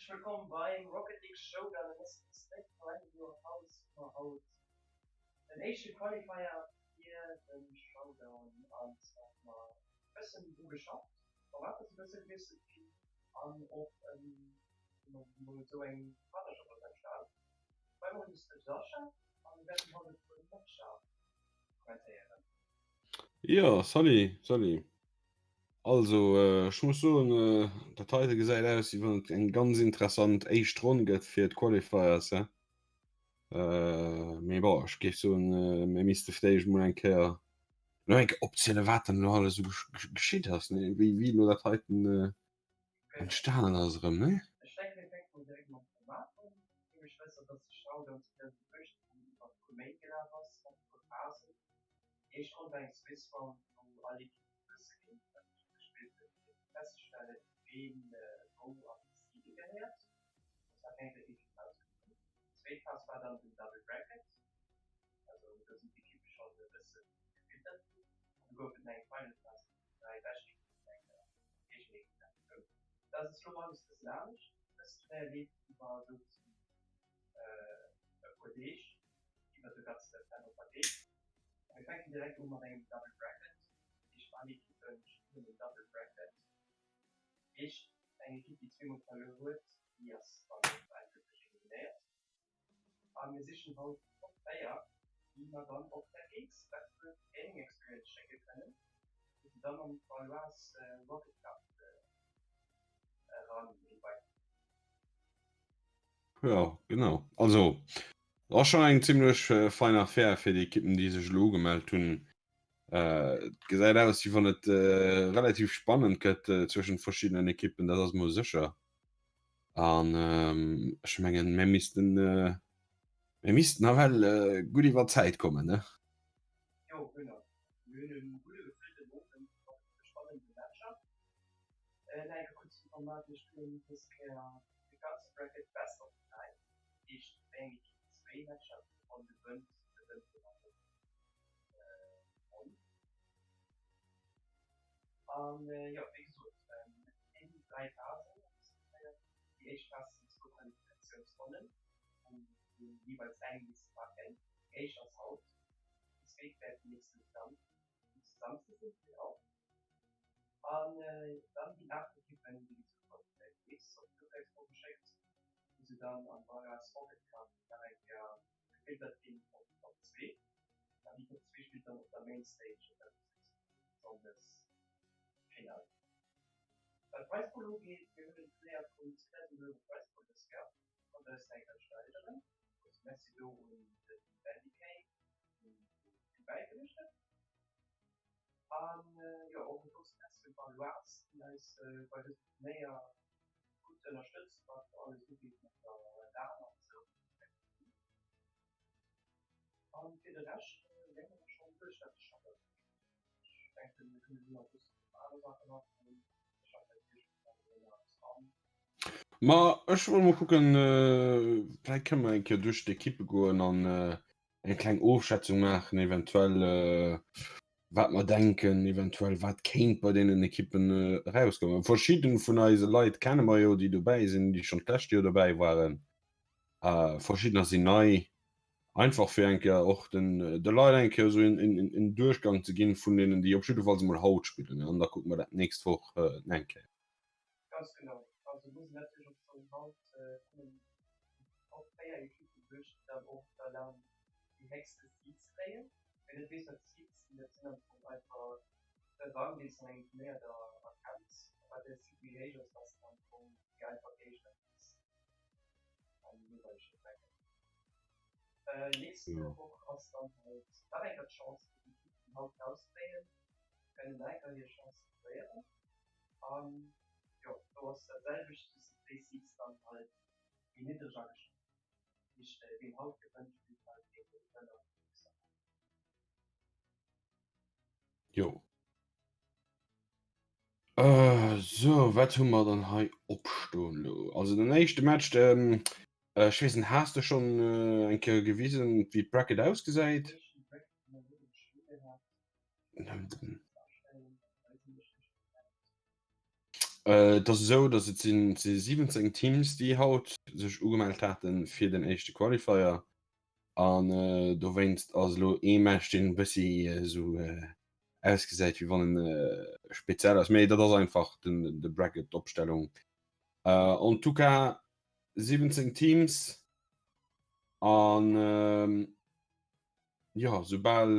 Häerzlech wëllkomm beim Rocket League Showdown an dësem zweeten Kalennerjoer haut hu mer haut den éischte Qualifier fir de Showdown an zwar hu mer e bëssen dru geschafft, d'Format ass e bësse gewiesselt ginn an och emol esou eng Partnerschaft ass entstan. Bei mer hunn ech de Sascha a mir wäerten haut e puer Matcher kommentéieren. Jo, salut, salut. Also, ech muss soen, dat heite gesäit aus, wéi wann et eng ganz interessant éischt Ronn gëtt fir d'Qualifiers. Mee bon, ech géif soen, mir misste vläicht emol eng Kéier elo eng Kéier opzielen, wat dann elo alles esou geschitt ass, ne? Wéi, wéi elo dat heiten entstanen ass erëm, ne? Ech denken, mir fänke mol direkt mam Format un. Fir mech wësser, dass de Showdown 2018 iwwer e puer Méint gelaf ass, mat e puer Phasen. Déi éischt Ronn war eng Swiss Round, wou all Ekipp e bësse géinteneen gespillt huet, fir festzestellen, ween wou an déi Seede gehéiert. Dat war keng der Ekipp ausgefall. Déi zweet Phas war dann den Double Bracket, also do sinn d'Ekippe schonn e bësse gefiltert ginn. An du gouf et nach eng Final Phas, wou déi 3 bescht Ekippen enger Géigenekipp gouf. Dat ass elo alles e bëssen anescht. Dëst Turnéier leeft iwwer esou e puer Deeg, iwwer de ganze September verdeelt. A mir fänken direkt u mat engem Double Bracket. Dat heescht, all Ekippe spillen en Double Bracket. Dat heescht, eng Ekipp, déi zweemol verluer huet, déi ass dann och endgülteg eliminéiert. A mir sichen haut d'Top 4, déi mer dann op der Geeks Battle Gaming Experience schécke kënnen, wou se dann an d'Baloise Rocket Cup eran invite ginn. Ja, genau. Also ass schon eng ziemlech äh, fein Affär fir déi Ekippen, déi sech elo ugemellt hunn. Äh, et gesäit aus, wéi wann et äh, relativ spannend gëtt äh, zwëschen verschiddenen Ekippen, dat ass mol sécher. An ähm, ech mengen, mir missten, äh, mir missten nawell äh, gutt iwwer d'Zäit kommen, ne? Jo, genau. Mir hunn e gudde gefëllten Owend mat spannende Matcher. Äh, nach eng kuerz zum Format, Mir spillen dës Kéier De ganze Bracket best of 3, heescht wéi eng Ekipp zwéi Matcher pro Ronn gewënnt, gewënnt och an dëser Ronn. An jo, wéi gesot, et ginn 3 Phasen an dësem Turnéier. Déi éischt Phas sinn zwou Qualifikatiounsronnen, wou jeeweils eng misst packen. Déi éischt ass haut, déi zweet wäert nächste Samsde sinn, genau. An dann ginn 8 Ekippen, wéi gesot, op d'X op d'Luxexpo geschéckt, wou se dann am Bara's Rocket Cup nach eng Kéier gefiltert ginn op d'Top 2. An déi Top 2 spillt dann op der Main Stage op der Luxexpo Sonndes d'Finall. Wat d'Prize Pool ugeet, mir hunn en Turnéier vun 2.000 Euro Prize Pool dës Kéier, konnt eis nach eng Kéier steigeren. Grousse Merci do un de Bandy Kay, deen do vill bäigedroen huet. An jo, och e grousse Merci un d'Baloise, déi eis bei dësem Turnéier gutt ënnerstëtzt, wat alles ugeet mat der LAN an esou. An fir de Rescht wäre mer schonn duerch, wat de Showdown ugeet. Ech denken, mir kënnen elo nach e bëssen op aner Saachen agoen. Ech hat natierlech nach eppes an. Ma ech wollt mol kucken, vläit kënne mer eng Kéier duerch d'Ekippe goen an eng kleng Ofschätzung maachen, eventuell wat mer denken, eventuell wat kéint bei deenen Ekippen erauskommen. Verschidden vun eise Leit kenne mer jo, déi dobäi sinn, déi schonn d'lescht Joer dobäi waren. Verschiddener sinn nei. Einfach fir eng Kéier och den de Leit eng Kéier esou en Duerchgang ze ginn vun deenen, déi op jiddefalls emol haut spillen. An da kucke mer dat d'nächst Woch eng Kéier. Ganz genau. Also muss een natierlech och soen, haut kommen déi Top 4 Ekippen duerch, déi dann och der LAN déi héchste Seeds kréien. Wien net weess wat Seeds sinn, dat sinn am Fong einfach de Rang deen s de an engem Turnéier da erkenns. A wat däi Seed méi héich ass, wat s de am Fong méi einfach Géigner kriss am jeeweilege Bracket. Nächst Woch ass dann halt nach eng Kéier d'Chance fir déi Ekippen déi haut rausfléien, kënnen nach eng Kéier hir Chance probéieren. An jo, do ass dat selwecht, just dass déi Seeds dann halt méi niddreg ageschat ginn. Dat heescht, wien haut gewënnt, spillt halt géint de Gewënner vun nächster Woch. Jo. Sou, wat hu mer dann hei opstoen elo? Also den éischte Match, ech weess net, has de schonn eng Kéier gewisen, wéi d'Bracket ausgesäit? Et ass esou, datt et sinn 17 Teams, déi haut sech ugemellt hate fir den éischte Qualifier. An dowéinst ass elo ee Match, deen e bëssi esou ausgesäit, wéi wann en speziell ass. Mee dat ass einfach de Bracket, d'Opstellung. En tout cas 17 Teams an jo, soubal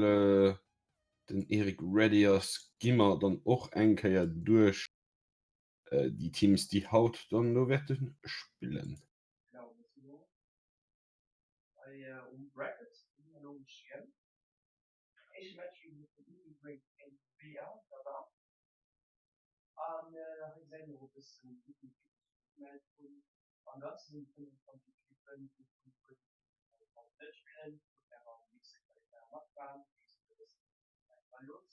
den Eric ready ass, gi mer dann och eng Kéier duerch déi Teams, déi haut dann elo wäerte spillen. Genau, mir sinn elo hei um Bracket, hunn elo um Schierm. Éischte Match wéi gesot den Easy Break géint BA Daba. An hei gesäit een och e bëssen wéi vill Ekippen sech ugemellt hunn. Am Ganze sinn et 25 Ekippen, wouvun e puer Ekippen haut net spillen, wou awer am nächste Qualifier matmaachen. Wéi gesot, dat ass den Allianz.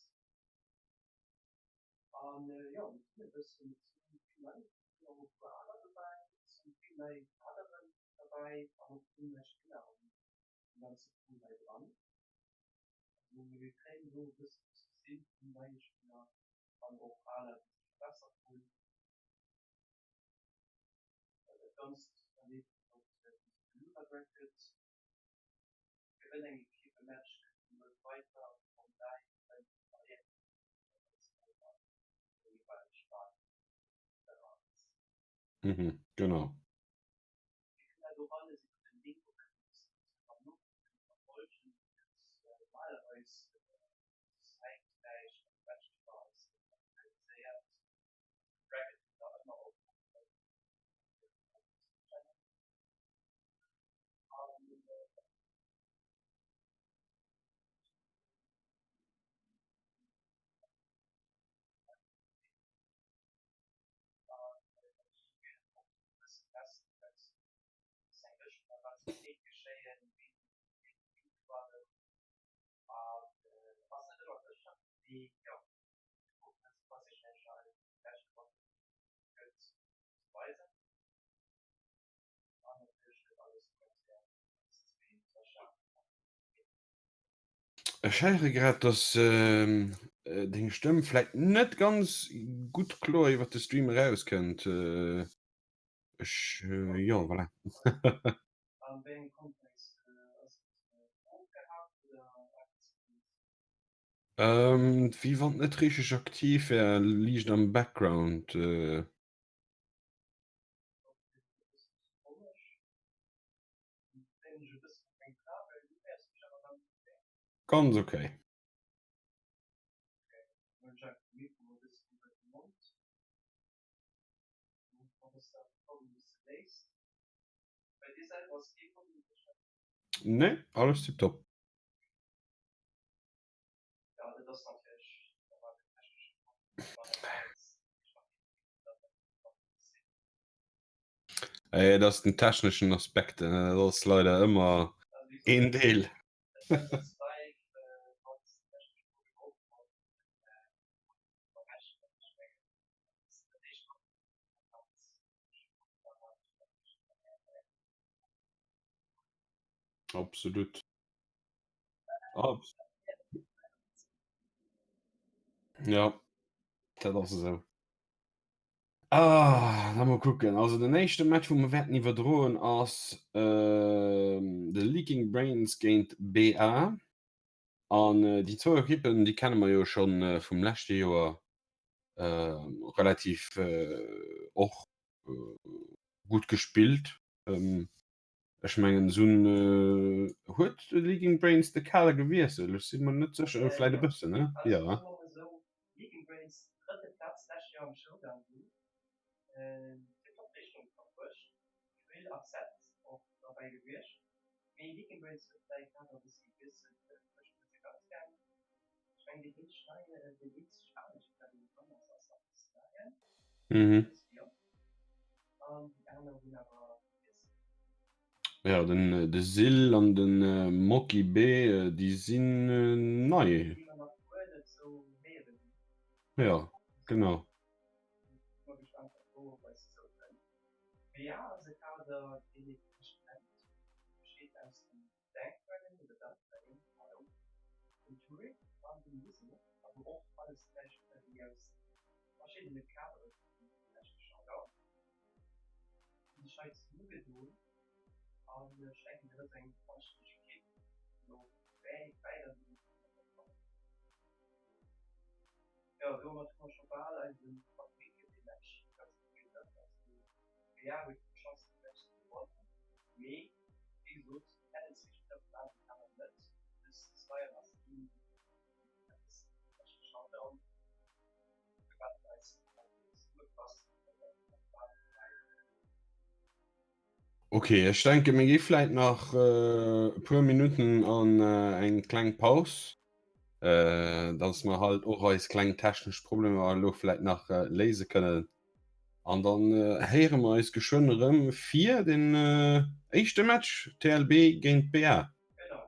An jo, mir sinn e bëssen, et sinn vill nei Ekippen och e puer aler dobäi, et sinn vill nei Kaderen derbäi an och vill nei Spiller am ganze Pool hei dran. Also mir kréien do e bëssen ze gesinn vun neie Spiller an och aler, déi sech verbessert hunn. Dat Ganzt verleeft iwwert de Loser Bracket. Gewënnt eng Ekipp e Match, kënnt se null weider, wann 3 gewënnt, verléiert eng Ekipp an da geet et weider an der jeeweileg Phas eraus. Mhm, genau. Dir kënnt dat och alles iwwer den Link op eisem Discord-Server nokucken a verfolgen. Do gëtt normalerweis zäitgläich mat de Matcher iwwer eis aktualiséiert. De Bracket kënnt der ëmmer och op eisem Channel. An natierlech gëtt alles um rtl 2 Sascha an Pit. Ech héiere grad, dass deng Stëmm vläit net ganz gutt kloer iwwer de Stream erauskënnt. Ech, jo, voilà. An wéi engem Kontext ass et ofgehakt oder eppes anescht? Wéi wann et net richteg aktiv wär, liicht am Background. Ganz ok. Nee, alles tiptop. Et ass den techneschen Aspekt, dat ass leider ëmmer een Deel. Absolut. Ja, dat ass esou. Ah, da mol kucken. Also den éischte Match, wou mer wäerten iwwerdroen, ass de Leaking Brains géint BA. An déi zwou Ekippen, déi kenne mer jo scho vum leschte Joer relativ och gutt gespillt. Ech mengen se hunn, huet de Leaking Brains de Kader gewiesselt? Ech si mer net sécher, vläit e bëssen, ne? Jo. Leaking Brains drëtte Plaz d'lescht Joer am Showdown hunn tiptop Leeschtung verbruecht. Quill a Zed och derbäi gewiescht. Mee Leaking Brains huet säi Kader e bësse gewiesselt, ech huet se ganz gär. Ech mengen deen eenzeg neie, deen eenzeg alen Spiller deen dran ass, ass nach de Slyhan, an déi aner hunn awer Jo, den de Sil an de Moki B, déi sinn nei. Jo, genau. Showdown. Hunn sech hei zesummegedoen an ech denken dat ass eng anstänneg Ekipp déi och wäit an déi Finall kommen. Jo domat hu mer scho bal eise Favorit fir dee Match ganz gespillt hat. Also BA huet gutt Chancen de Match ze gewannen, mee wéi gesot hätten zwee Spiller vun Basel awer net dës Zweier ass ginn eppes leschte Showdown. Ok, ech denke mir gi vläit nach e puer Minutten an eng kleng Paus, dass mer halt och eis kleng technesch Problemer elo vläit nach léise kënnen. An dann héiere mer eis geschwënn erëm fir den éischte Match TLB géint BA. Genau,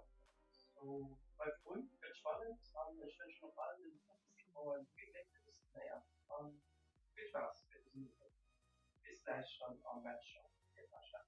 sou bleift drun, gëtt spannend an ech wënschen och allen den Participant'en vill Gléck fir dëst Turnéier an vill Spaass fir dësen Owend. Bis gläich dann am Match op Virfahrt.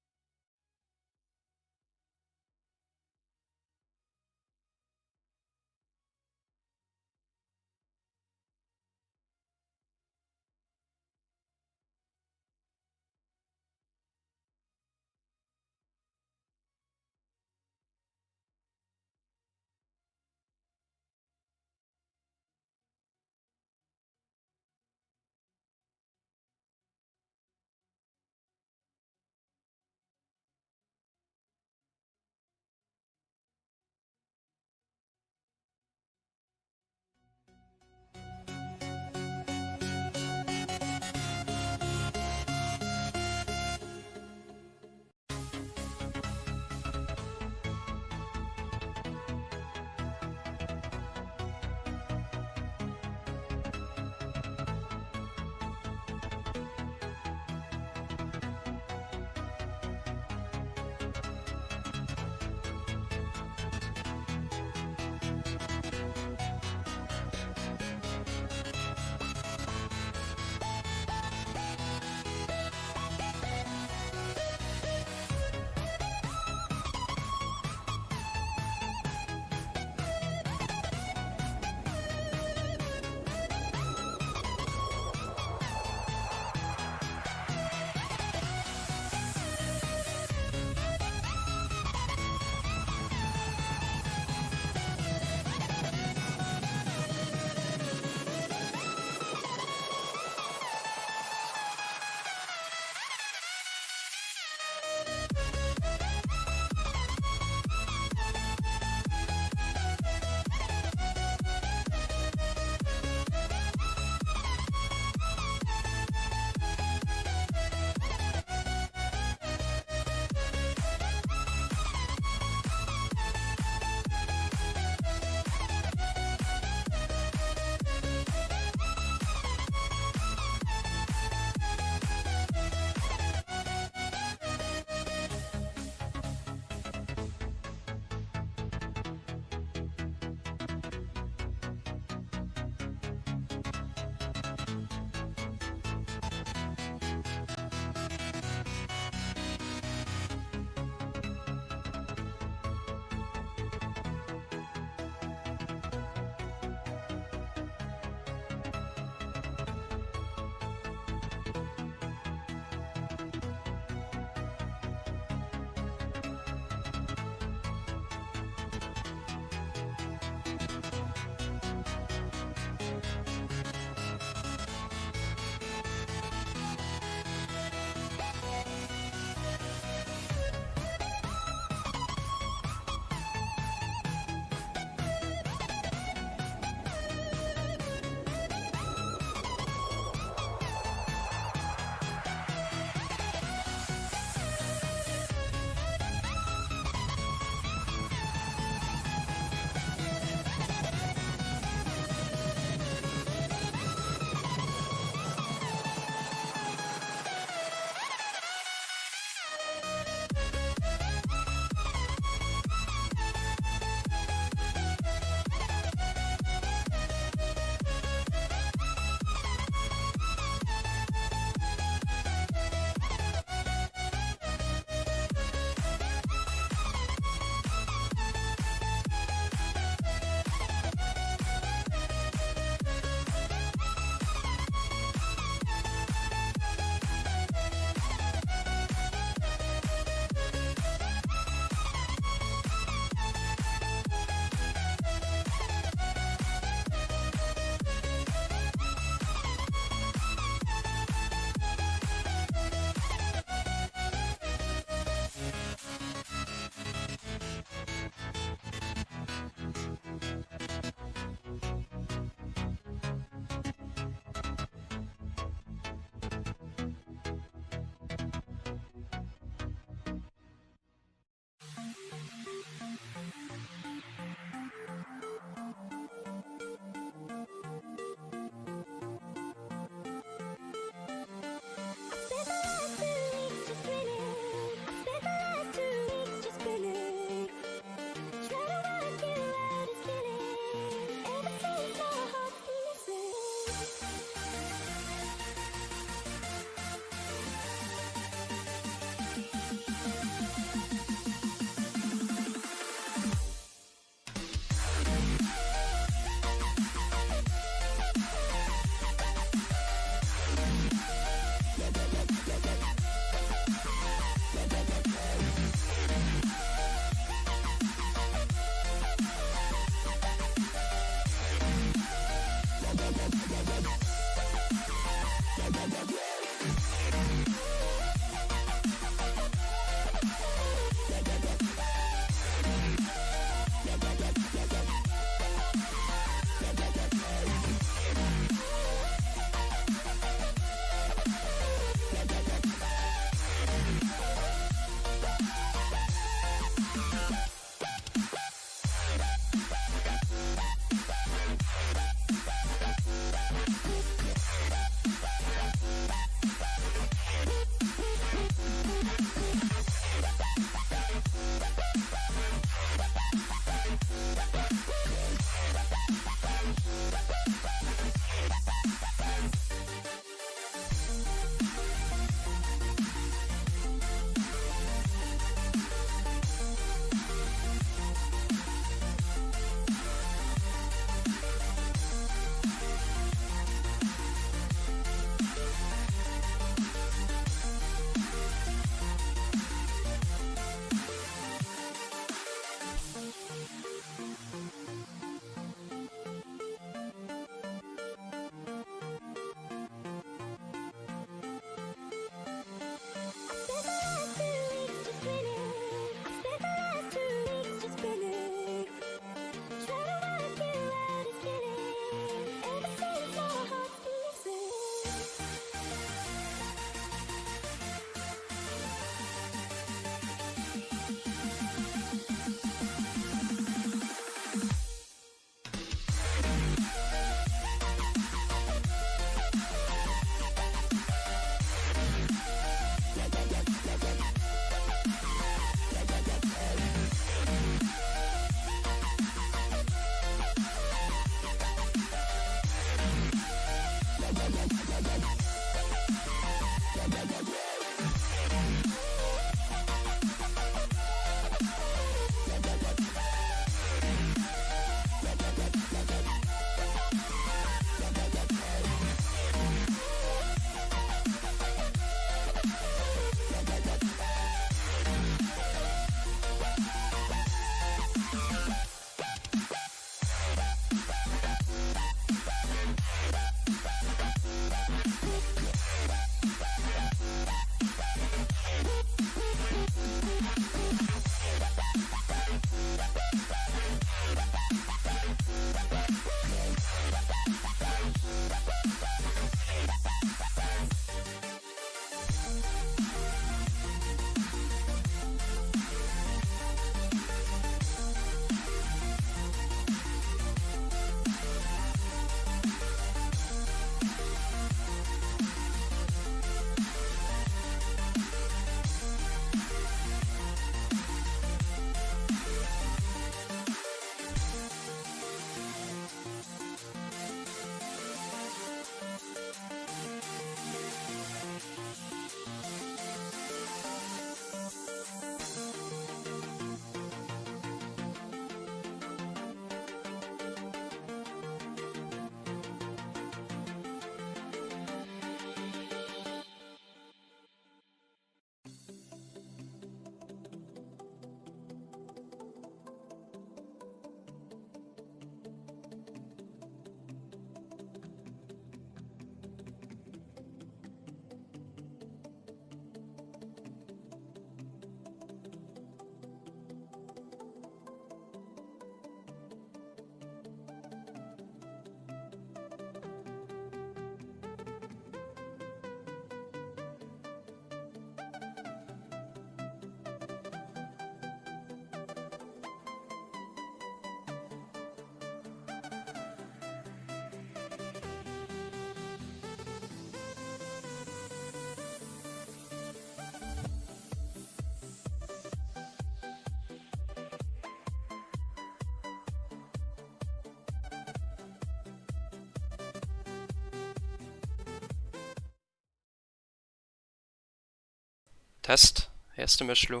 Test, héiers de mech lo?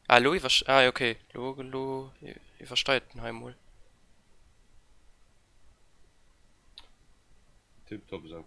Ah lo iwwer, ah ok, lo lo iwwersteiert den hei mol. Tiptop esou.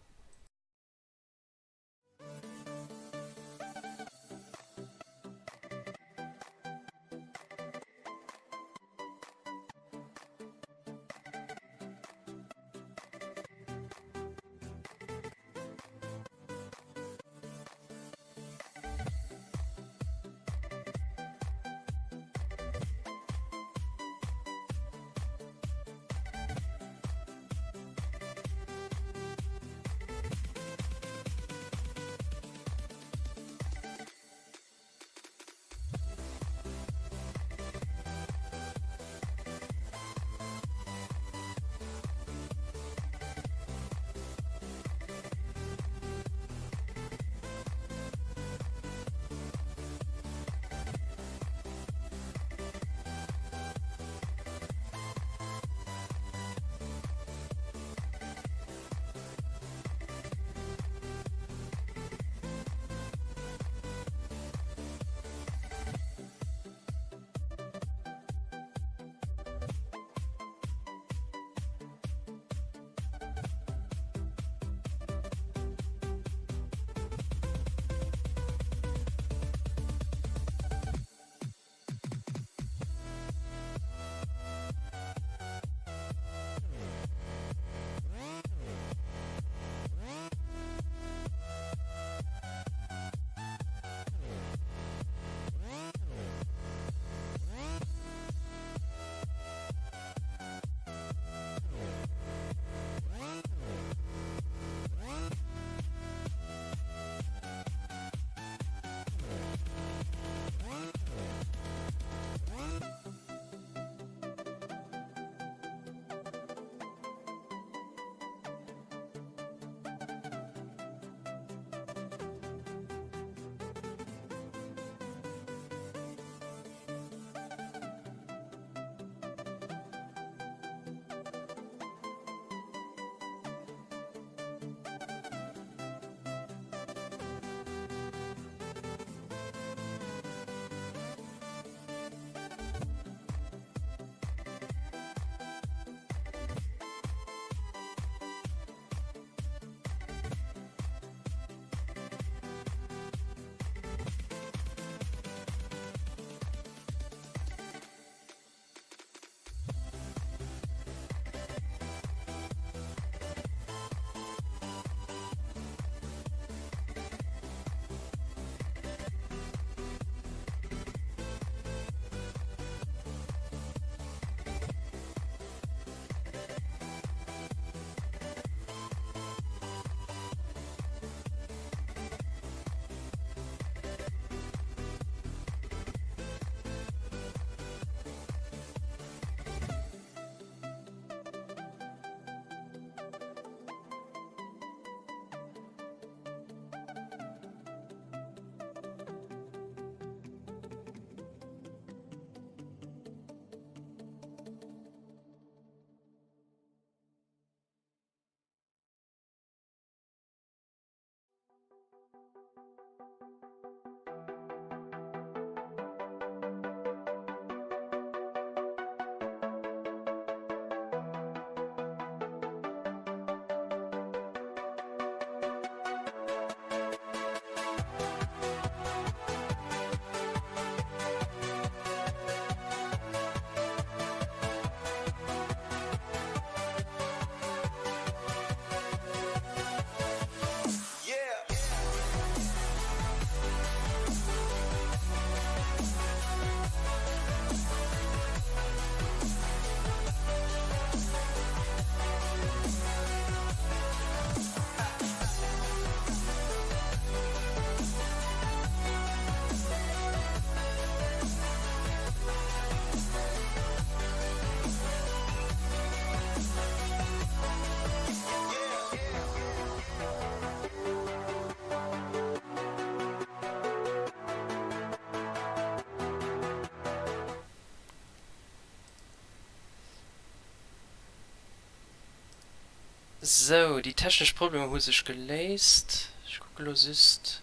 Sou, déi technesch Problemer hu sech geléist. Ech kucke lo just.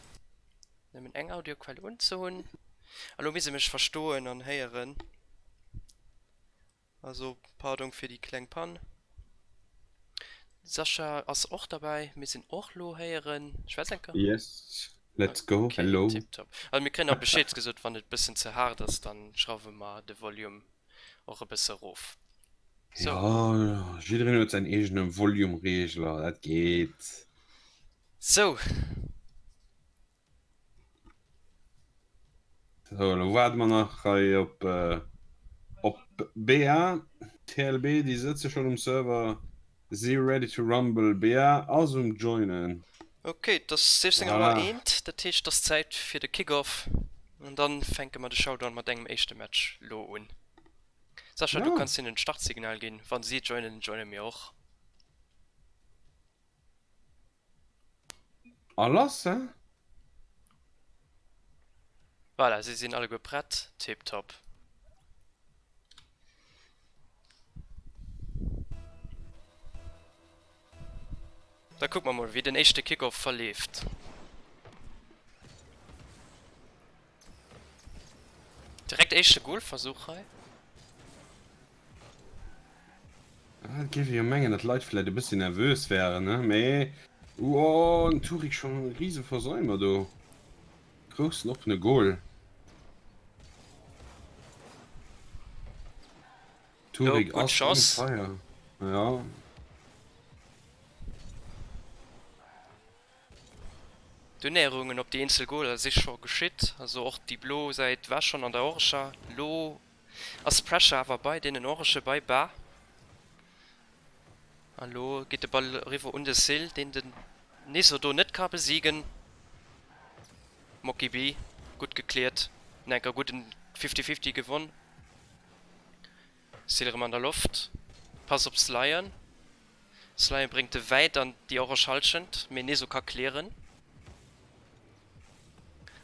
Nëmmen eng Audioquell unzehunn. A lo misst e mech verstoen an héieren. Also pardon fir déi kleng Pann. Sascha ass och derbäi, mir sinn och lo héieren. Schwätz eng Kéier. Yes, let's go, Okay, hello. tiptop. Also mir kréien och Bescheed gesot, wann et bëssen ze haart ass, dann schrauwe mer de Volume och e bësse rof. So. Jo, jiddereen huet säin eegene Volume-Reegler, dat geet. Sou. Sou, elo waarde mer nach hei op op BA, TLB, déi sëtze schonn um Server, si ready to rumble, BA ass um joinen. Ok, et ass 16 Auer Voilà. eent, dat heescht et ass Zäit fir de Kick-Off an dann fänke mer de Showdown mat engem éischte Match lo un. Sascha, du Ja. kanns hinnen d'Startsignal ginn, wann si joinen, joine mir och. A lass, he? Voilà, si sinn alleguer prett. Tiptop. Da kucke mer mol, wéi den éischte Kickoff verleeft. Direkt éischte Golversuch hei. Ah, et géif ee jo mengen, datt d'Leit vläit e bëssi nervös wären, ne? Mee, oh, den Turik schonn e rise Versäumer do. Groussen oppene Goal. Do, Turik gutt ass on Chance. fire. Ja. D'Unnäherungen op déi eenzel Goaler si scho geschitt. Also och déi blo Säit war schonn an der Orescher. Lo Ass Pressure awer bei deenen Orangen bei Ba. An lo geet de Ball eriwwer un de Sill, deen den Niso do net ka besiegen. Moki B gutt gekläert, en enker gudden Fifty-Fifty gewonn. Sill erëm an der Loft, Pass op Slayen. Slayen bréngt e wäit an déi orange Hallschent, mee Niso ka klären.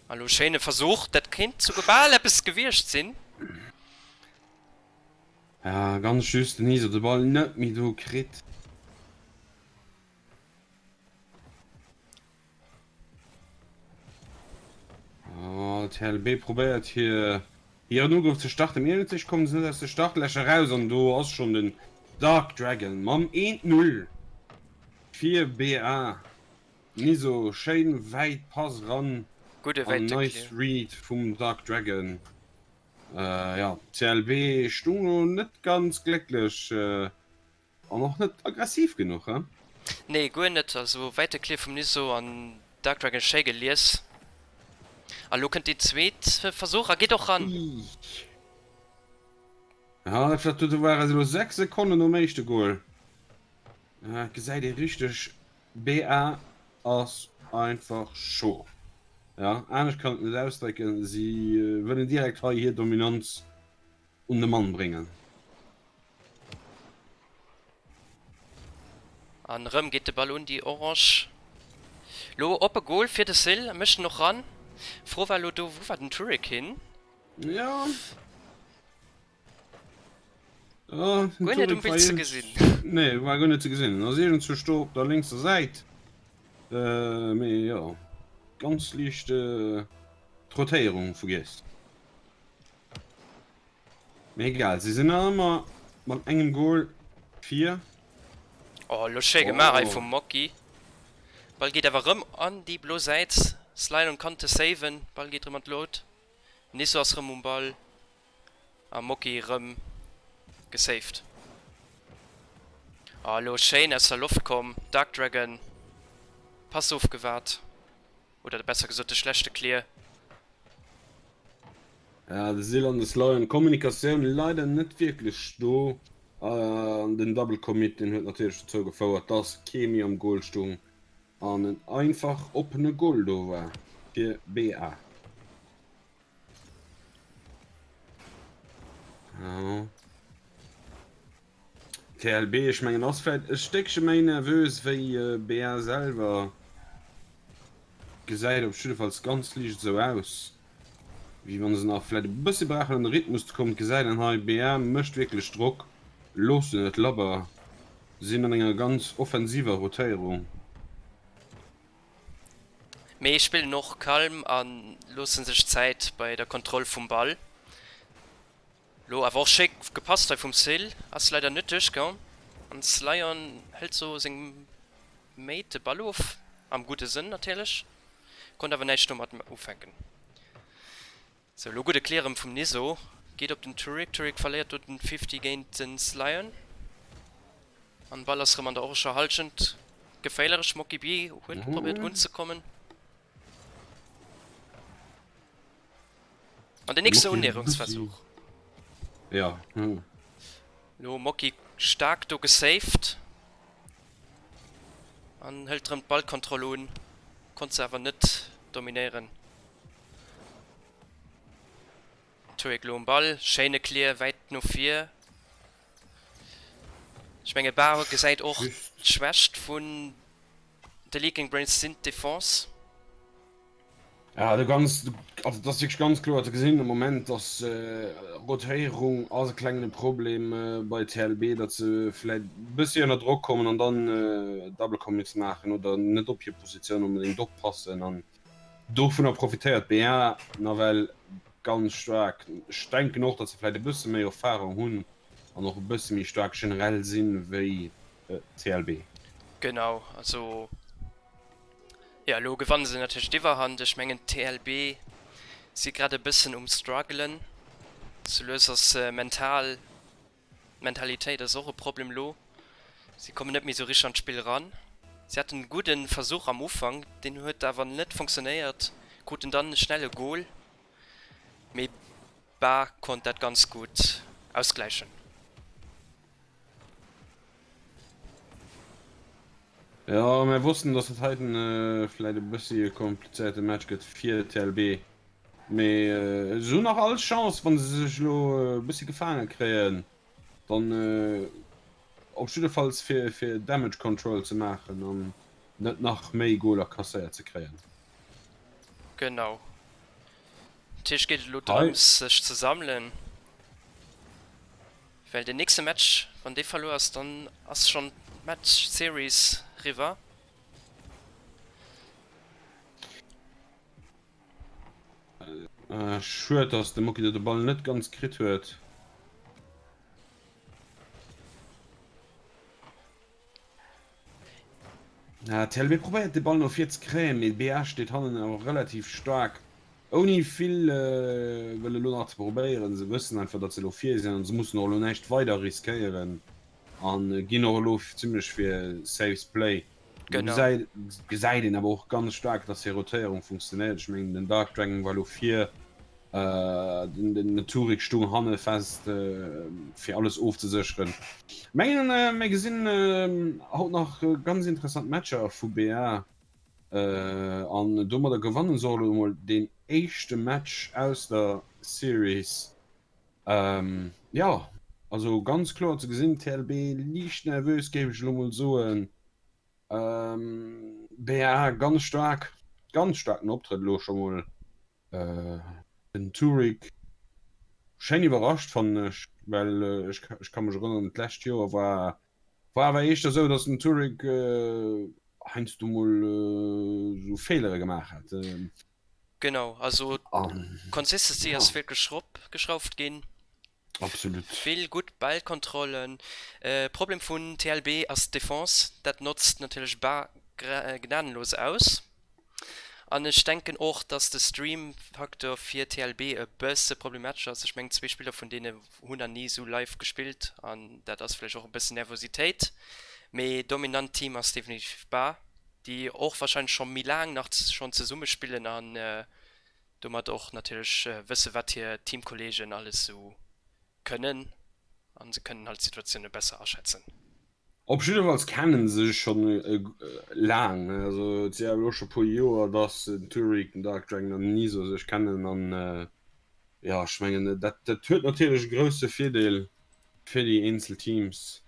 An lo schéine Versuch, dat kéint souguer bal eppes gewiescht sinn. Ja, ganz just den Iso de Ball net méi do kritt. Oh, TLB probéiert hir hiren Ugrëff ze starten. Mee iergendwéi kommen se net aus de Startlächer raus an do ass schonn den Dark Dragon mam 1-0 fir BA. Niso, schéin wäit Pass ran Gudde an wäite nice Clear. Read vum Dark Dragon. Jo, CLB stung lo net ganz glécklech an och net aggressiv genuch, he? Nee, guer net. Also wäite Clear vum Niso an Dark Dragon schéi gelies. A lo kënnt deen zweet Versuch a geet och ran. Ja, dat do ware elo 6 Sekonnen nom éischte Goal. Et gesäit ee richteg, BA ass einfach scho. Jo, anescht kann et net ausdrécken. Si wëllen direkt hei hir Dominanz un de Mann bréngen. An erëm geet de Ball un déi Orange. Lo oppe Goal fir de Sill, e mécht en och ran. Fro war elo do, wou war den Turek hin? Jo. Oh, den Guer net um Turik war Bild ze iergend- gesinn. Nee, war guer net ze gesinn. Ass iergendzwousch do op der lénkser Säit. Äh, mee jo, ganz liicht äh, d'Rotéierung vergiess. Mee egal, si sinn nach ëmmer mat engem Goal vir. Oh, lo schéi gemaach hei Oh. vum Moki. Ball geet awer rëm an déi blo Säit. Slion kann te saven. Ball geet rëm an d'Lot. Nisso ass rëm um Ball. A Moki rëm gesaved. Ah elo schéin aus der Loft komm, Dark Dragon Pass ofgewaart, oder besser gesot de schlechte Clear. Ja de Sill an de Slion, Kommunikatioun leider net wierklech do an den Double Commit deen huet natierlech dozou gefouert dass kee méi am Goal stung an en einfach oppene Goal do war fir BA. Ja. TLB, ech mengen ass vläit e Stéckche méi nervös wéi äh, BA selwer. Gesäit op jiddefalls ganz liicht esou aus, wéi wann se nach vläit e bëssi brauchen an de Rhythmus ze kommen. Gesäit een hei, BA mécht wierklech Drock, loossen et labber, sinn an enger ganz offensiver Rotéierung. Mee spillen och kalm a loosse sech Zäit bei der Kontroll vum Ball. Lo awer och schéi gepasst hei vum Sill, ass leider net duerchgaang an Slion hëlt sou sengem Mate de Ball of, am gudde Sënn natierlech, konnt awer näischt domat ufänken. Sou lo gudde Clear rëm vum Niso, geet op den Turik, Turik verléiert do den 50 géint den Slion an Ball ass rëm an der orescher Halschent, geféierlech, Moki B huet probéiert unzekommen. An den nächste Unnäherungsversuch. Ja. Hm. Lo Moki stark do gesaved. An hëlt rëm d'Ballkontroll un. Konnt se awer net dominéieren. Tuek lo um Ball. Schéine Clear wäit no vir. Ech menge Bar gesäit och d'Schwächt vun de Leaking Brains sinn d'Defense. Ja, du ganz, also dat ass wierklech ganz kloer ze gesinn am Moment, dass Rotéierung ass e klengene Problem bei TLB, datt se vläit e bëssi ënner Drock kommen an dann Double Commits maachen oder net op hir Positioun onbedéngt oppassen an dovunner profitéiert BA nawell ganz staark. Ech denken och, datt se vläit e bësse méi Erfarung hunn an och e bësse méi staark generell sinn wéi TLB. Genau, also Jo, elo gewannen se natierlech d'Iwwerhand. Ech mengen d'TLB si grad e bëssen um struggelen. Sou lues ass mental, d'Mentalitéit ass och e Problem elo. Si kommen net méi sou richteg an d'Spill ran. Si haten e gudde Versuch am Ufank, deen huet awer net funktionéiert, kruten dann schnell e Gol, mee Bar konnt dat ganz gutt ausgläichen. Jo, mär wossten, dass dat heiten vläit e bëssi e komplizéierte Match gëtt fir TLB, mee se hunn nach all Chance, wa se sech elo e bëssi gefaange kréien, dann op jiddefalls fir fir Damage Control ze maachen an net nach méi Goler kasséiert ze kréien. Genau. Dat heescht, geet et elo drëms, sech ze sammelen. Well den nächste Match, wann dee verluer ass, dann ass schonn d'Match Series riwwer. Schued dass de Moki do de Ball net ganz kritt huet. TLB probéiert de Ball no vir ze kréien, mee BA steet hannen awer relativ staark ouni vill wëlle lo nach ze probéieren. Se wëssen einfach datt se elo vir sinn an se mussen och elo näischt weider riskéieren an ginn och elo zimlech fir safe play. Do gesäit gesäit een awer och ganz staark datt hir Rotéierung funktionéiert. Ech mengen den Dark Dragon war elo vir. Den Turik stung hanne fest fir alles ofzesécheren. Mengen mir gesinn haut nach ganz interessant Matcher vu BA an domadder gewannen se och elo emol deen éischte Match aus der Series. Jo also ganz kloer ze gesinn TLB liicht nervös géif ech elo mol soen. BA ganz staark, ganz staarken Optrëtt elo scho mol. Den Turik schéin iwwerrascht fannen ech, well ech ech ka mech erënneren d'lescht Joer war war awer éischter esou, datt den Turik heiansdo mol esou Feelere gemaach hat. Genau, also d'Consistency ass wierklech eropgeschrauft ginn. Absolut. Vill gutt Ballkontrollen. Problem vun TLB ass d'Defense. Dat notzt natierlech Ba gnadenlos aus. An ech denken och, dass de Stream-Faktor fir TLB e bësse problematesch ass. Ech mengen, zwee Spiller vun deene hunn nach ni esou live gespillt an dat ass vläicht och e bëssen Nervositéit. Mee dominant Team ass definitiv Ba, déi och warscheinlech scho méi laang nach schonn zesumme spillen an domat och natierlech wësse wat hir Teamkolleegen alles esou kënnen an se kënnen halt d'Situatioune besser aschätzen. Op jiddefalls kennen se sech schonn laang, also et si awer elo scho puer Joer dass den Turik, den Dark Dragon an den Niso sech kennen an jo ech mengen dat dat huet natierlech e grousse Virdeel fir déi eenzel Teams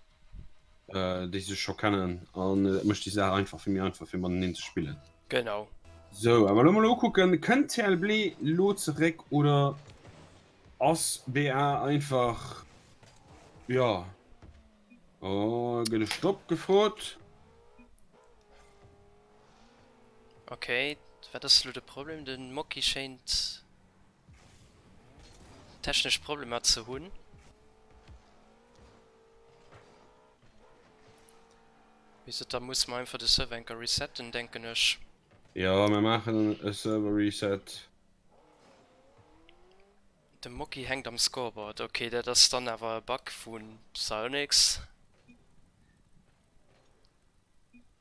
déi sech scho kennen an dat mécht déi Saach einfach vill méi einfach fir mateneen ze spillen. Genau. Sou, awer elo mol ukucken, kënnt TLB lo zeréck oder ass BA einfach, jo, oh, gëtt e Stopp gefrot. Okay. Wat ass elo de Problem? De Moki schéint technesch Problemer ze hunn. Wéi sot, da musse mer einfach de Server enker resetten, denken ech. Jo, mir maachen e Server Reset. De Moki hänkt am Scoreboard. Ok, dat ass dann awer e Bug vu Psyonix.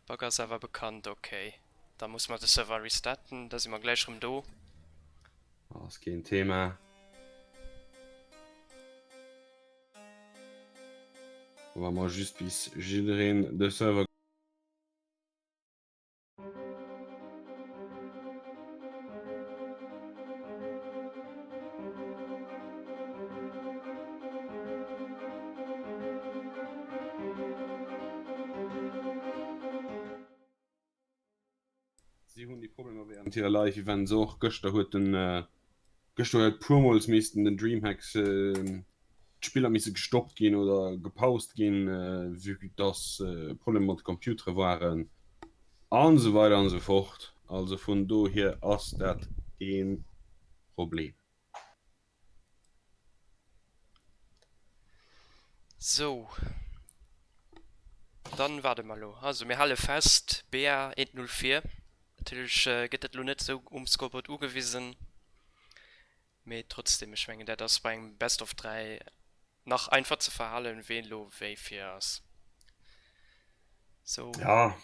Bug ass awer bekannt, ok. Da musse mer de Server restarten, da si mer gläich rëm do. Ass keen Thema. Wa mer just bis jiddereen de Server. Si hunn déi Problemer während hire Live Events och. Gëschter huet den gëschter huet puermols missten den Dreamhacks d'Spiller misse gestoppt ginn oder gepaust ginn, vue dass Problemer mat de Computere waren an esou weider an esou fort. Also vun dohier ass dat kee Problem. Sou, dann waarde mer elo. Also mir hale fest, BA 1, 0 vir. Natierlech gëtt dat elo net esou um Scoreboard ugewisen, mee trotzdem, ech mengen dat ass bei engem Best of 3 nach einfach ze verhalen, ween elo wéi vir ass. Sou. Ja,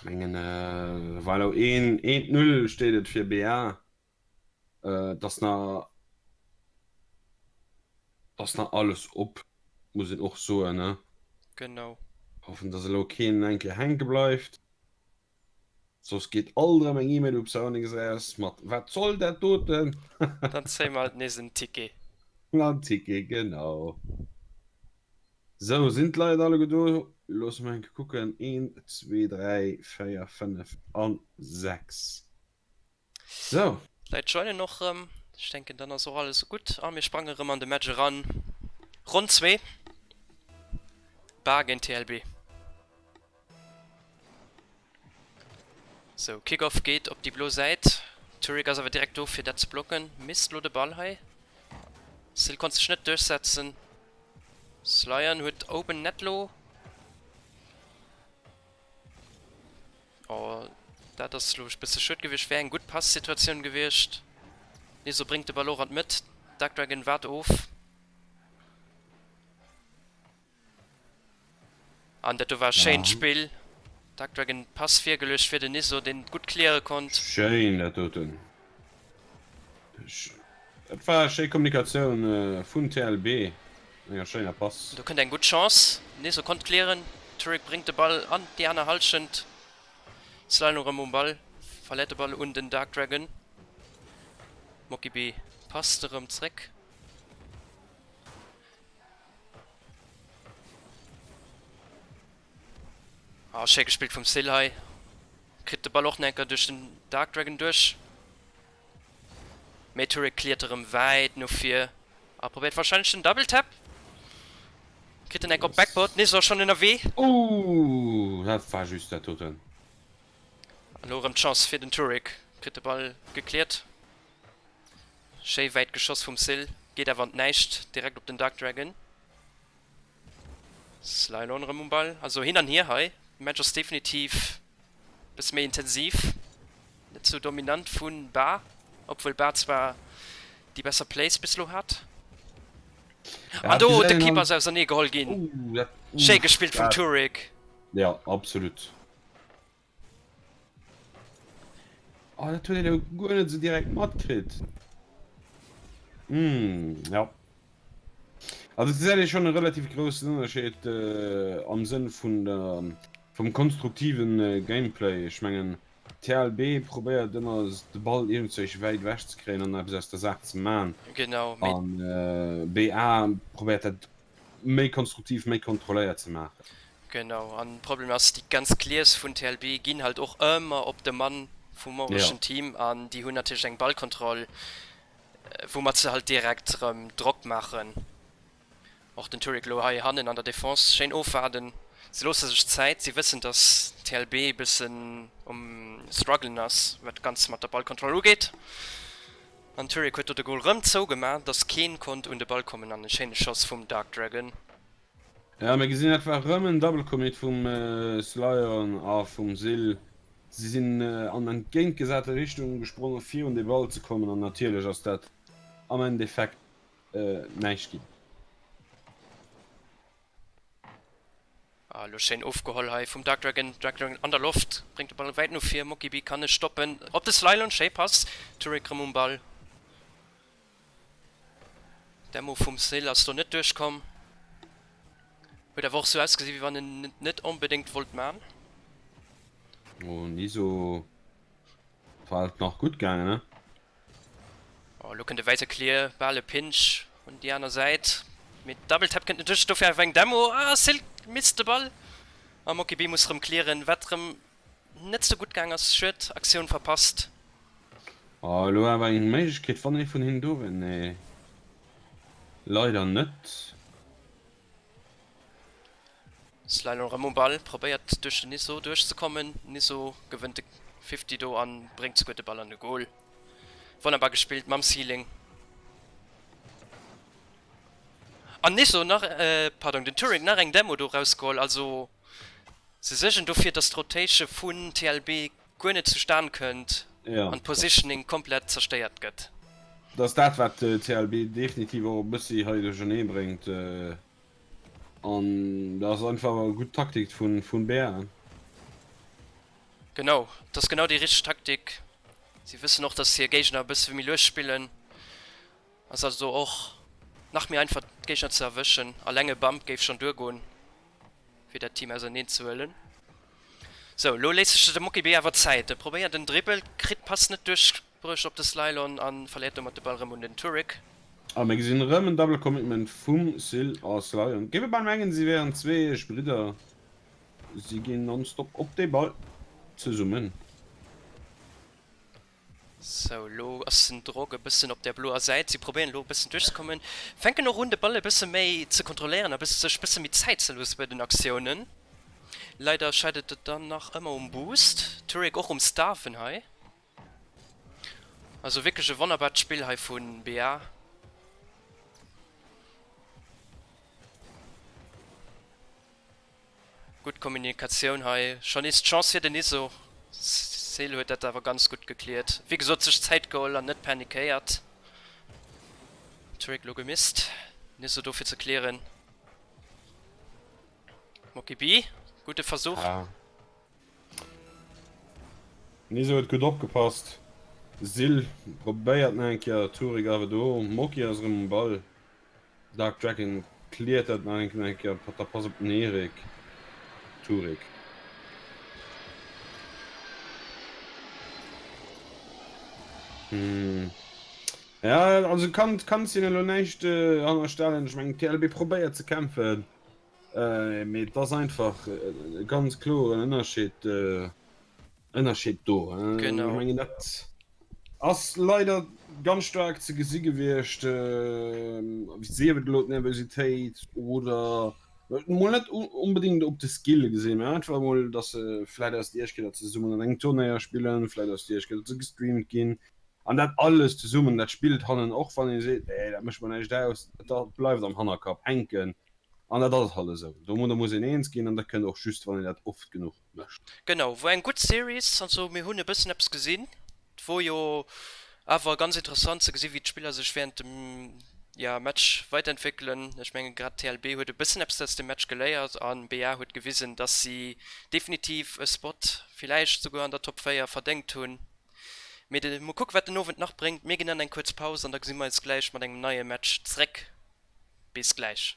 mengen war elo 1, 0 steet et fir BA. Et ass nach, ass nach alles op, muss een och soen, ne? Genau. Hoffen, dass elo keen eng Kéier hänke bleift, soss geet alt erëm eng E-Mail u Pseonix eraus mat Wat soll dat doten? Dann zéie mer alt nees en Ticket. En Ticket, genau. Sou, sinn d'Leit alleguer do? Loosse mer eng Kéier kucken, Een, zwee, dräi, véier, fënnef an 6. Sou. D'Leit joinen och rëm. Ech denken dann ass och alles gutt a mir sprange rëm an de Match eran. Ronn 2, Bar géint TLB. Sou, Kick-Off geet op déi blo Säit. Turek ass awer direkt do fir dat ze blocken. Misst lo de Ball hei. Sill konnt sech net duerchsetzen. Slion huet open net lo. Oh, dat ass elo e bësse schued gewiescht. Wär eng gutt Passsituatioun gewiescht. Niso bréngt de Ball och an d'Mëtt. Dark Dragon waart of. An dat do war e schéint Spill. Dark Dragon Pass virgeluecht fir den Niso, deen gutt cleare konnt. Schéin dat doten. Et war schéi Kommunikatioun vun TLB, enger schéiner Pass. Do kënnt eng gutt Chance, Neso konnt clearen, Turek bréngt de Ball an déi aner Hallschent, Slalom erëm um Ball, verléiert de Ball un den Dark Dragon, Mokibi passt erëm zréck. Ah, schéi gespillt vum Syl hei. Kritt de Ball och nach eng Kéier duerch den Dark Dragon duerch. Mee Turek cleart erëm wäit no vir a probéiert warscheinlech den Double Tap. Kritt en enk op Backboard. Nees ass schonn ënnerwee. Ooh, dat war just dat doten. An elo erëm d'Chance fir den Turek. Kritt de Ball gecleart. Schéi wäit geschoss vum Syl. Geet awer an d'Näischt, direkt op den Dark Dragon. Slylon erëm um Ball. Also hin an hier hei. De Match ass definitiv bësse méi intensiv. Net sou dominant vu Bar, obwuel Bar zwar déi besser Plays bis elo hat. An do de Keeper ass ausernee geholl ginn. Schéi gespillt vum Turek. Jo, absolut. Oh, dat huet een jo guer net esou direkt matkritt. Hm, ja. Also et gesäit ee schonn e relativ groussen Ënnerscheed am Sënn vun der, vum konstruktiven Gameplay. Ech mengen, TLB probéiert ëmmer de Ball iergendzwéich wäit ewech ze kréien an eppes aus der Saach ze man. Genau, mee. An BA probéiert dat méi konstruktiv, méi kontrolléiert ze maachen. Genau, an Problem ass, déi ganz Clears vun TLB ginn halt och ëmmer op de Mann vum moreschen Team an déi hunn natierlech eng Ballkontroll, woumat se halt direkt erëm Drock maachen. Och den Turek elo hei hannen an der Defense schéin ofwaarden. Si loosse sech Zäit, si wëssen, dass TLB e bëssen um strugglen ass, wat d'Ganzt mat der Ballkontroll ugeet. An Turek huet do de Goal rëm zougemaach, dass keen konnt un de Ball kommen an e schéine Schoss vum Dark Dragon. Jo, mir gesinn, dat war rëm en Double Commit vum Slayon a vum Sill. Si sinn an entgéintgesate Richtunge gesprongen, fir un de Ball ze kommen an natierlech ass dat am Endeffekt näischt ginn. Ah, elo schéin ofgeholl hei vum Dark Dragon. Dark Dragon an der Loft, bréngt de Ball wäit no vir. Moki B kann e stoppen. Op de Slylon, schéi Pass. Turek rëm um Ball. Demo vum Sill ass do net duerchkomm. Huet awer och sou ausgesi wéi wann en et net onbedéngt wollt man. Oh, Niso war et nach gutt gaangen, ne? Oh, elo kënnt e wäite Clear, bal e Pinch un déi aner Säit, mee Double Tap kënnt net duerch, dofir awer eng Demo. Ah, Silk misst de Ball a Moki B muss rëm clearen, wat rëm net sou gutt gaang ass. Schued, Aktioun verpasst. Oh, elo awer eng Méiglechkeet, wann ee vun hinnen do wär. Nee, leider net. Slalom rëm um Ball, probéiert duerch den Nisso duerchzekommen. Nisso gewënnt de Fifty do an bréngt souguer de Ball an de Goal. Wonnerbar gespillt mam Ceiling. An Nisso nach, pardon, den Turing nach eng Demo do rausgeholl. Also se suergen dofir, dass d'Rotation vun TLB guer net zustan kënnt an d'Positioning komplett zerstéiert gëtt. Dat ass dat, wat TLB definitiv och e bëssi hei duerchernee bréngt. An dat ass einfach e gutt Taktik vun BR. Genau, dat ass genau déi richteg Taktik. Si wëssen och, dass hir Géigner e bësse méi lues spillen. Ass also och nach méi einfach d'Géigner ze erwëschen. Alleng e Bump géif schonn duergoen, fir dat Team auserneen ze huelen. Sou, elo léisst sech de Mokibi awer Zäit. E probéiert en Dribbel, kritt d'Pass net duerchbruecht op de Slylon a verléiert domat de Ball erëm un den Turek. A mir gesinn erëm en Double Commitment vum Syl a Slyon. Géif e bal mengen, si wären zweeëg Bridder. Si ginn nonstop op dee Ball zesummen. Sou, elo ass den Drock e bëssen op der bloer Säit. Si probéieren elo e bëssen duerchzekommen. Fänken och un, de Ball e bësse méi ze kontrolléieren a sech e bësse méi Zäit ze loosse bei den Aktiounen. Leider scheitert et dann nach ëmmer um Boost. Turek och um Staffen hei. Also wierklech e wonnerbart Spill hei vu BA. Gutt Kommunikatioun hei. Schon nees d'Chance fir den Iso. Seel huet dat awer ganz gutt gekliert. Wéi gesot, sech Zäit geholl an net panikéiert. Trick lo gemisst. Niso do fir ze klieren. Moki B, gudde Versuch. Ja. Niso huet gutt opgepasst. Sill probéiert nach eng Kéier, Turik awer do. Moki ass erëm um Ball. Dark Dragon cleart dat nach eng Kéier, da pass op den Erik. Turik. Hm. Ja, also kann, kanns hinnen elo näischt hannerstellen. Ech mengen, TLB probéiert ze kämpfen, mee et ass einfach e ganz kloren Ënnerscheed. Ënnerscheed do. Genau. Ech mengen dat ass leider ganz staark ze gesi gewiescht, sief et elo d'Nervositéit oder mol net onbedéngt op de Skill gesinn, mä einfach emol, datt se vläit aus déi éischt Kéier datt se zesummen an engem Turnéier spillen, vläit aus déi éischt Kéier datt se gestreamt ginn an dat alles zesummen, dat spillt hannen och wann ee seet, nee dat mécht mer näischt aus, dat bleift am Hannerkapp hänken an dat ass halt esou. Domadder muss een eens ginn an dat kënnt och just wann een dat oft genuch mécht. Genau, wor eng gutt Series, also mir hunn e bëssen eppes gesinn, et wor jo awer ganz interessant ze gesinn wéi d'Spiller sech während dem ja Match weiterentwéckelen. Ech mengen grad TLB huet e bëssen eppes aus dem Match geléiert an BA huet gewisen dass si definitiv e Spot villäicht souguer an der Top 4 verdéngt hunn. Mee de mol kucke wat den Owend nach bréngt. Mir ginn an eng kuerz Paus an da gesi mer eis gläich mat engem neie Match zréck. Bis gläich.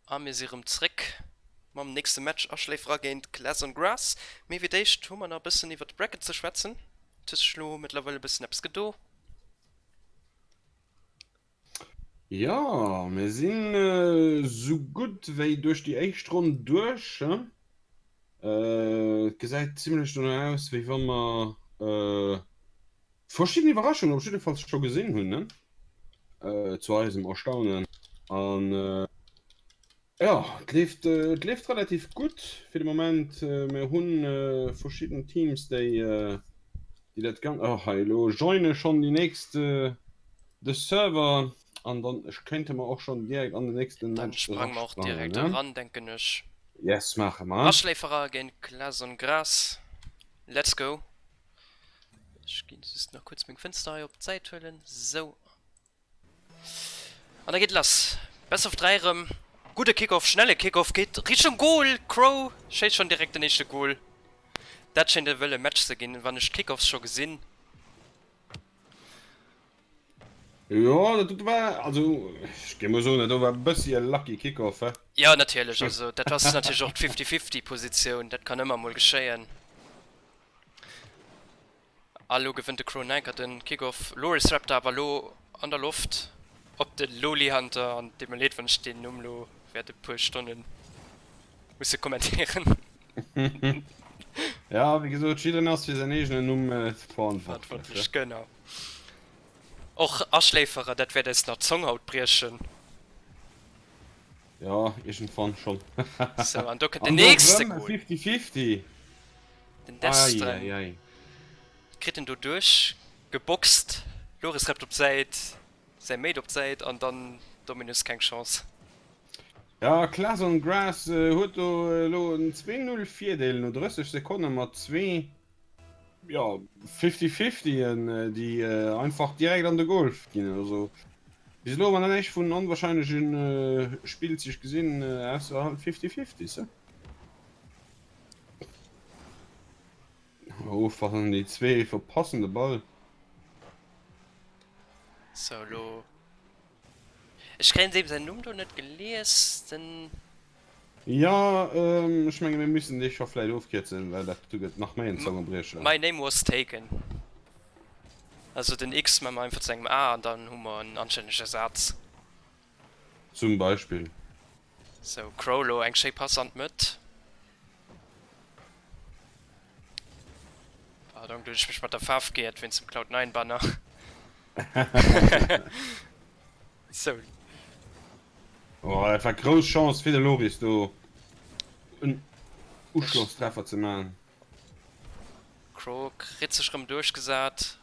A mir si rëm zréck mam nächste Match, Aschléiferer géint Glass on Grass. Mee fir d'éischt hu mer nach e bëssen iwwert de Bracket ze schwätzen. Et huet sech elo mëttlerweil e bëssen eppes gedo. Jo, mir sinn esou gutt wéi duerch déi éischt Ronn duerch. Et gesäit zimlech dono aus, wéi wa mer verschidden Iwwerraschungen op jiddefalls scho gesinn hunn, zu eisem Erstaunen. An jo, et leeft, et leeft relativ gutt fir de Moment. Mir hu verschidden Teams, déi, déi dat Gan-, oh hei elo joine schonn déi nächst de Server an dann kéinte mer och schonn direkt an den nächsten Dann Match sprange mer och erasprangen, direkt ne? eran, denken ech. Yes, maache mer. Aschléiferer géint Glas on Gras. Let's go! Ech ginn just nach kuerz meng Fënster hei op d'Säit huelen. Sou. An da geet lass. Best of 3 erëm. Gudde Kickoff, schnelle Kickoff, geet Richtung Goal! Crow schéisst schonn direkt den éischte Goal. Dat schéint e wëlle Match ze ginn, wann ech d'Kickoffs scho gesinn. Jo, dat do war, also ech géing mol soen, dat do war e bëssi e lucky Kickoff, he? Jo, natierlech. Also dat ass natierlech och d'Fifty-Fifty-Positioun, dat kann ëmmer mol geschéien. A lo gewënnt de Crow Nanker den Kickoff. Loris Raptor awer lo an der Loft op de Loli Hunter an deet mer leed wann ech deen Numm lo wäert e puer Stonnen musse kommentéieren. Ja, wéi gesot, jiddereen ass fir säin eegenen Numm verantwortlech. Verantwortlech, genau. Och Aschléiferer, dat wäert eis nach d'Zong haut briechen. Jo, iergendwann schonn. Sou, an do kënnt den nächste Goal. 50-50. Den Destren kritt en do duerch geboxt. Loris rappt op d'Säit, säi Mate op d'Säit an dann Dominus keng Chance. Ja, Class on Grass huet do elo en 2, 0 Virdeel no 30 Sekonne mat zwee, jo, Fifty-Fiftyen, déi einfach direkt an de Goal ginn. Also bis elo hu mer nach näischt vun onwahrscheinleche Spillzich gesinn, ausser halt Fifty-Fiftys. Ofpassen, déi zwee verpassen de Ball. Sou, elo Ech kréien deem säin Numm do net gelies, den. Jo, ech menge mir müssen dee scho vläit ofkierzen, well dat do gëtt nach méi en Zongebriecher. My name was taken. Also den X maache mer einfach zu engem A an dann hu mer en anstännege Saz. Zum Beispill. Sou, Crowlo, eng schéi Pass an d'Mëtt. Pardon, do hunn ech mech mat der Faarf geiert wéinst dem Cloud 9 Banner. Sou. Oh, dat war grouss Chance fir de Loris do en Uschlosstreffer ze maachen. Crow kritt sech rëm duerchgesat.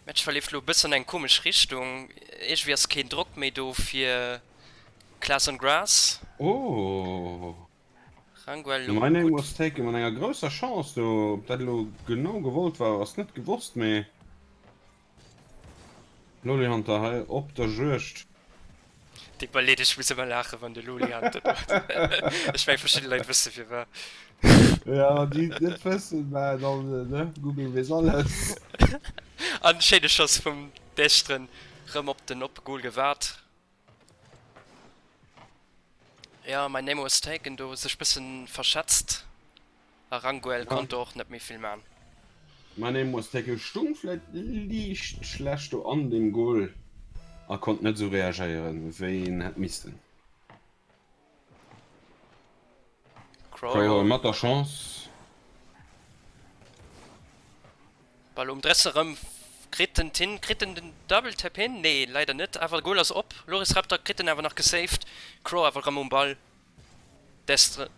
Match verleeft lo e bëssen an eng komesch Richtung. Iergendwéi ass keen Drock méi do fir Class on Grass. Oh. Ranguel lo My name gutt. was taken mat enger grousser Chance do. Ob dat elo genau gewollt war ass net gewosst, mee Loli Hunter hei op der Juegd. Deet mer leed, ech muss ëmmer laachen wann de Loli Hunter do ass. Ech mengen verschidde Leit wësse firwat. Ja, déi et net wëssen, mä dann, ne, Google weess alles. An schéine Schoss vum Destren, rëm op den oppe Goal gewaart. Ja, My Name Was Taken do sech bëssen verschätzt a Ranguel konnt do och net méi vill man. My Name Was Taken stung vläit liicht schlecht do an dem Goal a konnt net sou reagéieren wéi en hätt missten. Crow mat der Chance. Ball um Dresser rëm kritt den Tin, kritt en den Double Tap hin? Nee leider net, awer de Goal ass op. Loris Raptor kritt en awer nach gesaved. Crow awer rëm um Ball, Destre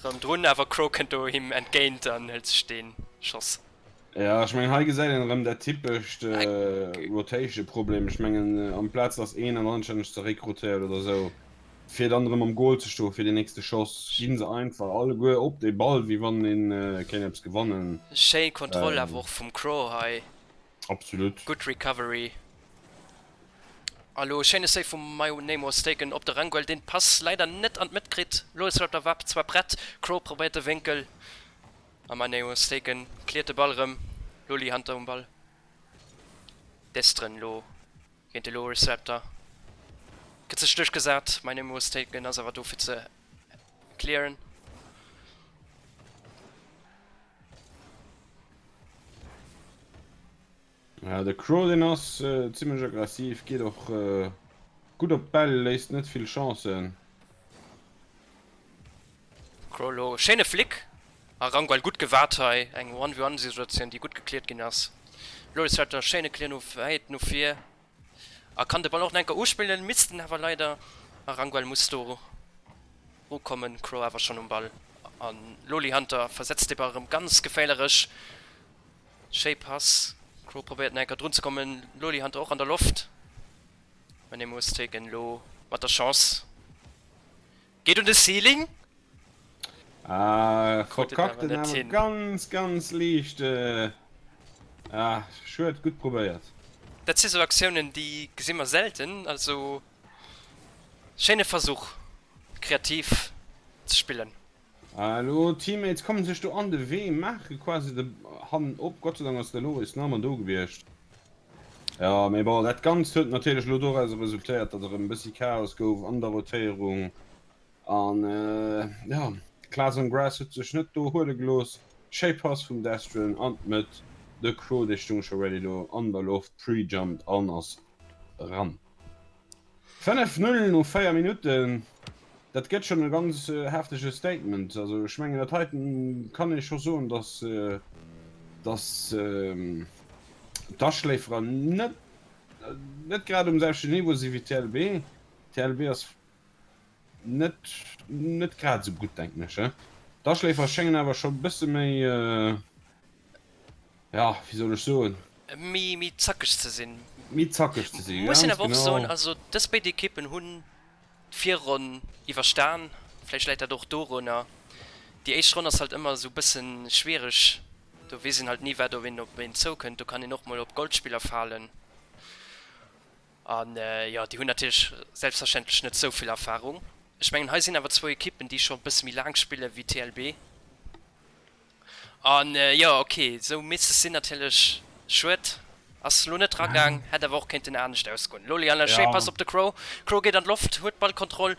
rëm drun, awer Crow kënnt do him entgéint an hëlt sech dee Schoss. Jo, ech mengen hei gesäit een erëm dat typescht Rotation-Problem. Ech mengen amplaz dass een an anstänneg zeréck rotéiert oder sou, fir dann erëm am Goal ze stoen fir den nächste Schoss, gi se einfach alleguer op de Ball wéi wann een kéint eppes gewannen. Schéin Kontroll awer och vum Crow hei. Absolut. Gutt Recovery. A lo schéine Save vum My Name Was Taken op de Ranguel, deen d'Pass leider net an d'Mëtt kritt. Loris Raptor war zwar prett, Crow probéiert de Wénkel. A My Name Was Taken cleart de Ball rëm. Loli Hunter um Ball. Destren lo. Géint de Loris Raptor. Gëtt sech duerchgesat. My name was taken ass awer do fir ze clearen. Ja, de Crow deen ass zimlech aggressiv, geet och gutt op d'Bäll, léisst net vill Chancen. Crow lo schéine Flick a Ranguel gutt gewaart hei, eng One v One Situatioun déi gutt gecleart ginn ass. Loris Raptor schéine Clear no wäit no vir a kann de Ball och nach enker uspillen, misst en awer leider a Ranguel muss do rukommen. Crow awer schonn um Ball an Loli Hunter versetzt de Ball erëm ganz geféilerech. Schéi Pass, Crow probéiert nach enker drun ze kommen, Loli Hunter och an der Loft, mä Nemo is taken lo mat der Chance. Geet un de Ceiling. Ah, verkackt en awer ganz ganz liicht. Ah, schued, gutt probéiert. Dat si sou Aktiounen déi gesi mer selten, also schéine Versuch kreativ ze spillen. Ah, elo Teammates kommen sech do an de Wee, maache quasi de hannen op. Gott sei Dank ass de Loris nach ëmmer do gewiescht. Jo, mee bon, dat Ganzt huet natierlech elo dorauser resultéiert, datt erëm e bëssi Chaos gouf an der Rotéierung. An jo, Class on Grass huet sech net do huele gelooss. Schéi Pass vum Destron an d'Mëtt, de Crow dee stung scho ready do an der Loft, pre-jumped an ass eran. 5, 0 no 4 Minutten, dat gëtt schonn e ganz heftege Statement. Also ech mengen dat heiten kann ee scho soen, datt datt d'Aschléiferer net net grad um selwechten Niveau si wéi d'TLB. D'TLB ass net net grad esou gutt denken ech. D'Aschléifer schéngen awer scho bësse méi. Ja, wéi soll ech soen? Méi, méi zackeg ze sinn. Méi zackeg ze sinn, Muss een ganz awer och soen, genau. also dës béid Ekippen hunn d'Virronn iwwerstan. Vläicht läit dat och dorunner. Déi éischt Ronn ass halt ëmmer esou bëssen schwiereg. Do weess een halt ni, wat op een op een zoukënnt. Do kann een och mol op Goldspiller falen. An jo, déi hunn natierlech selbstverständlech net esou vill Erfarung. Ech mengen, hei sinn awer zwou Ekippen, déi scho e bësse méi laang spille wéi TLB. An jo ok, esou Misses sinn natierlech schued. Ass lo net ragaang, hätt awer och kéinten anescht ausgoen. Loli an schéi Pass op de Crow. Crow geet an d'Loft, huet Ballkontroll,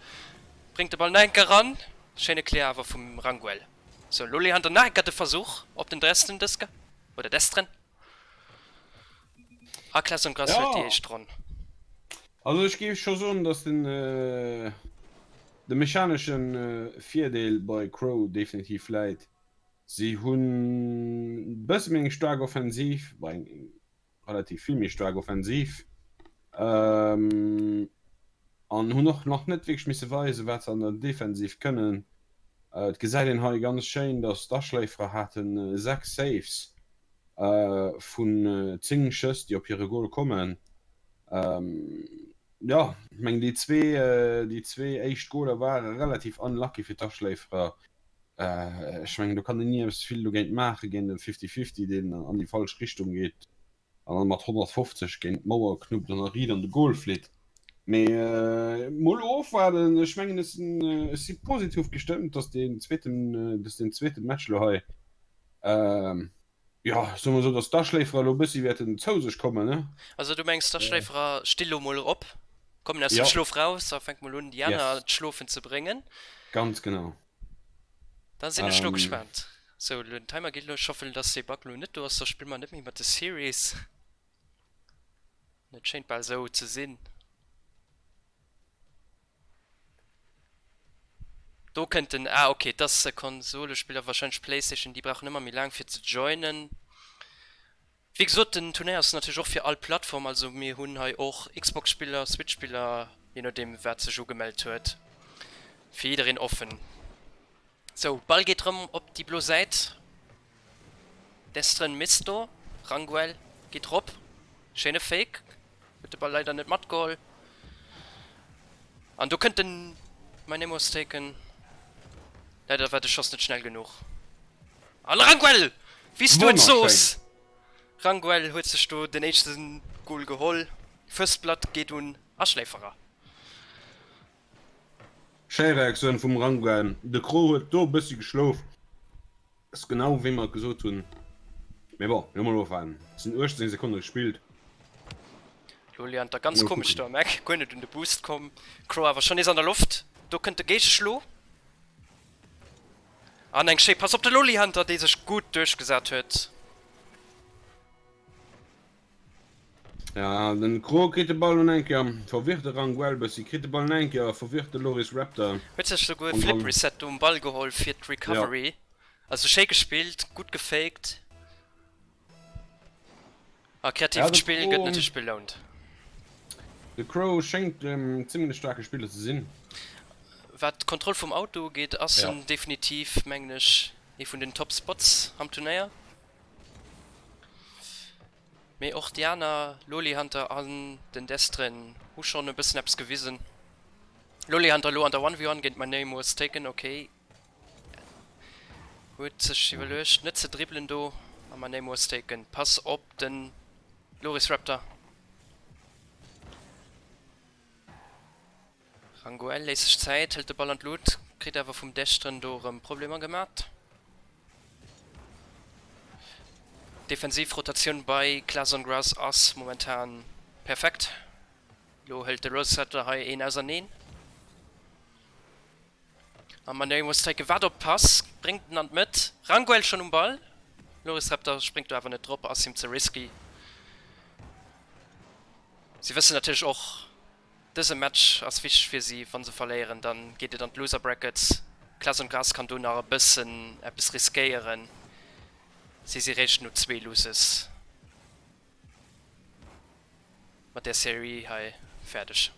bréngt de Ball nach eng Kéier ran. Schéine Clear awer vum Ranguel. Sou, Loli Hunter nach eng Kéier de Versuch op den Dresden dës Ke oder Destren. A Class on Grass huet déi éischt Ronn. Also ech géif scho soen, datt den de mechanesche Virdeel bei Crow definitiv läit. Si hunn e bësse méi eng staark Offensiv, bon eng relativ vill méi staark Offensiv, an hunn och nach net wierklech misse weisen, wat se an der Defensiv kënnen. Et gesäit een hei ganz schéin, datt d'Aschléiferer hate 6 Saves vun 10 Schëss, déi op hire Gol kommen. Jo, ech mengen déi zwee, déi zwee éischt Goler ware relativ unlucky fir d'Aschléiferer. Ech mengen do kann een ni eppes vill dogéint maachen, géint e Fifty-Fifty, deen an déi falsch Richtung geet an dann mat 150 géint d'Mauer knuppt an da riit an de Gol flitt. Mee mol ofwaarden, ech mengen ech sinn, ech si positiv gestëmmt, datt deen zweeten, datt deen zweeten Match elo hei, jo, soe mer esou, datt d'Aschléiferer elo e bëssi wäerten zou sech kommen, ne? Also du mengs d'Aschléiferer sti lo mol op, kommen aus dem Schlof raus a fänke mol un déi aner d'Schlofen ze bréngen? Ganz genau. Da sinn ech lo gespaant. Sou, lo den Timer geet elo. Ech hoffen dass dee Bug lo net do ass, soss spille mer net méi mat de Series. Et schéint bal sou ze sinn. Do kënnt den, ah ok, et ass e Konsolespiller, wahrscheinlech Playstation, déi brauchen ëmmer méi laang fir ze joinen. Wéi gesot, den Turnéier ass natierlech och fir all Plattform, also mir hunn hei och Xbox-Spiller, Switch-Spiller, je nodeem wat sech ugemellt huet, fir jiddereen offen. Sou, Ball geet rëm op déi blo Säit, Destren misst do, Ranguel geet rop, schéine Fake, huet de Ball leider net matgeholl an do kënnt den My Name Was Taken, leider war de Schoss net schnell genuch. An Ranguel! Wéi s du et soos! Ranguel huet sech do den éischte Goal geholl. First Blood geet un Aschléiferer. Schéi Reaktioun vum Ranguel. De Kro huet do e bëssi geschlof. Ass genau wéi mer et gesot hunn. Mee bon, lo mol ofwaarden. Et sinn 18 Sekonne gespillt. Loli Hunter ganz komesch do am Eck, guer net un de Boost komm. Crow awer schonn nees an der Loft, do kënnt de Géigeschlo. An eng schéi Pass op de Loli Hunter, dee sech gutt duerchgesat huet. Ja, den Crow kritt de Ball nun eng Kéier, verwirrt de Ranguel bëssi, kritt de Ball eng Kéier, verwirrt de Loris Raptor. Huet sech souguer e Flip Reset um Ball geholl fir d'Recovery. Also schéi gespillt, gutt gefaked. A kreatiivt Spill gëtt natierlech belount. De Crow schéngt en zimlech staarke Spiller ze sinn. Wat d'Kontroll vum Auto ugeet, ass en definitiv, mengen ech, ee vun den Top Spots am Turnéier. Mee och déi aner, Lolihunter an den Destren, hu schonn e bëssen eppes gewisen. Lolihunter elo an der One v One géint My Name Was Taken, ok. Huet sech iwwerluecht net ze dribbelen do a My Name Was Taken Pass op den Loris Raptor. Ranguel léisst sech Zäit, hëlt de Ball an d'Lut, kritt awer vum Destren do erëm Problemer gemat. Defensiv Rotatioun bei Clason Grass ass momentan perfekt. Lo hëlt de Rossetter hei een auserneen. A Mané muss zréck, waart op d'Pass, bréngt en an d'Mëtt. Ranguel schonn um Ball. Loris Raptor spréngt do awer net drop, ass him ze risky. Si wëssen natierlech och, Dëse Match ass wichteg fir si. Wa se verléieren, da geet et an d'Loser Brackets. Clason Grass kann do nach e bëssen eppes riskéieren. Si si réischt no zwee Loses mat där Serie hei fäerdeg.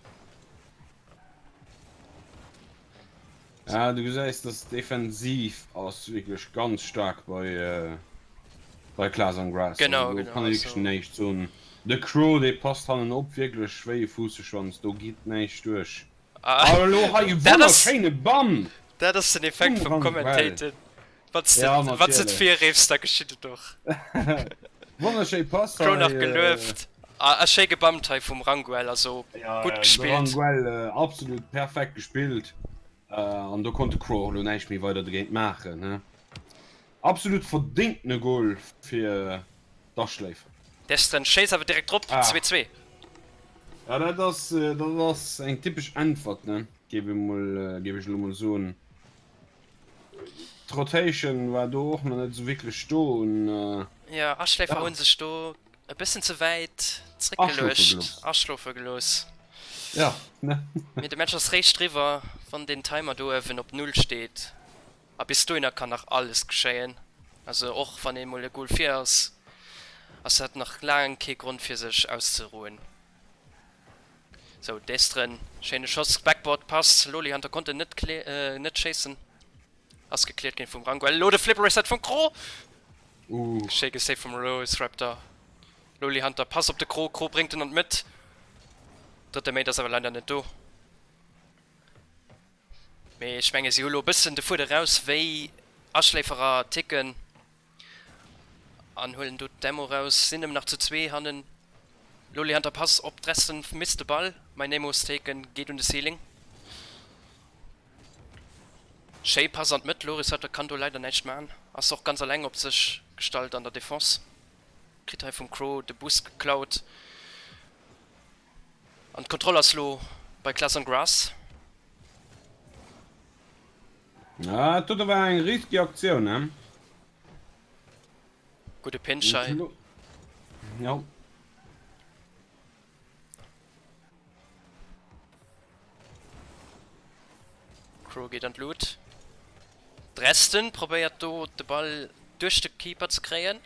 Ja, du gesäis, dass d'Defensiv ass wierklech ganz staark bei bei Clason Grass. Genau, Also do genau, kann ee wierklech also. näischt soen. De Crow, dee passt hannen op wierklech wéi e Fuusseschwanz, do geet näischt duerch. Ah, A elo hei e dat ass, wonnerschéine Bam dat ass den Effekt vum vum Ranguel. Commentaten. Wann s de, Ja, wann s de natierlech. virreefs, da geschitt et och. Wonnerschéi Pass Crow nach hei. gelueft a schéi gebammt hei vum Ranguel, also Ja, gutt de gespillt. Ranguel absolut perfekt gespillt. An do konnt de Crow och elo näischt méi weider dogéint maachen. Absolut verdéngtene Goal fir d'Aschléifer. Destren schéisst awer direkt drop, 2, 2. Ja dat ass dat ass eng typesch Äntwert ne, géif ech mol géif ech elo mol soen. D'Rotation war do och nach net esou wierklech do un. Jo, Aschléifer hunn sech do E bëssen ze wäit zréckgeluecht, aschlofe gelooss. Ja, ne. Mee de Match ass réischt riwwer, wann den Timer do uewen op Null steet. A bis dohinner kann nach alles geschéien. Also och wann ee mol e Goal vir ass, ass dat nach laang kee Grond fir sech auszerouen. Sou, Destren, schéine Schoss, Backboard Pass, Loli Hunter konnt en net net schéissen. Ass gekläert ginn vum Ranguel. Elo de Flip Reset vum Kro! Schéi gesaved vum Rose Raptor. Loli Hunter Pass op de Kro. Kro bréngt en an d'Mëtt. Drëtte Mate ass awer leider net do. Mee ech menge si hu lo e bëssen de Fueder raus wéi Aschléiferer ticken an huelen do d'Demo raus. Sinn nëmmen nach zu zwee hannen. Loli Hunter Pass op d'Resten misst de Ball. My Name Was Taken geet un de Ceiling. Schéi Pass an d'Mëtt, Loris Hutter kann do leider näischt man, ass och ganz alleng op sech gestallt an der Defense. Kritt hei vum Crow de Boost geklaut an d'Kontroll ass lo bei Class on Grass. Ah, dat do war eng risky Aktioun, ne? Gudde Pinch hei. Jo. Crow geet an d'Lut. Dresden probéiert do de Ball duerch de Keeper ze kréien.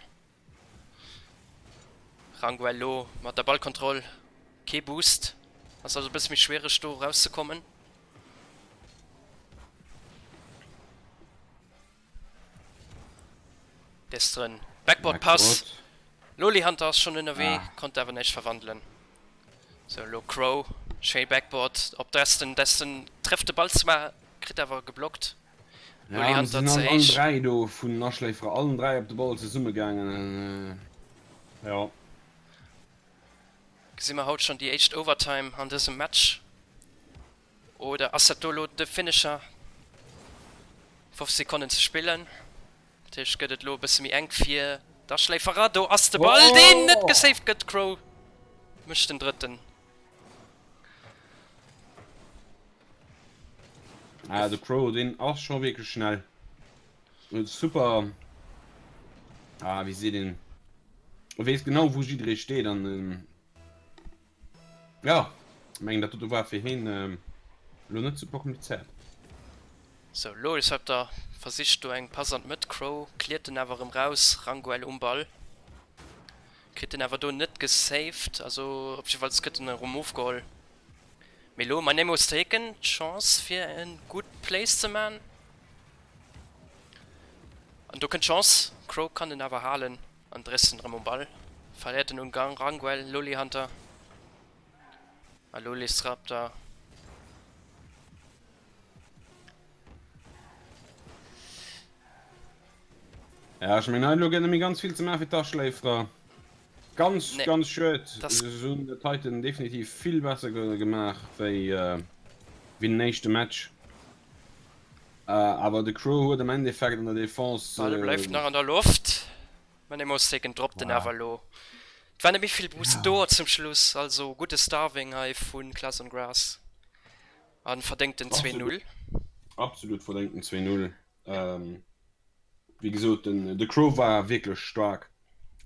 Ranguel lo mat der Ballkontroll. Kee Boost. Ass also e bësse méi schwiereg do erauszekommen. Destren Backboard Pass. Loli Hunter ass schonn ënnerwee, konnt awer näischt verwandelen. Sou elo Crow, schéi Backboard op Dresden. Dresden trefft de Ball zwar, kritt awer geblockt. Loli Hunter ze héich. Allen 3 do vun den Aschléiferer, allen 3 op de Ball zesumme gaangen. Jo. Gesi mer haut schonn déi éischt Overtime an dësem Match? Oder ass dat do elo de Finisher? 5 Sekonnen ze spillen. Natierlech gëtt et elo e bësse méi enk fir d'Aschléiferer. Do ass de Ball, deen net gesaved gëtt. Crow. Mécht den drëtten. Ah, de Crow deen ass scho wierklech schnell. Super. Ah, wéi seet een, e weess genau wou jidderee steet an jo, mengen dat dote war fir heen elo net super komplizéiert. Sou, Lorisaptor versicht do eng Pass an d'Mëtt, Crow cleart en awer erëm raus, Ranguel um Ball, kritt en awer do net gesaved, also op jiddefalls gëtt en erëm ofgeholl. Mee lo My Name Was Taken, d'Chance fir en gutt Place ze man. An do kënnt d'Chance, Crow kann en awer halen an dréisst en erëm um Ball, verléiert en un Ranguel, Lolihunter a Lolisraptor. Ja, ech mengen hei elo gëtt net méi ganz vill ze maachen fir d'Aschléiferer. Ganz, Nee, ganz schued. das Se hunn dat heiten definitiv vill besser ge gemaach wéi wéi den éischte Match. Awer de Crow huet am Endeffekt an der Defense. Ball bleift nach an der Loft. Mä de Moseken droppt en awer elo. Et war net méi vill Boost do zum Schluss, also gudde Starving hei vu Class on Grass a verdéngten 2-0. Absolut verdéngten 2-0. Wéi gesot, de Crow war wierklech staark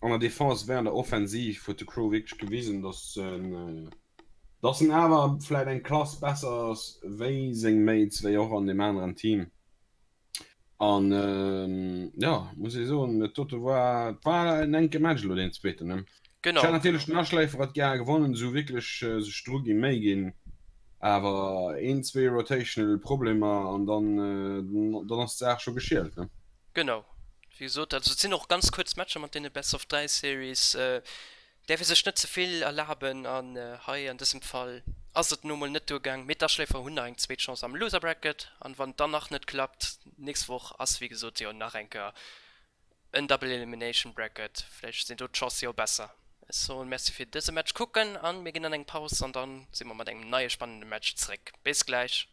an der Defense wéi an der Offensiv huet de Crow wierklech gewisen, datt en datt en awer vläit eng Klass besser ass wéi seng Mates, wéi och an deem aneren Team. An jo, muss ee soen, dat dote war, war en enke Match elo deen zweeten, ne? Genau. Ech hätt natierlech den Aschläiferer gär gewonnen, esou wierklech sech dru gi Méi ginn, awer een, zwee rotational Problemer an dann, dann ass d'Saach scho geschielt, ne? Genau, wéi gesot, also et sinn och ganz kuerz Matcher mat deene Best of 3 Series. Däerf ee sech net ze vill erlaben an hei an dësem Fall ass et nu mol net duergaang. Mee d'Aschléifer hunn nach eng zweet Chance am Loser Bracket an wann et dann nach net klappt, nächst Woch ass wéi gesot jo nach eng Kéier en Double Elimination Bracket, vläicht sinn do d'Chancë jo besser. Ech soen Merci fir dëse Match kucken an mir ginn an eng Paus an dann si mer mat engem neie spannende Match zréck. Bis gläich.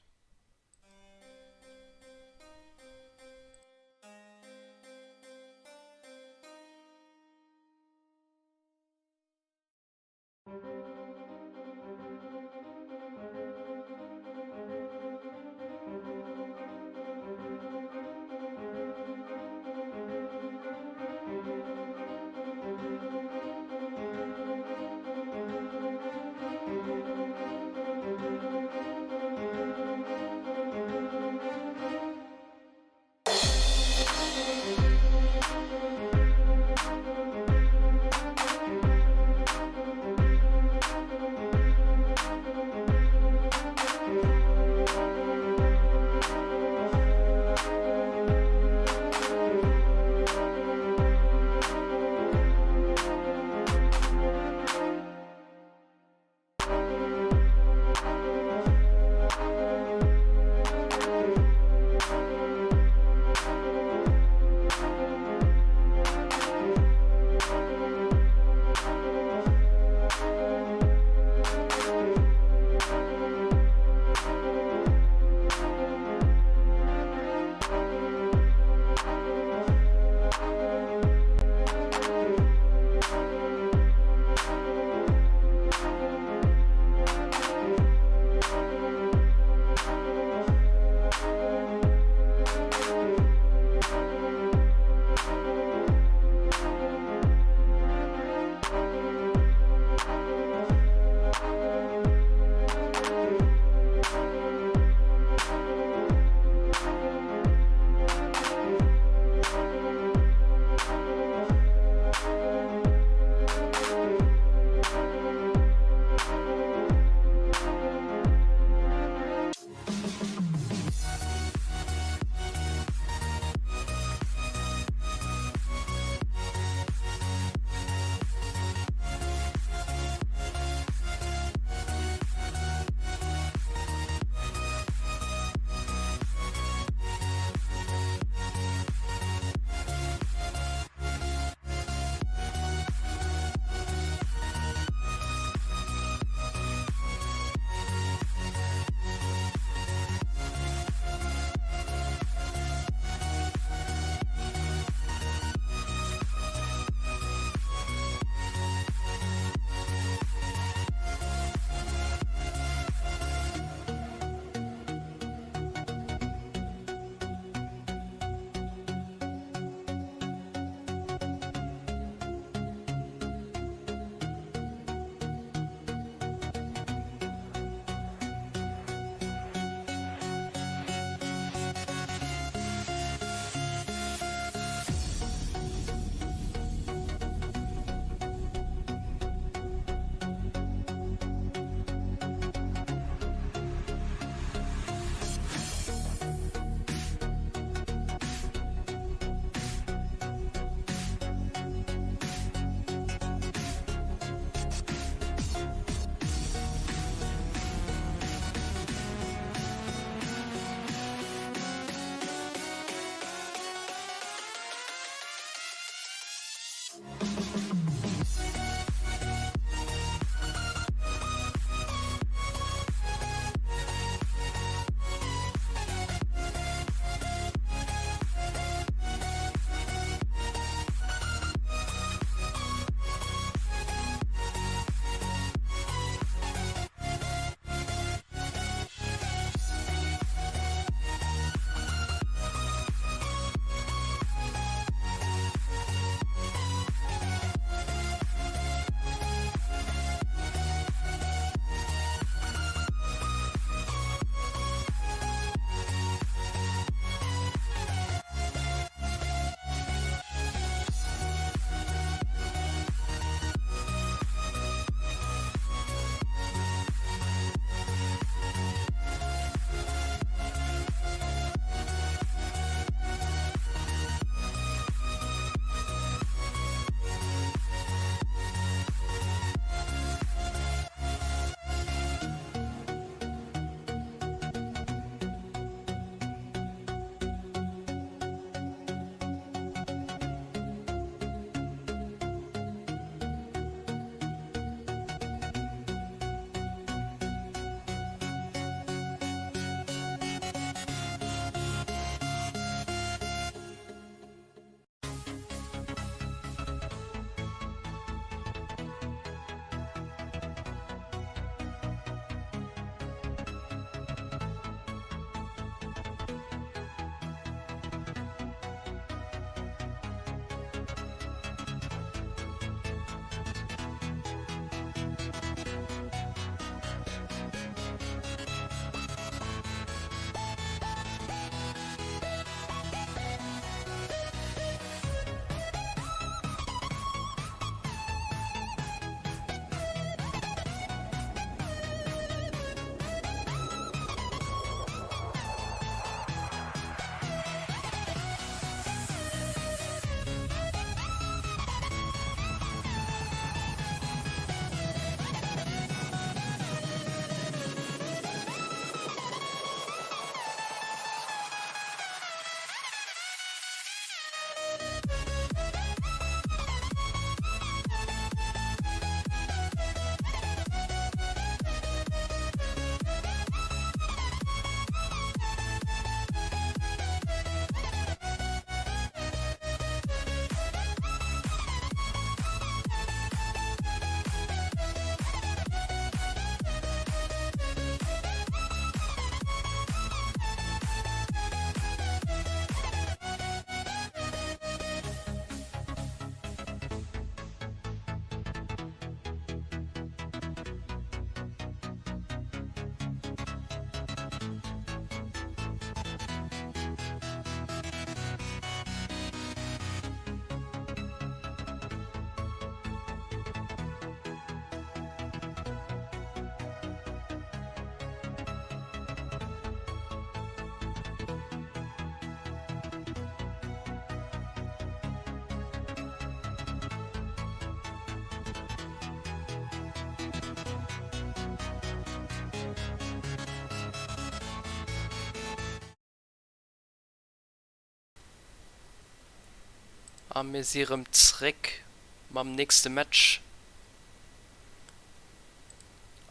A mir si rëm zréck mam nächste Match.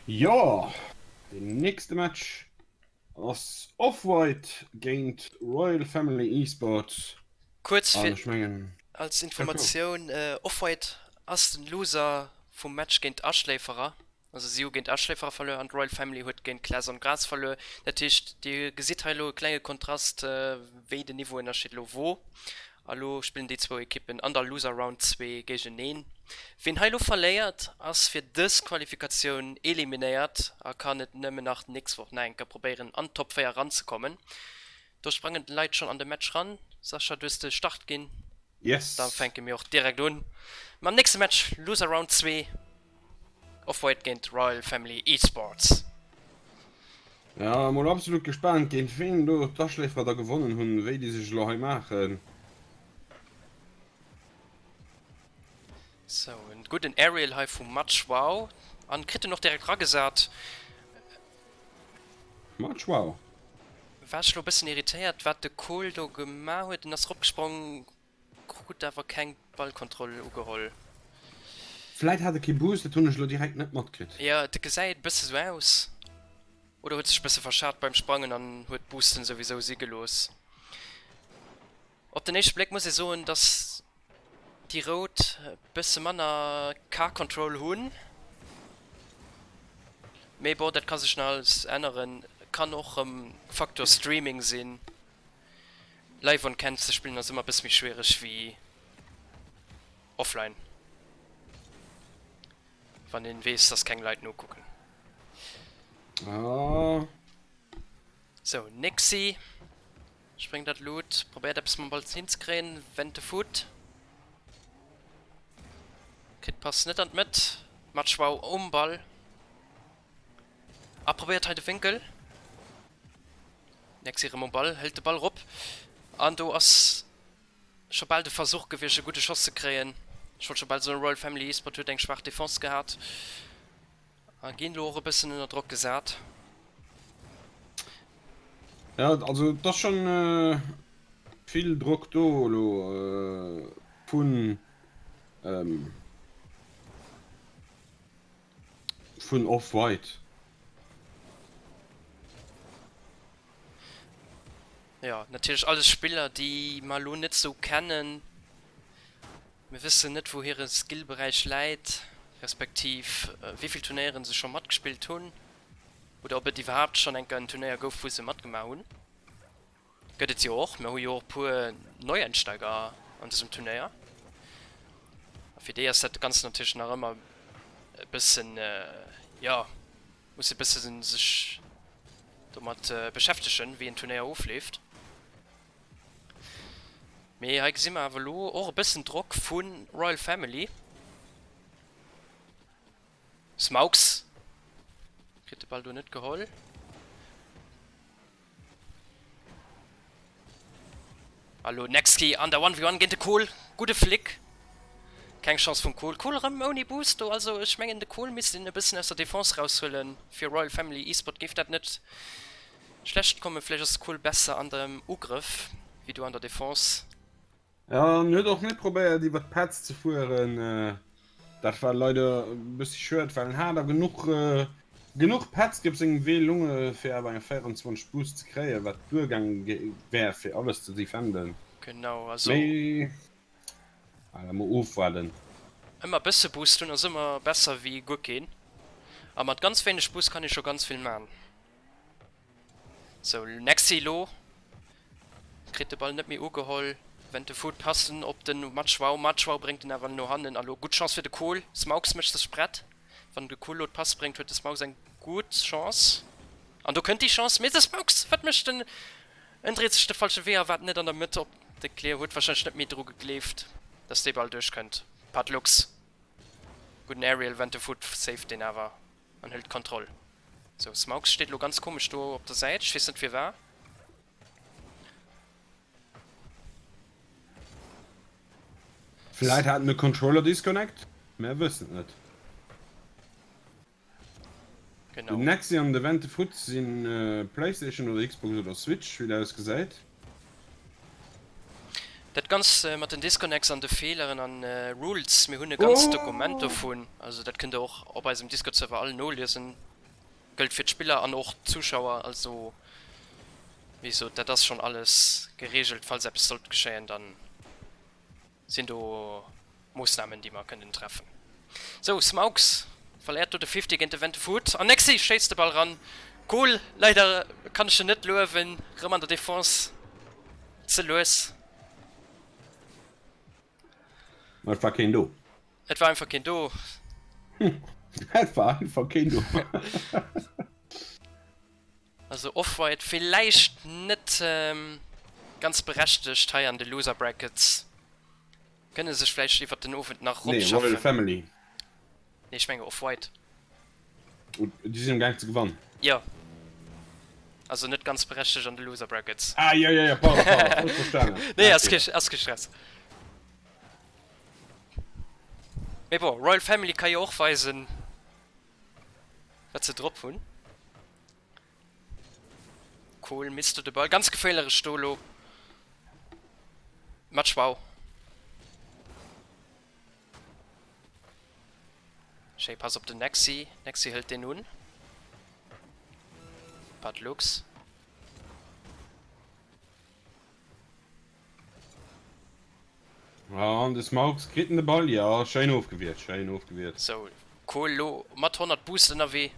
Jo, deen nächste Match ass Off-White géint Royal Family Esports. Kuerz fir als Informatioun, Off-White ass den Loser vum Match géint Aschléiferer. Also si hu géint Aschléiferer verluer an d'Royal Family huet géint Class on Gras verluer. Dat heescht, Dir gesitt hei elo e klenge Kontrast, wéi den Niveauënnerscheed elo wor. A lo spillen déi zwou Ekippen an der Loser Round 2 géigeneen. Ween hei elo verléiert, ass fir dës Qualifikatioun eliminéiert a kann et nëmmen nach d'nächst Woch nach eng Kéier probéieren an d'Top 4 eranzekommen. Do sprangen d'Leit schonn an de Match ran. Sascha, du hues de Start ginn. Yes. Da fänke mir och direkt un mam nächste Match, Loser Round 2. Off-White géint Royal Family Esports. Ja, mol absolut gespaant géint ween do d'Aschléiferer da gewonnen hunn, wéi déi sech elo hei maachen. Sou, en gudden Aerial hei vum Match, wow, an kritt en och direkt ragesat. Match, wow. War ech lo bëssen irritéiert wat de Kohl do gemaach huet, en ass ropgesprong, Krut awer keng Ballkontroll ugeholl. Vläit hat e kee Boost, dat hunn ech elo direkt net matkritt. Jo, et gesäit e bësse sou aus. Oder huet sech bësse verschat beim Sprangen an huet d'Boosten souwisou si gelooss. Op den éischte Bléck muss ee soen, dass déi Rout e bësse manner Car Control hunn. Mee bon, dat ka sech nach alles änneren. Kann och rëm Faktor Streaming sinn. Live on Cam ze spillen ass ëmmer bësse méi schwiereg wéi offline, wann een weess dass keng Leit nokucken. Ah. Sou, Nixi spréngt dat Loot, probéiert eppes mam Ball hinzekréien, wennt de Foot, kritt d'Pass net an d'Mëtt, Matschwau um Ball. A probéiert hei de Wénkel. Nexi erëm um Ball, hëlt de Ball rop an do ass scho bal de Versuch gewiescht e gudde Schoss ze kréien. Ech wollt scho bal soen Royal Family Esport huet eng schwaach Defense gehat a ginn elo och e bëssen ënner Drock gesat. Jo, also et ass schonn vill Drock do elo vun. Vun Off-White. Jo, natierlech alles Spiller, déi mer elo net sou kennen. Mir wëssen net, wou hire Skillberäich läit, respektiv wéi vill Turnéieren se scho matgespillt hunn oder ob et iwwerhaapt schonn eng Kéier en Turnéier gouf, wou se matgemaach hunn. Gëtt et jo och. Mir hu jo och e puer Neueinsteiger an dësem Turnéier. A fir déi ass dat Ganzt natierlech nach ëmmer e bëssen, jo, muss e bësse sech domat beschäftegen, wéi en Turnéier ofleeft. Mee hei gesi mer awer elo och e bëssen Drock vu Royal Family. Smaux kritt de Ball do net geholl. A lo Nexki an der 1v1 géint de Kohl. Gudde Flick. Keng Chance vum Kohl. Kohl erëm ouni Boost do. Also ech mengen de Kohl misst een e bëssen aus der Defense raushuelen. Fir Royal Family Esport géif dat net schlecht kommen. Vläicht ass de Kohl besser an dem Ugrëff wéi do an der Defense. Jo, en huet och net probéiert iwwer d'Petz ze fueren. Dat war leider e bëssi schued, well en hat a genuch genuch Petz déi op sengem Wee lunge fir awer eng 24 Boost ze kréien, wat duergaang wär fir alles ze defenden. Genau, also. Mee voilà, mol ofwaarden. Ëmmer bësse Boost hunn ass ëmmer besser wéi guer keen. A mat ganz wéineg Boost kann ee scho ganz vill man. Sou, Nexi lo kritt de Ball net méi ugeholl. Wennt de Foot passen op den Matschwau. Matschwau bréngt en awer no hannen a lo gutt Chance fir de Kohl. Smaux mécht sech prett. Wann de Kohl lo d'Pass bréngt, huet de Smaux eng gutt Chance. An do kënnt déi Chance, mee de Smaux, wat mécht en? En dréit sech de falsche Wee a waart net an der Mëtt op de Clear. Huet warscheinlech net méi dru gegleeft, dass dee Ball duerchkënnt. Patlux, gudden Aerial, wennt de Foot, saved deen awer. An hëlt d'Kontroll. Sou, Smaux steet elo ganz komesch do op der Säit, ech weess net firwar. Vläit hat en e Controller Disconnect? Mär wëssen et net. Genau. Den Nexi an de Vente Foot si Playstation oder Xbox oder Switch, wéi et ausgesäit. Dat Ganzt mat den Disconnects an de Feeleren an Rules, mir hunn e ganzt Dokument dovun, also dat kënnt der och op eisem Discord Server all noliesen, gëllt fir d'Spiller an och d'Zuschauer, also wéi gesot dat ass schonn alles gereegelt, falls eppes sollt geschéien, dann sinn do Moossnamen déi mer kënnen treffen. Sou, Smaux verléiert do de 50 géint de Ventefoot an Nexi schéisst de Ball ran. Goal, leider kann ech en net luewen, rëm an der Defense. Ze lues. Ma et war keen do. Et war einfach keen do. Et war einfach keen do. Also Off-White villäicht net ganz berechtegt hei an de Loser Brackets. Kënne sech vläicht iwwert den Owend nach Nee, Royal eropschaffen. Family. Nee, ech menge Off-White. Déi sinn am Gaang ze gewannen. Jo. Also net ganz berechtegt an de Loser Brackets. Ah, jo, jo, jo, pardon, pardon, falsch verstanen. Nee, ass kee, ass kee Stress. Mee bon, Royal Family ka jo och weisen, wat se drop hunn. Kohl misst do de Ball, ganz geféierlech do elo. Match wow. Schéi Pass op den Nexi. Nexi hëlt deen un. Bad Lux. An de Smaux kritt en de Ball, jo, schéin ofgewiert, schéin ofgewiert. Sou, Kohl lo mat 100 Boost ënnerwee.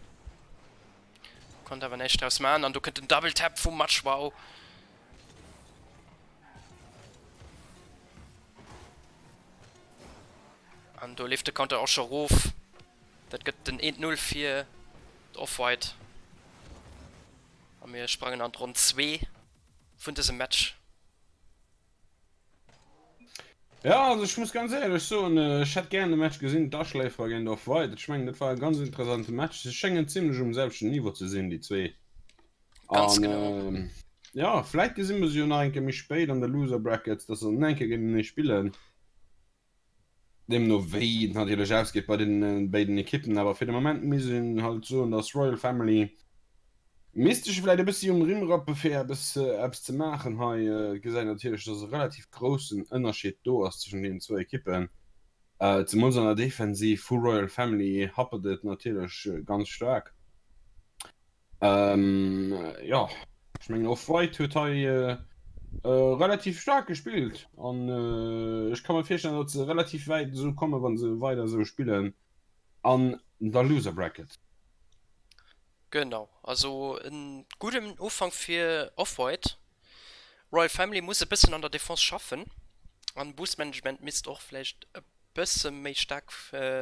Konnt awer näischt draus maachen an do kënnt den Double Tap vum Match, wow. An do leeft de Counter och scho rof. Dat gëtt den 1-0 fir d'Off-White. A mir sprangen an d'Ronn 2 vun dësem Match. Ja, also ech muss ganz éierlech soen, ech hätt gären de Match gesinn, d'Aschléiferer géint Off-White. Ech mengen, dat war e ganz interessante Match. Se schéngen zimlech um selwechten Niveau ze sinn, déi zwee. Ganz An genau. jo, vläit gesi mer se jo nach eng Kéier méi spéit an de Loser Brackets, dass se dann eng Kéier géintenee spillen. Deemno wéi et natierlech ausgeet bei den béiden Ekippen. Awer fir de Moment misst een halt soen, dass Royal Family misst sech vläit e bëssi um Rimm rappe fir eppes eppes ze maachen hei. Et gesäit natierlech, dass e relativ groussen Ënnerscheed do ass tëschent deenen zwou Ekippen. Zemools an der Defensiv vu Royal Family happert et natierlech ganz staark. Jo, ech mengen Off-White huet hei relativ staark gespillt an ech ka mer virstellen, datt se relativ wäit esou kommen, wa se weider esou spillen an der Loser Bracket. Genau, also en gudden Ufank fir Off-White. Royal Family muss e bëssen an der Defense schaffen an Boost Management misst och vläicht e bësse méi staark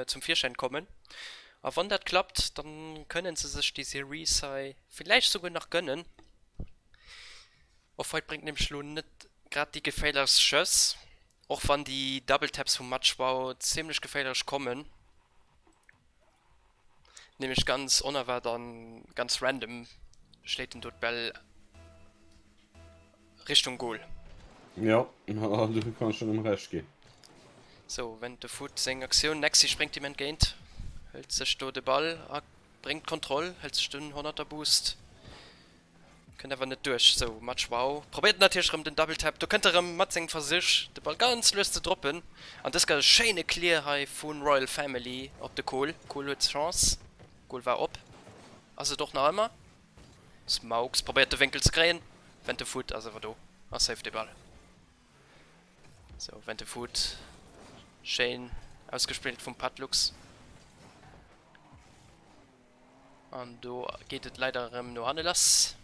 zum Virschäin kommen. A wann dat klappt, dann kënnen se sech déi Series hei villäicht souguer nach gönnen. Off-White bréngt nämlech elo net grad déi geféierlechst Schëss, och wann déi Double Taps vum Matchbau zimmlech geféierlech kommen. Nämlech ganz onerwaart an ganz random schléit en do d'Bäll Richtung Goal. Jo, do kann ech der nëmme Recht ginn. Sou, wennt de Foot seng Aktioun. Nexi spréngt him entgéint, hëlt sech do de Ball a bréngt d'Kontroll, hëlt sech den Honnerter Boost. Kënnt awer net duerch. Sou, Match wow. Probéiert natierlech erëm den Double Tap. Do kënnt e rëm mat sengem Versich de Ball ganz lues ze droppen. An dës Kéier e schéine Clear hei vu Royal Family op de Kohl. Kohl huet d'Chance. Goal war op. Ass et och nach ëmmer. Smaux probéiert de Wénkel ze kréien. Ventefoot ass awer do a saved de Ball. Sou, Ventefoot schéin ausgespillt vum Patlux. An do geet et leider erëm no hanne lass.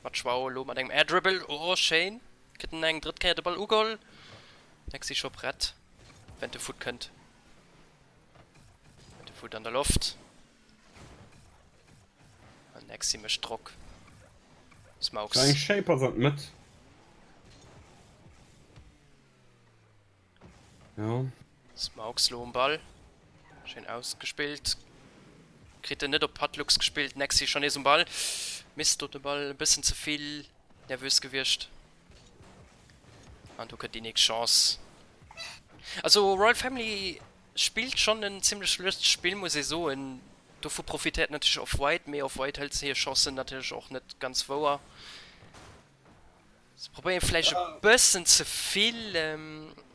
Mat Joao elo mat engem Air Dribble. Oh schéin! Kritt en eng drëtt Kéier de Ball ugeholl. Nexi scho prett, wenn de Foot kënnt. De Foot an der Loft. An Nexi mécht Drock. Smaugs. Eng schéi Pass an d'Mëtt. Jo. Smaugs lo um Ball. Schéin ausgespillt. Kritt en net op Patlux gespillt. Nexi schon nees um Ball. Mist, do de Ball e bëssen ze vill nervös gewiescht. An do kënnt déi nächst Chance. Also Royal Family spillt schon en zimmlech luest Spill, muss ee soen. Dovu profitéiert natierlech Off-White, mee Off-White hëlt hir Chancen natierlech och net ganz wouer. Se probéieren vläicht e bëssen ze vill.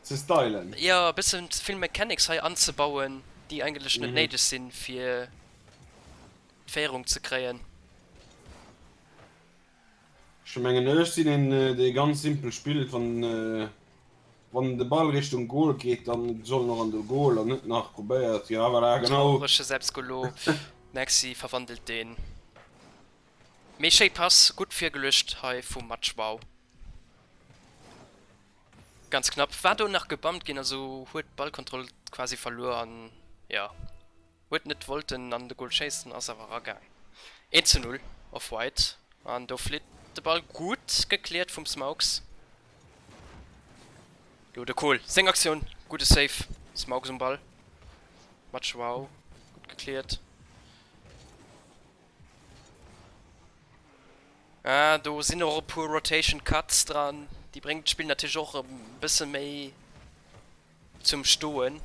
Ze stylen. Jo, e bëssen ze vill Mechanics hei anzebauen, déi eigentlech net néideg sinn, fir d'Féierung ze kréien. Ech mengen, ech sinn een, dee ganz simpel spillt, wann, wann de Ball Richtung Goal geet, dann soll en och an de Goal an net nach probéiert, jo voilà, genau. Traurege Selbstgolo, Maxi verwandelt deen. Mee schéi Pass, gutt virgeluecht hei vum Matschwau. Ganz knapp war do nach gebumpt ginn, also huet d'Ballkontroll quasi verluer an jo huet net wollten an de Goal schéissen, ass awer eragaang. 1 zu 0 Off-White an do flitt de Ball gutt gekläert vum Smaugs. Lo de Kohl, seng Aktioun, gudde Save, Smaugs um Ball, Matschwau gutt gekläert. Ah, do sinn och e puer Rotation Cuts dran. Déi bréngen d'Spill natierlech och e bësse méi zum Stoen.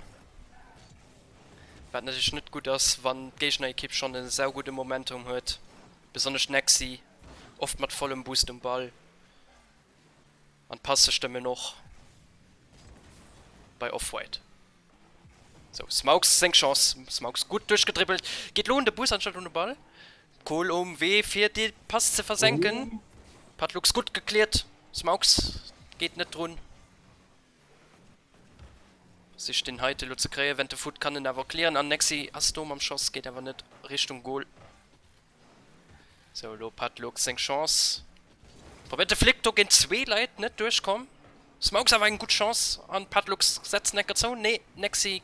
Wat natierlech net gutt ass, wann d'Géignerekipp schonn e saugudde Momentum huet. Besonnesch d'Nexi, oft mat vollem Boost um Ball. An d'Passe stëmmen och bei Off-White. Sou, Smaugs seng Chance. Smaugs gutt duerchgedribbelt. Geet lo un de Bus anstatt un de Ball. Kohl um Wee fir de Pass ze versenken. Patlux gutt gekläert. Smaugs geet net drun. Versicht den heite lo ze kréien. Ventefoot kann en awer klären an Nexi ass do mam Schoss, geet awer net Richtung Goal. Sou, elo Patlux seng Chance. Probéiert de Flick do géint zwee Leit, net duerchkomm. Smokes awer eng gutt Chance an Patlux setzt en enker zou. Nee, Nexi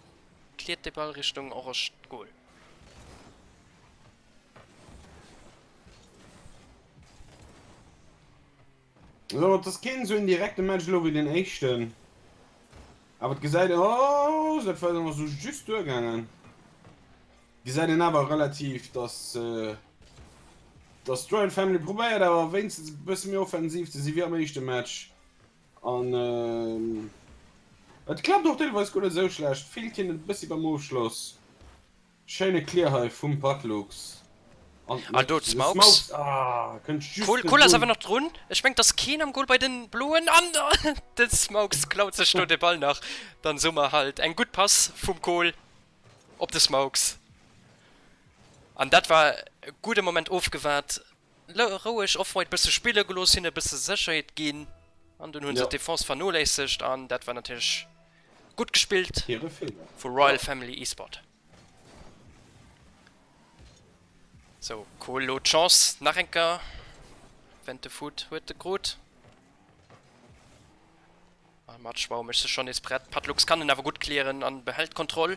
cleart de Ball Richtung Orange Goal. So, et ass keen esou en direkte Match elo wéi deen éischten, awer et gesäit, oh, dat war nach esou just duergaangen. Gesäit een awer relativ, dass dass d'Royal Family probéiert awer wéinstens e bësse méi offensiv ze si wéi am éischte Match an et klappt och deelweis guer net esou schlecht, feelt hinnen e bëssi beim Ofschloss. Schéine Clear hei vum Patlux an Ah do d'Smaugs. Ah kënnt just Kohl, Kohl ass awer nach drun. Ech mengt dass keen am Goal bei den Bloen an de Smaugs klaut sech do de Ball nach. Dann soe mer halt eng gutt Pass vum Kohl op de Smaugs an dat war e gudde Moment ofgewaart. Roueg Off-White bësse spille gelooss, hinne bësse Sécherheet ginn an dunn hu se d'Defense vernoléissegt an dat war natierlech gutt gespillt vu Royal Family Esport. Sou, Kohl elo d'Chance nach eng Kéier, Ventefoot huet de krut. A Matschwau mécht sech schonn nees prett. Patlux kann en awer gutt clearen an behält d'Kontroll.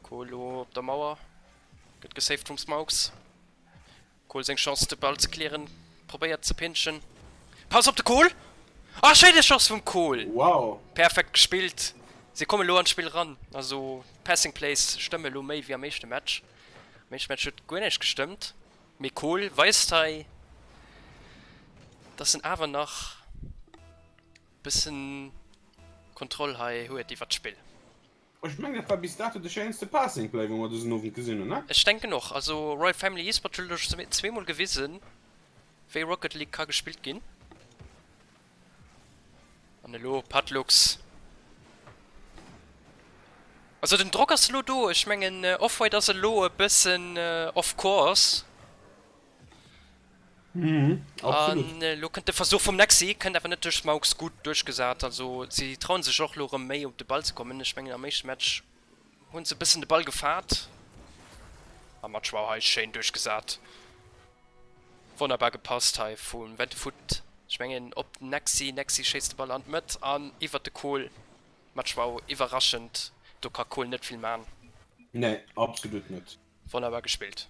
Kohl elo op der Mauer, gëtt gesaved vum Smaugs. Kohl seng Chance de Ball ze clearen, probéiert ze pinchen. Pass op de Kohl! Ah schéine Chance vum Kohl! Wow! Perfekt gespillt. Si kommen elo an d'Spill ran. Also Passing Plays stëmme elo méi wéi am éischte Match. Am éischte Match huet guer näischt gestëmmt. Mee Kohl weist hei, dass en awer nach bëssen Kontroll hei huet iwwert d'Spill. Ech mengen dat war bis dato de schéinste Passing Play wou mer dësen Owend gesinn hunn, ne? Ech denken och. Also Royal Family Esports huet elo zweemol gewisen wéi Rocket League ka gespillt ginn. An elo Patlux. Also den Drock ass elo do. Ech mengen Off-White ass elo e bëssen off course. Mhm, absolut. An elo kënnt de Versuch vum Nexi, kënnt awer net duerch Smokes gutt duerchgesat. Also si trauen sech och elo erëm méi op de Ball ze kommen. Ech mengen am éischte Match hunn se e bëssen de Ball gefaart. A Match war hei schéin duerchgesat. Wonnerbar gepasst hei vum Ventefoot. Ech mengen op den Nexi. Nexi schéisst de Ball an d'Mëtt an iwwert de Kohl. Match war iwwerraschend. Do ka Kohl net vill man. Nee, absolut net. Wonnerbar gespillt.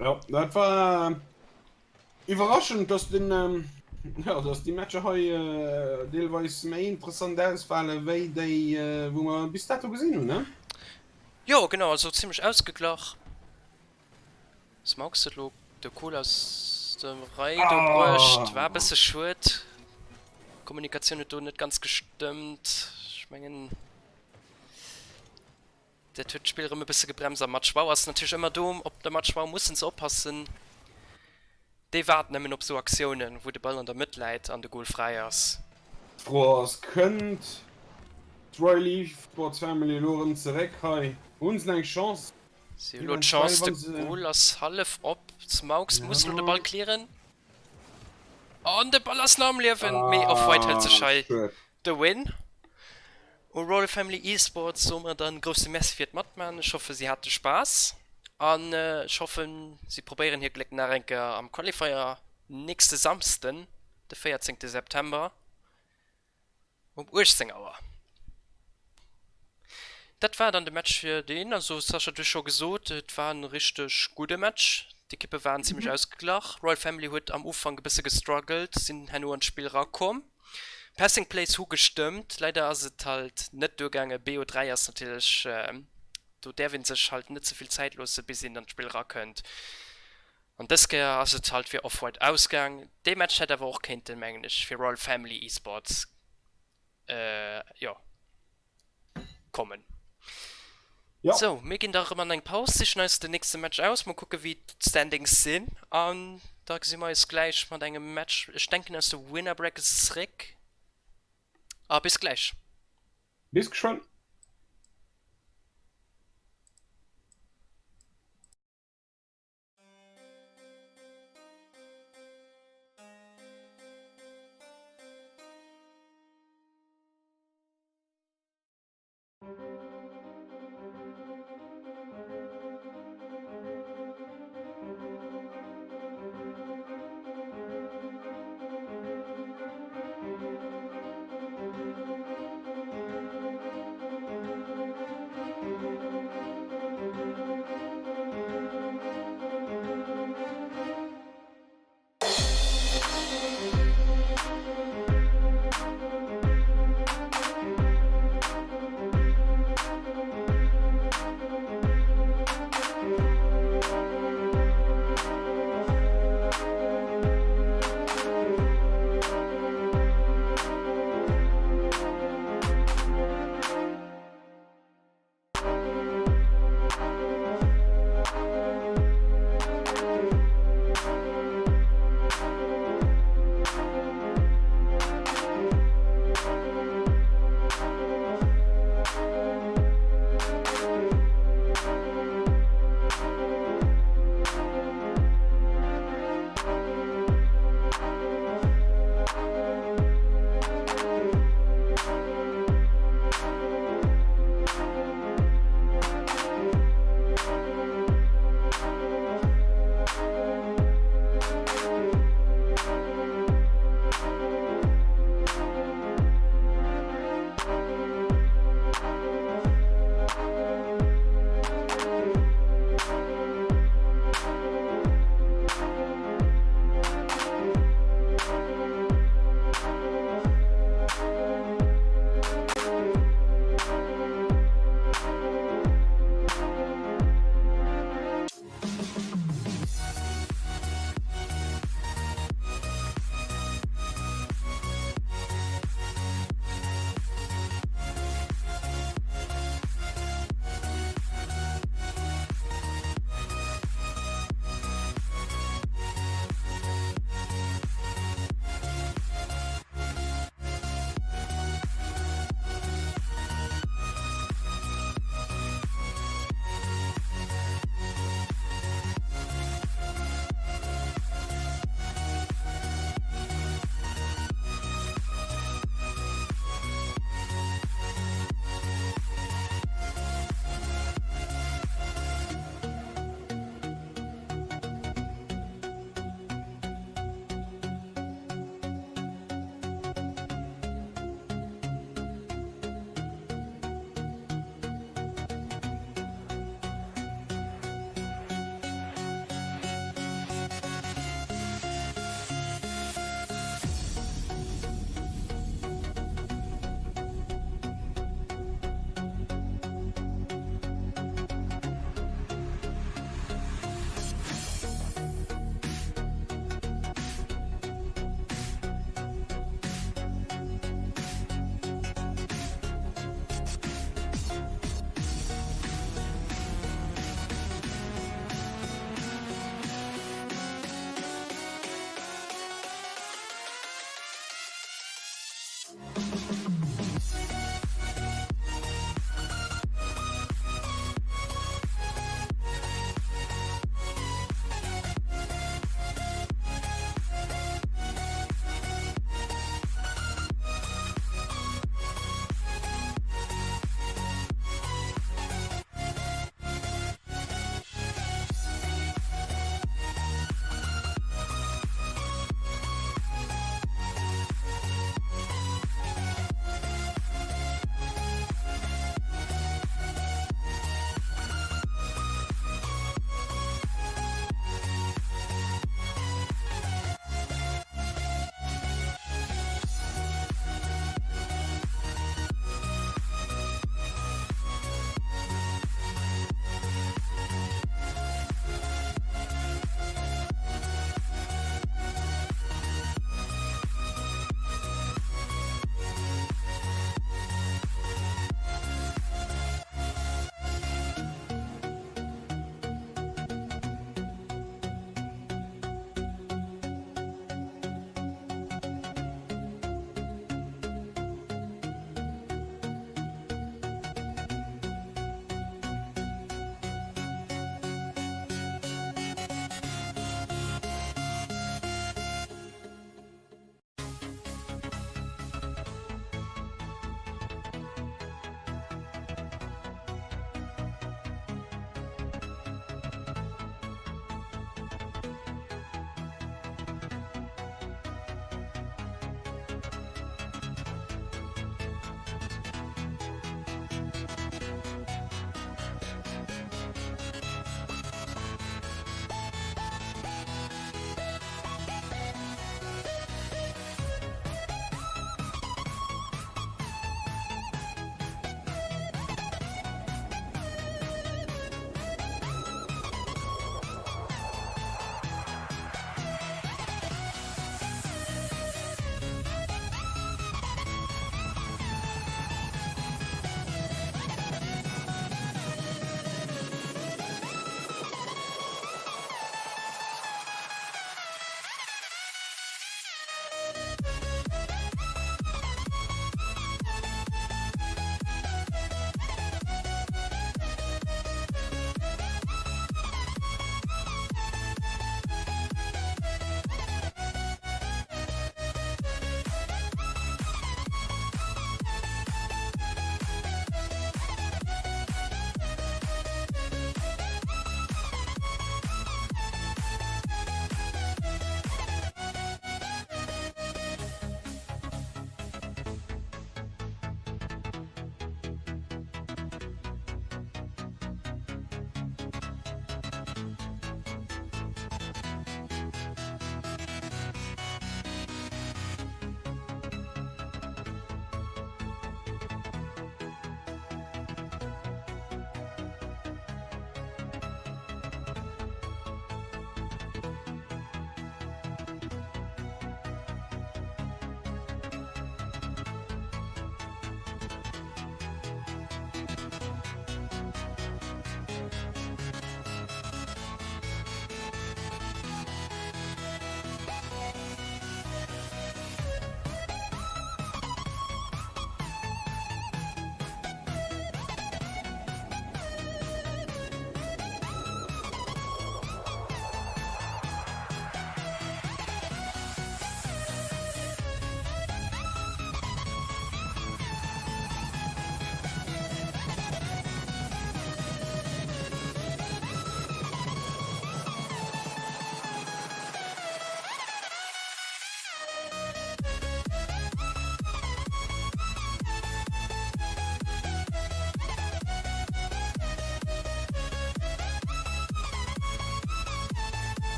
Jo, dat war iwwerraschend, dass den, jo, dass déi Matcher hei deelweis méi interessant ausfale wéi déi, wou mer bis dato gesinn hunn, ne? Jo, genau, also zimlech ausgeglach. Smaugs huet lo de Kohl aus der Rei do bruecht, war e bësse schued. Kommunikatioun huet do net ganz gestëmmt. Ech mengen. Dat huet d'Spill erëm e bësse gebremst. Am Match Wow ass natierlech ëmmer do. Op de Match Wow mussen se oppassen. Dee waart nëmmen op sou Aktiounen, wou de Ball an der Mëtt läit an de Goal fräi ass. D'Fro ass, Kënnt d'Royal Esports Family elo erëm zeréck hei? Hunn se eng Chance? Si hu elo d'Chance, de Goal ass hallef op, Smaux muss elo de Ball clearen an de Ball ass nach am Liewen, mee Off-White hëlt sech hei de Win. U Royal Family Esports soe mer dann grousse Merci fir d'Matman. Ech hoffe si hate Spaass an ech hoffen si probéieren hir Gléck nach eng Kéier am Qualifier nächste Samsden, de 14 September um 18 Auer. Dat war dann de Match fir deen. Also Sascha, du hues scho gesot, et war en richteg gudde Match. D'Ekippe waren zimmlech ausgeglach. Royal Family huet am Ufank e bësse gestruggelt, sinn herno an d'Spill erakomm. Passing Plays hu gestëmmt, leider ass et halt net duergaangen. BO3 ass natierlech, do däerf een sech halt net ze vill Zäit loosse bis een an d'Spill rakënnt. An dës Kéier ass et halt fir Off-White ausgaang. Dee Match hätt awer och kéinten, mengen ech, fir Royal Family Esports, jo. kommen. Ja. Sou, mir ginn da rëm an eng Paus, sichen eis den nächste Match aus, mol kucke wéi d'Standings sinn an da gesi mer eis gläich mat engem Match, ech denken aus de Winner Brackets zréck. A bis gläich. Bis geschwënn.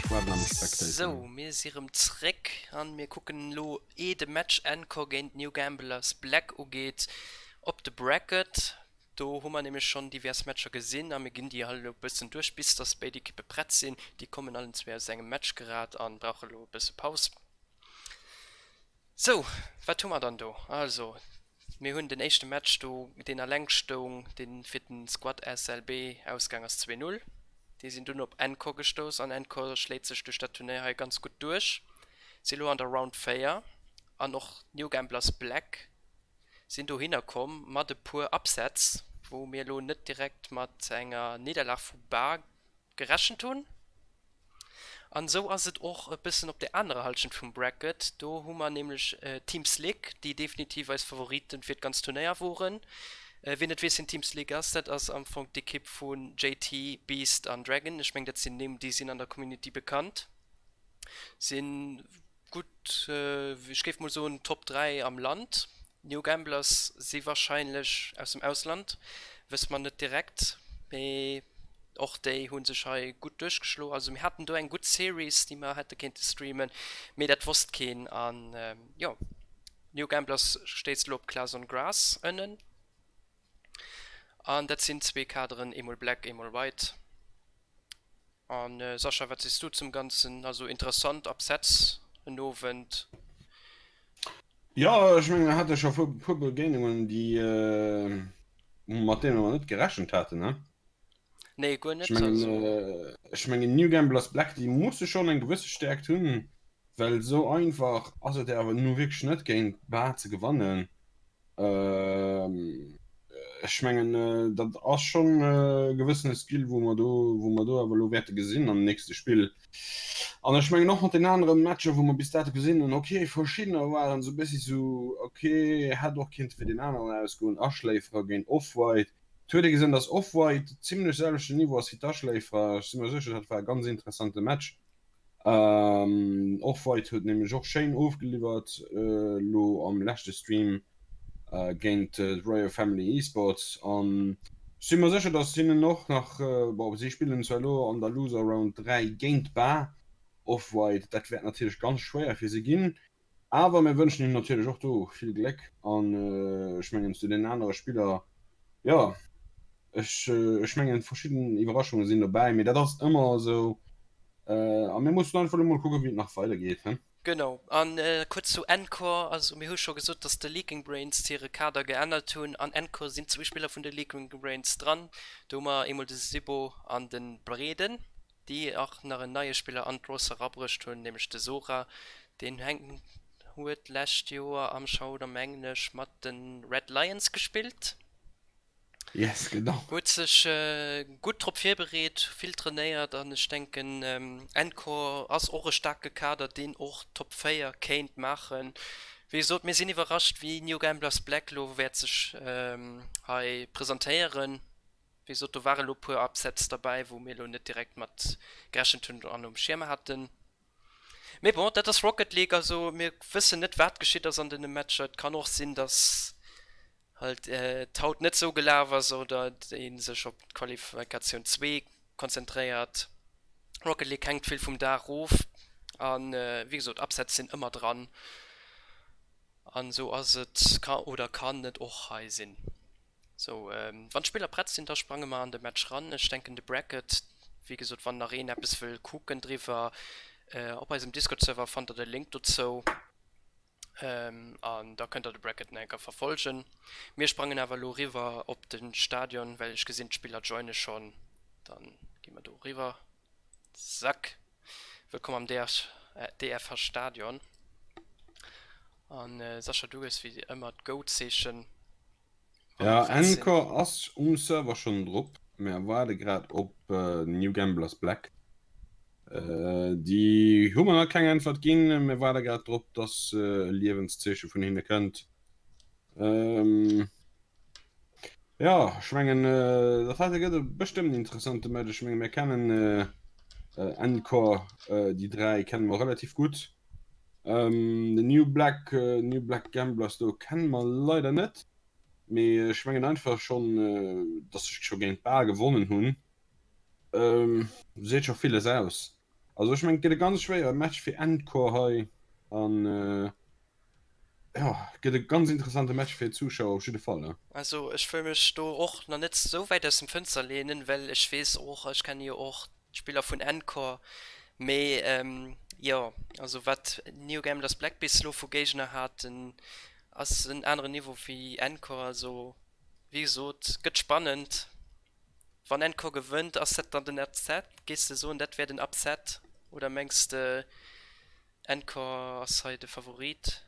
Ech waarden am Spectator. Sou, mir si rëm zréck an mir kucken elo ee de Match Encore géint New Gamblers Black ugeet op de Bracket. Do hu mer nämlech schonn divers Matcher gesinn a mir ginn déi halt elo e bëssen duerch, bis dass béid Ekippe prett sinn. Déi kommen allen zwee aus engem Match grad a brauche elo e bësse Paus. Sou, wat hu mer dann do? Also, mir hunn den éischte Match do, deen alleng stoung, dee fir den Squad SLB ausgaang ass, 2, 0. Déi sinn dunn op Encore gestouss an Encore schléit sech duerch dat Turnéier hei ganz gutt duerch. Si elo an der Round 4 an och New Gamblers Black sinn dohinner komm mat e puer Upsets, wou mir elo net direkt mat enger Nidderlag vu Bar gerechent hunn. An esou ass et och e bëssen op der anerer Halschent vum Bracket. Do hu mer nämlech Team Slick, déi definitiv eis Favoriten fir d'ganz Turnéier woren. Wien net weess wien Team Slick ass, dat ass am Fong d'Ekipp vu JT, Beast an Dragon. Ech mengen dat sinn Nimm déi sinn an der Community bekannt. Sinn gutt, ech géif mol soen Top 3 am Land. New Gamblers si warscheinlech aus dem Ausland, wësse mer net direkt, mee och déi hu sech hei gutt duerchgeschloen. Also mir haten do eng gutt Series, déi mer hätte kéinte streamen, mee dat wosst keen. An jo, New Gamblers stéisst elo op Class on Grass ënnen. An dat sinn zwee Kaderen, eemol Black, eemol White. An Sascha, wat sees du zum Ganzen? Also interessant Upsets en Owend. Jo, ech mengen mir hate scho puer Begéinungen, déi mat deene mer net gerechent haten, ne? Nee, guer net. Ech mengen, ech mengen New Gamblers Black, déi musse schonn eng gewësse Stäerkt hunn, well esou einfach ass et awer nu wierklech net géint Bar ze gewannen. Ech mengen, dat ass schonn e gewëssene Skill, wou mer do, wou mer do awer elo wäerte gesinn am nächste Spill. An ech mengen och mat den anere Matcher, wou mer bis dato gesinn hunn, okay, verschiddener waren esou e bëssi sou, okay, hätt och kéinte fir deen aneren ausgoen, Aschléiferer géint Off-White. Et huet ee gesinn, datt Off-White zimlech selwechten Niveau ass wéi d'Aschléiferer. Ech si mer sécher, dat war e ganz interessante Match. Off-White huet nämlech och schéin ofgeliwwert elo am leschte Stream géint d'Royal Family Esports an ech si mer sécher, dass hinnen och nach, bon si spillen zwar elo an der Loser Round 3 géint Bar Off-White, dat wäert natierlech ganz schwéier fir si ginn, awer mir wënschen hinnen natierlech och do vill Gléck an ech mengen zu den anere Spiller, jo. Ech, ech mengen, verschidden Iwwerraschunge sinn dobäi, mee dat ass ëmmer esou. A mir mussen einfach elo mol kucken, wéi et nach weidergeet, he? Genau. An kuerz zu Encore, also mir hu scho gesot, dass de Leaking Brains hire Kader geännert hunn. An Encore sinn zwee Spiller vun de Leaking Brains dran. Do hu mer eemol de Sibo an de Breden, déi och nach en neie Spiller an d'Roster erabruecht hunn, nämlech de Sora. Deen huet d'lescht Joer am Showdown, mengen ech, mat de Red Lions gespillt. Yes, genau. Huet sech gutt drop virbereet, vill trainéiert an ech denken Encore ass och e staarke Kader, deen och d'Top 4 kéint maachen. Wéi gesot, mir sinn iwwerrascht wéi New Gamblers Black lo wäert sech hei presentéieren. Wéi gesot, do ware lo puer Upsets derbäi, wou mir lo net direkt mat gerechent hunn an um Schierm haten. Mee bon, dat ass Rocket League, also mir wëssen net wat geschitt ass an den Matcher. Et kann och sinn, dass halt et haut net sou gelaf ass oder ee sech op d'Qualifikatioun 2 konzentréiert. Rocket League hänkt vill vum Dag of an wéi gesot Upsets sinn ëmmer dran an esou ass et oder kann et och hei sinn. Sou, wann d'Spiller prett sinn, da sprange mer an de Match ran. Ech denken de Bracket, wéi gesot, wann nach een eppes wëll kucken driwwer, op eisem Discord-Server fannt der de Link dozou an da kënnt der de Bracket nach eng Kéier verfolgen. Mir sprangen awer elo riwwer op de Stadion, well ech gesinn d'Spiller joine schonn. Dann gi mer do riwwer. Zack! Wëllkomm am DFH Stadion. An Sascha, du hues wéi ëmmer d'Go-Zeechen. Ja, Encore ass um Server schonn drop. Mir waarde grad op New Gamblers Black. Déi hu mer nach keng Äntwert ginn. Mir waarde grad drop, dass e Liewenszeeche vun hinne kënnt. Jo, ech mengen, dat heite gëtt e bestëmmt en interessante Match. Ech menge mir kennen Encore, déi 3 kenne mer relativ gutt. Den New Black, New Black Gamblers do kenne mer leider net, mee ech mengen einfach schonn, dass ech scho géint Bar gewonnen hunn, seet scho villes aus. Also ech mengen et gëtt e ganz schwéiere Match fir Encore hei an. Jo, gëtt e ganz interessante Match fir d'Zuschauer op jidde Fall, ne? Also ech wëll mech do och nach net sou wäit aus dem Fënster leenen, well ech weess och, ech kenne jo och d'Spiller vun Encore, mee jo, also wat New Gamblers Black bis elo vu Géigner haten, ass en aneren Niveau wéi Encore. Also wéi gesot, gëtt spannend. Wann Encore gewënnt, ass dat dann den Upset? Géifs de soen, dat wär den Upset oder mengs de Encore ass hei de Favorit.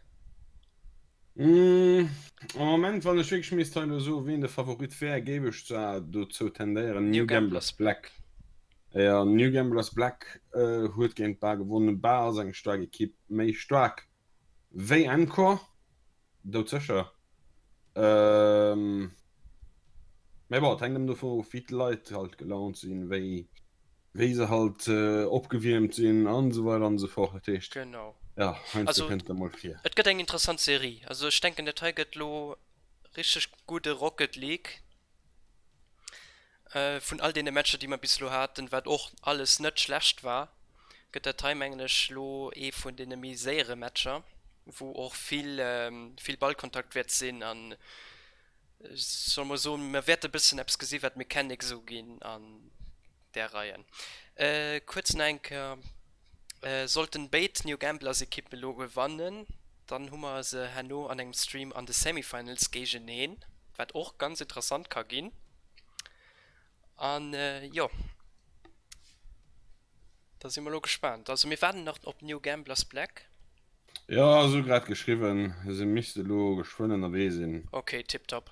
Am Moment, wann ech wierklech misst hei elo soen, wien de Favorit wär, géif ech zwar dozou tendéieren, New Gamblers Black. Jo, New Gamblers Black huet géint Bar gewonnen. Bar ass eng staark Ekipp, méi staark wéi Encore, doudsécher. Mä bon, et hänkt ëmmer dovun of, wéi d'Leit halt gelaunt sinn, wéi wéi se halt opgewiermt sinn an esou weider an esou fort. Dat heescht, Genau. jo, heiansdo Also kënnt dat mol vir. et gëtt eng interessant Serie. Also ech denken dat hei gëtt lo richteg gudde Rocket League. Vun all deene Matcher déi mer bis elo haten, wat och alles net schlecht war, gëtt dat hei mengen ech lo ee vun deene méi séiere Matcher, wou och vill vill Ballkontakt wäert sinn an ech soll mol soen, mer wäerte bëssen eppes gesi wat mir kennen esou ginn an där Reien. Kuerz nach eng Kéier, Sollten béid New Gamblers Ekippen elo gewannen, dann hu mer se herno an engem Stream an de Semifinals géigeneen, wat och ganz interessant ka ginn. An jo, da si mer elo gespaant. Also mir waarden nach op New Gamblers Black. Jo, se hu grad geschriwwen, se misst elo geschwënn ënnerwee sinn. Ok, tiptop.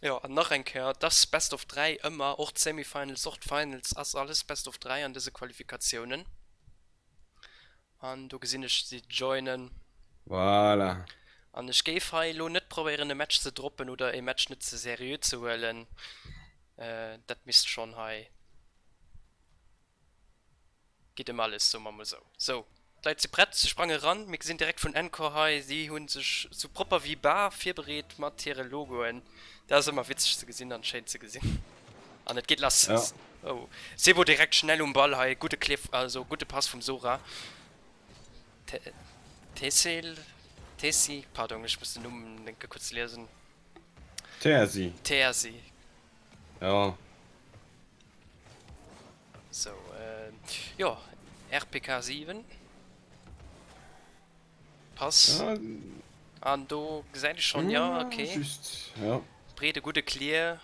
Jo, an nach eng Kéier, et ass Best of 3 ëmmer, och d'Semifinals, och d'Finals ass alles Best of 3 an dëse Qualifikatiounen. An do gesinn ech si joinen. Voilà. An ech géif hei elo net probéieren e Match ze droppen oder e Match net ze seriö ze huelen. Dat misst schonn hei. Geet ëm alles, soe mer mol sou. Sou, d'Leit si prett, se sprange ran. Mir gesinn direkt vun Encore hei, si hu sech sou propper wéi bar virbereet mat hire Logoen. Dat ass ëmmer witzeg ze gesinn an schéin ze gesinn. An et geet lass. Ja. Oh, Sebo direkt schnell um Ball hei, gudde Cliff, also gudde Pass vum Sora. Tesel, Tesi, pardon, ech muss den Numm enke kuerz liesen. Tersi. Tersi. Ja. Sou, jo, RPK 7. Pass. An do gesäit ech schonn, jo, ok. Just, jo. Breede gudde Clear.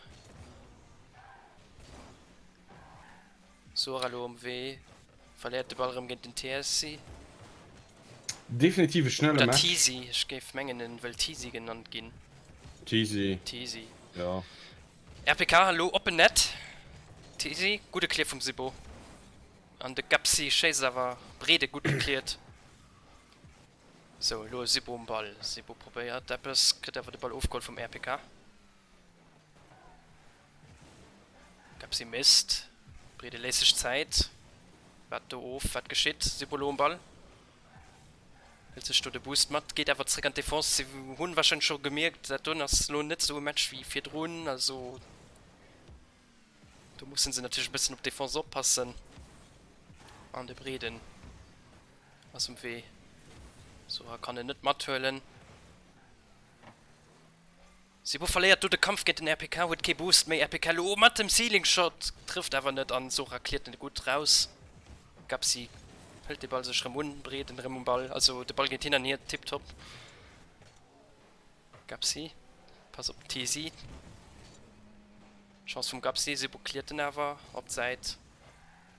Sora elo um Wee. Verléiert de Ball erëm géint den TSC. Definitiv e schnelle Oder Match. Teasy, ech géif mengen en wëll Teasy genannt ginn. Teasy. Teasy. Jo. RPK elo oppen Net. Teasy, gudde Clear vum Sibo. An de Gapsi schéisst awer breede gutt gecleart. Sou, elo Sibo um Ball. Sibo probéiert eppes, kritt awer de Ball ofgeholl vum RPK. Gapsi misst. Breede léisst sech Zäit. Waart do of, wat geschitt. Sibo elo um Ball. Hëlt sech do de Boost mat, geet awer zréck an d'Defense. Si hunn warscheinlech scho gemierkt, dat doen ass elo net esou e Match wéi virdrun. Also do musse se natierlech e bëssen op d'Defense oppassen. An de Breeden ass um Wee. Sora kann en net mathuelen. Sibu verléiert do de Kampf géint den RPK, huet kee Boost méi. RPK elo mat dem Ceiling Shot, trëfft awer net an Sora cleart en gutt raus. Gapsi hëlt de Ball sech rëm un, Breeden rëm um Ball, also de Ball geet hin an hier, tiptop. Gapsi, Pass op den Tesi. Chance vum Gapsi, Sibu cleart en awer op d'Säit.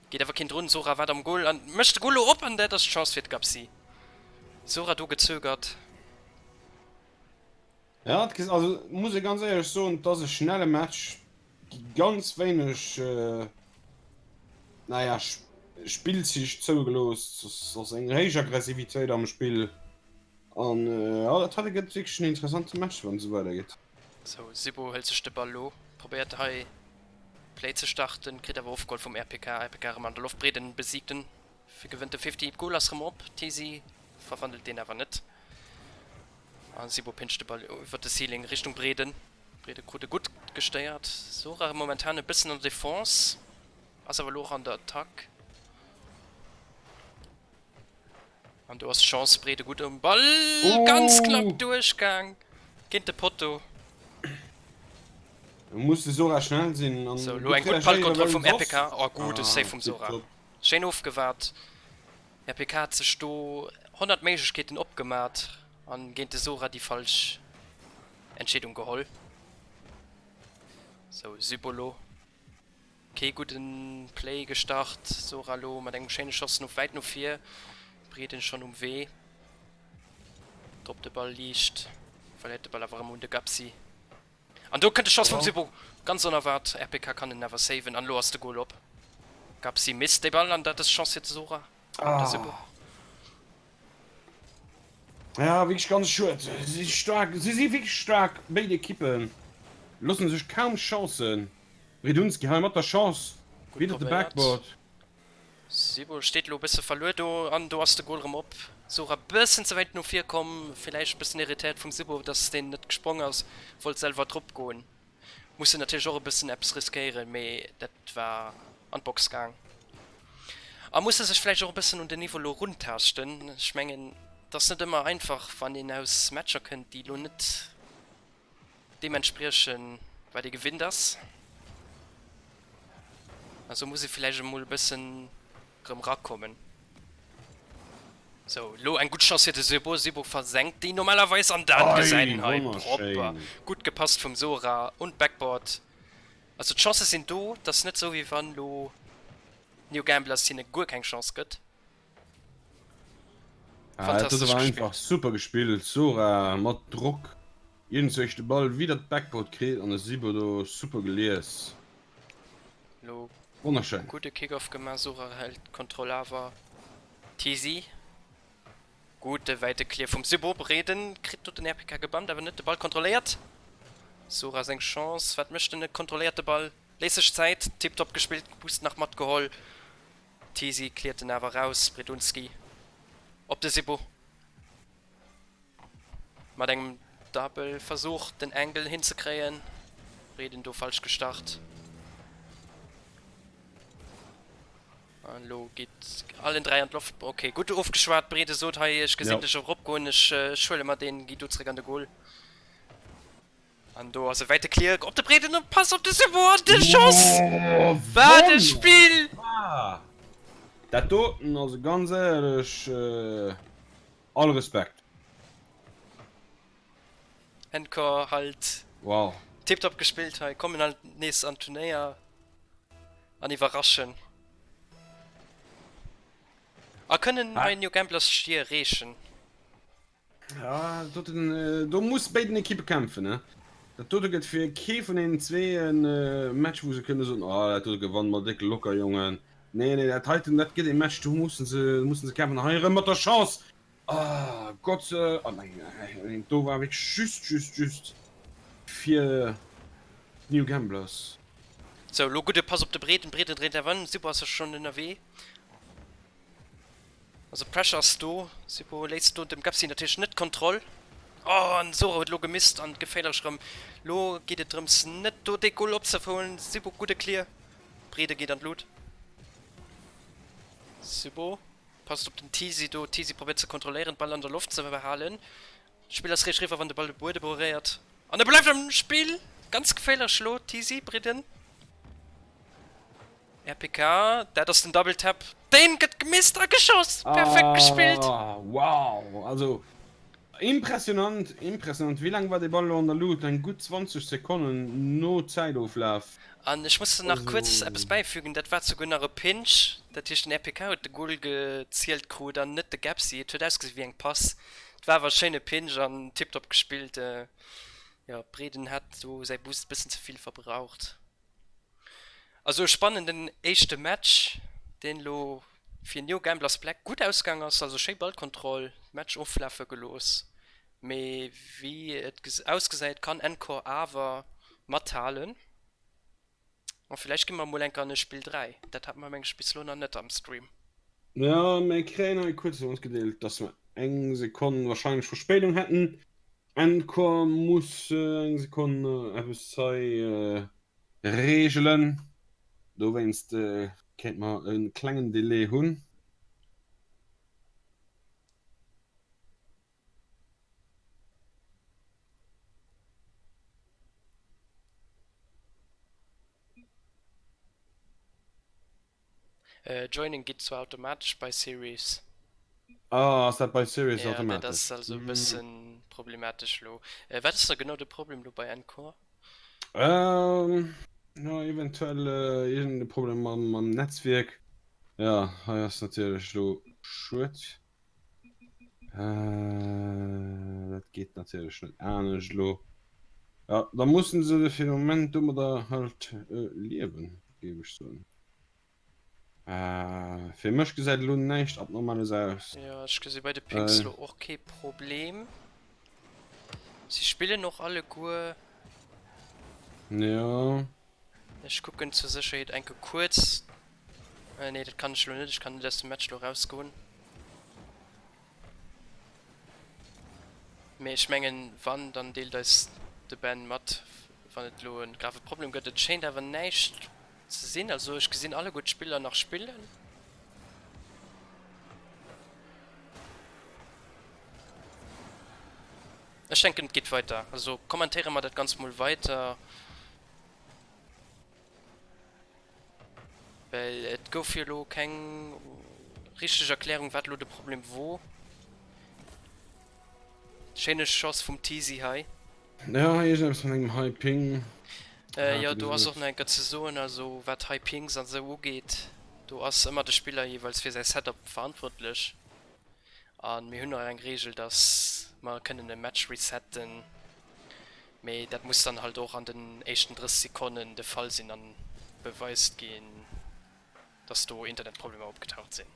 Geet awer keen drun, Sora waart am Goal an mécht de Goal elo op an dat ass d'Chance fir d'Gapsi. Sora do gezögert. Ja, et ges-, also muss ee ganz éierlech soen, et ass e schnelle Match, gi ganz wéineg, naja, Spillzich zougelooss, et ass eng héich Aggressivitéit am Spill an jo, dat hei gëtt wierklech en interessante Match, wann et esou weidergeet. Sou, Sibo hëlt sech de Ball lo, probéiert hei Play ze starten, kritt awer ofgeholl vum RPK. RPK erëm an der Loft, Breeden besiegt en, gewënnt de 50, Goal ass rëm op, Tesi verwandelt deen awer net. An Sibo pinscht de Ball iwwer de Ceiling Richtung Breden. Brede krut e gutt gestéiert. Sora momentan e bëssen an der Defense, ass awer elo och an der Attack. An do ass d'Chance, Brede gutt um Ball, ganz knapp duerchgaang géint de Potto. Do muss de Sora schnell sinn an Sou, elo eng gutt Ballkontroll vum RPK. Oh, gudde Save vum Sora. Schéin ofgewaart. RPK hat sech do 100 Méiglechkeeten opgemat an géint de Sora déi falsch Entscheedung geholl. Sou, Sybolo. Kee gudden Play gestart. Sora lo mat engem schéine Schoss no wäit no vir. Breden schonn um Wee. Droppt de Ball liicht. Verléiert de Ball awer erëm un de Gapsi. An do kënnt de Schoss vum Sibo. Ganz onerwaart. RPK kann en awer saven an elo ass de Goal op. Gapsi misst de Ball an dat ass Chance fir de Sora. Oder Sibo. Ja, wierklech ganz schued. Si si staark, si si wierklech staark, béid Ekippen loosse sech kaum Chancen. Bredunski hei mat der Chance, Gutt widder de probéiert. Backboard. Sibo steet elo e bësse verluer do an do ass de Goal erëm op. Sora bëssen ze wäit no vir komm, villäicht e bëssen irritéiert vum Sibo, dass deen net gesprong ass, wollt selwer drop goen. Muss en natierlech och e bëssen eppes riskéieren, mee dat war an d'Box gaang. A musse sech vläicht och e bëssen un den Niveau elo runtaaschten. Ech mengen, et ass net ëmmer einfach, wann een aus Matcher kënnt, déi elo net deem entspriechen, wat ee gewinnt ass. Also muss ee vläicht emol e bëssen rëm rakommen. Sou, elo eng gutt Chance fir de Sebo. Sebo versenkt déi normalerweis an dat gesäit een hei propper. Gutt gepasst vum Sora un d'Backboard. Also d'Chancë sinn do, et ass net sou wéi wann elo New Gamblers hinne guer keng Chance gëtt. Ah, dat Fantastesch war gespillt. einfach super gespillt. Sora mat Drock iergendzwousch de Ball widder d'Backboard kritt an de Sibo do super gelies. Lo Wonnerschéin. gudde Kickoff gemaach, Sora hält d'Kontroll awer. Tisi, gudde wäite Clear vum Sibo, Breden kritt do den RPK gebannt, awer net de Ball kontrolléiert. Sora seng Chance, wat mécht en? E kontrolléiert de Ball, léisst sech Zäit, tiptop gespillt, Boost nach matgeholl. Tisi cleart en awer raus, Bredunski op de Sibo mat engem Double Versuch den Angle hinzekréien. Breden do falsch gestart. An lo geet allen 3 an d'Loft. Ok, gutt ofgeschwat. Brede sot hei ech gesinn dech eropgoen, ech huele mer deen, gi do zréck an de Goal. An do ass e wäite Clear op de breeden an Pass op de Sebo an de Schoss! Wat e Spill! Dat doten, also ganz éierlech, all Respekt. Encore halt Wow. tiptop gespillt hei, kommen halt nees an d'Turnéier an iwwerraschen. A kënnen hei New Gamblers Stier reechen. Ja, doten, do muss béiden Ekippe kämpfen, ne? Dat dote gëtt fir kee vun deenen zwee e Match, wou se kënne soen, oh, dat dote gewanne mer déck locker, Jongen. Nee, nee, dat heiten, dat gëtt e Match, do musse se, musse se kämpfen. Hei erëm mat der Chance! Ah, Gott, ah, nein, nein, do war wierklech just, just, just fir d'New Gamblers. Sou, elo gudde Pass op de Breeden, Breeden dréint awer ëm, Sibo ass schonn ënnerwee. Also Pressure ass do. Sipo léisst do dem Gapsi natierlech net d'Kontroll. Oh an Sora huet elo gemisst an geféierlech erëm. Lo geet et drëms net do dee Goal opzehuelen. Sipo gudde Clear. Brede geet an d'Lut. Sipo passt op den Tisi do. Tisi probéiert ze kontrolléieren, d'Ball an der Loft ze behalen. D'Spill ass riicht eriwwer wann de Ball de Buedem beréiert. An e bleift am Spill! Ganz geféierlech elo Tisi, Breden. RPK, dat ass den Double Tap, deen gëtt gemisst a geschoss! Perfekt gespillt! Ah, wow! Also impressionant, impressionant. Wéi laang war dee Ball elo an der Luut? Eng gutt 20 Sekonnen no Zäitoflaf. An ech muss nach kuerz eppes bäifügen, dat war souguer nach e Pinch, dat heescht den RPK huet de Goal gezielt krut an net de Gapsi. Et huet ausgesi wéi eng Pass, et war awer e schéine Pinch an tiptop gespillt. Jo, Breden hat do säi Boost e bëssen ze vill verbraucht. Also e spannenden éischte Match, deen elo fir New Gamblers Black gutt ausgaang ass. Also schéi Ballkontroll, Match oflafe gelooss, mee wéi et ausgesäit kann Encore awer mathalen. A villäicht gi mer emol enker an e Spill 3, dat hate mer meng ech bis elo nach net am Stream. Jo, mir kréien hei kuerz matgedeelt, dass mer eng Sekonn wahrscheinlech Verspéidung hätten. Encore muss eng Sekonn eppes hei reegelen, dowéinst kéint mer e klengen Delai hunn. Joinen geet zwar automatesch bei Series. Ah, ass dat bei Series Ja, dat automatesch? ass also e bëssen problematesch lo. Wat ass da genau de Problem lo bei Encore? Ähm, jo, eventuell iergend e Problem mam, mam Netzwierk. Ja, hei ass natierlech lo schued. Dat geet natierlech net anescht elo. Ja, da mussen se fir de Moment domadder halt liewen, géif ech soen. Fir mech gesäit elo näischt Abnormales aus. Jo, ech gesi bei de Picks elo och kee Problem. Si spillen och alleguer. Jo. Ech kucken zur Sécherheet enke kuerz. Nee, dat kann ech elo net. Ech kann net aus dem Match elo rausgoen. Mee ech mengen, wann, dann deelt eis de Ben mat, wann et elo e grave Problem gëtt. Et schéint awer näischt ze sinn. Also ech gesinn alleguer d'Spiller nach spillen. Ech denken, et geet weiter. Also kommentéiere mer dat Ganzt mol weiter. Well et gouf jo elo keng richteg Erklärung wat elo de Problem wor. Schéine Schoss vum Teasy hei. Jo, iergendeppes mat engem High Ping hat Jo, e do ass och nach eng Kéier ze soen, also wat High Pings an esou ugeet, do ass ëmmer de Spiller jeeweils fir säi Setup verantwortlech. A mir hunn och eng Reegel, dass mer kënnen e Match resetten, mee dat muss dann halt och an den éischten 30 Sekonnen de Fall sinn an beweist ginn, dass do Internetproblemer opgetaucht sinn.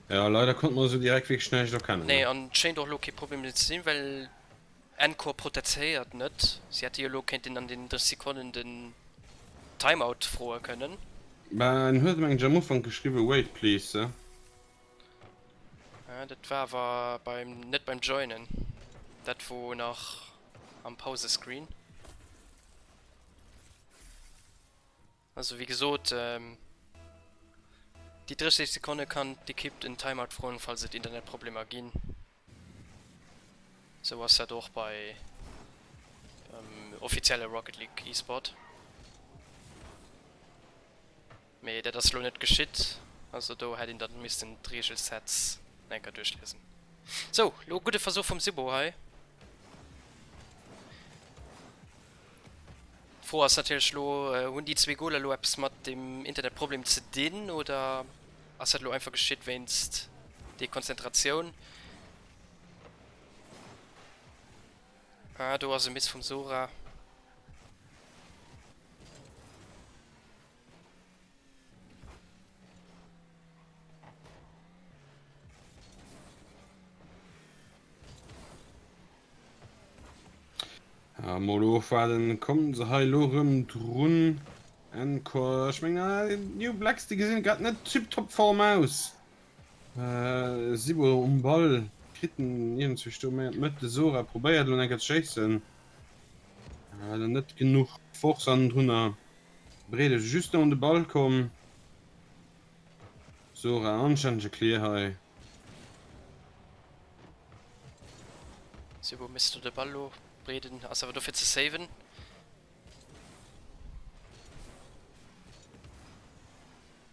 Jo, leider konnte mer esou direkt wierklech näischt erkennen. Nee, an et schéint och elo kee Problem méi ze sinn, well Encore protezéiert net. Si hätte jo elo kéinten an deenen 30 Sekonnen den Timeout froe kënnen. Bah, en huet mengen ech am Ufank geschriwwen wait please. Ja, dat war awer beim, net beim Joinen. Dat wor nach am Pausescreen. Also wéi gesot, déi 30 Sekonne kann d'Ekipp den Timeout froen, falls et Internetproblemer ginn. Sou ass dat och bei beim offizielle Rocket League eSport. Mee dat ass elo net geschitt, also do hätt een dann missten d'Reegelsets nach eng Kéier duerchliesen. Sou, elo e gudde Versuch vum Sibo hei. D'Fro ass natierlech elo, hunn déi zwee Goler elo eppes mat dem Internetproblem ze dinn oder ass dat elo einfach geschitt wéinst Dekonzentratioun? Ah, do ass e Miss vum Sora. Ja, mol ofwaarden, kommen se hei lo rëm drun? Encore, ech mengen New Blacks, déi gesinn grad net tiptop Form aus. Äh, Sibo um Ball, kritt en iergendzwousch do méi an d'Mëtt. De Sora probéiert elo eng Kéier ze schéissen, awer net genuch Force hannendrunner. Breede just un de Ball komm. Sora anstännege Clear hei. Sibo misst do de Ball lo breeden, ass awer do fir ze saven.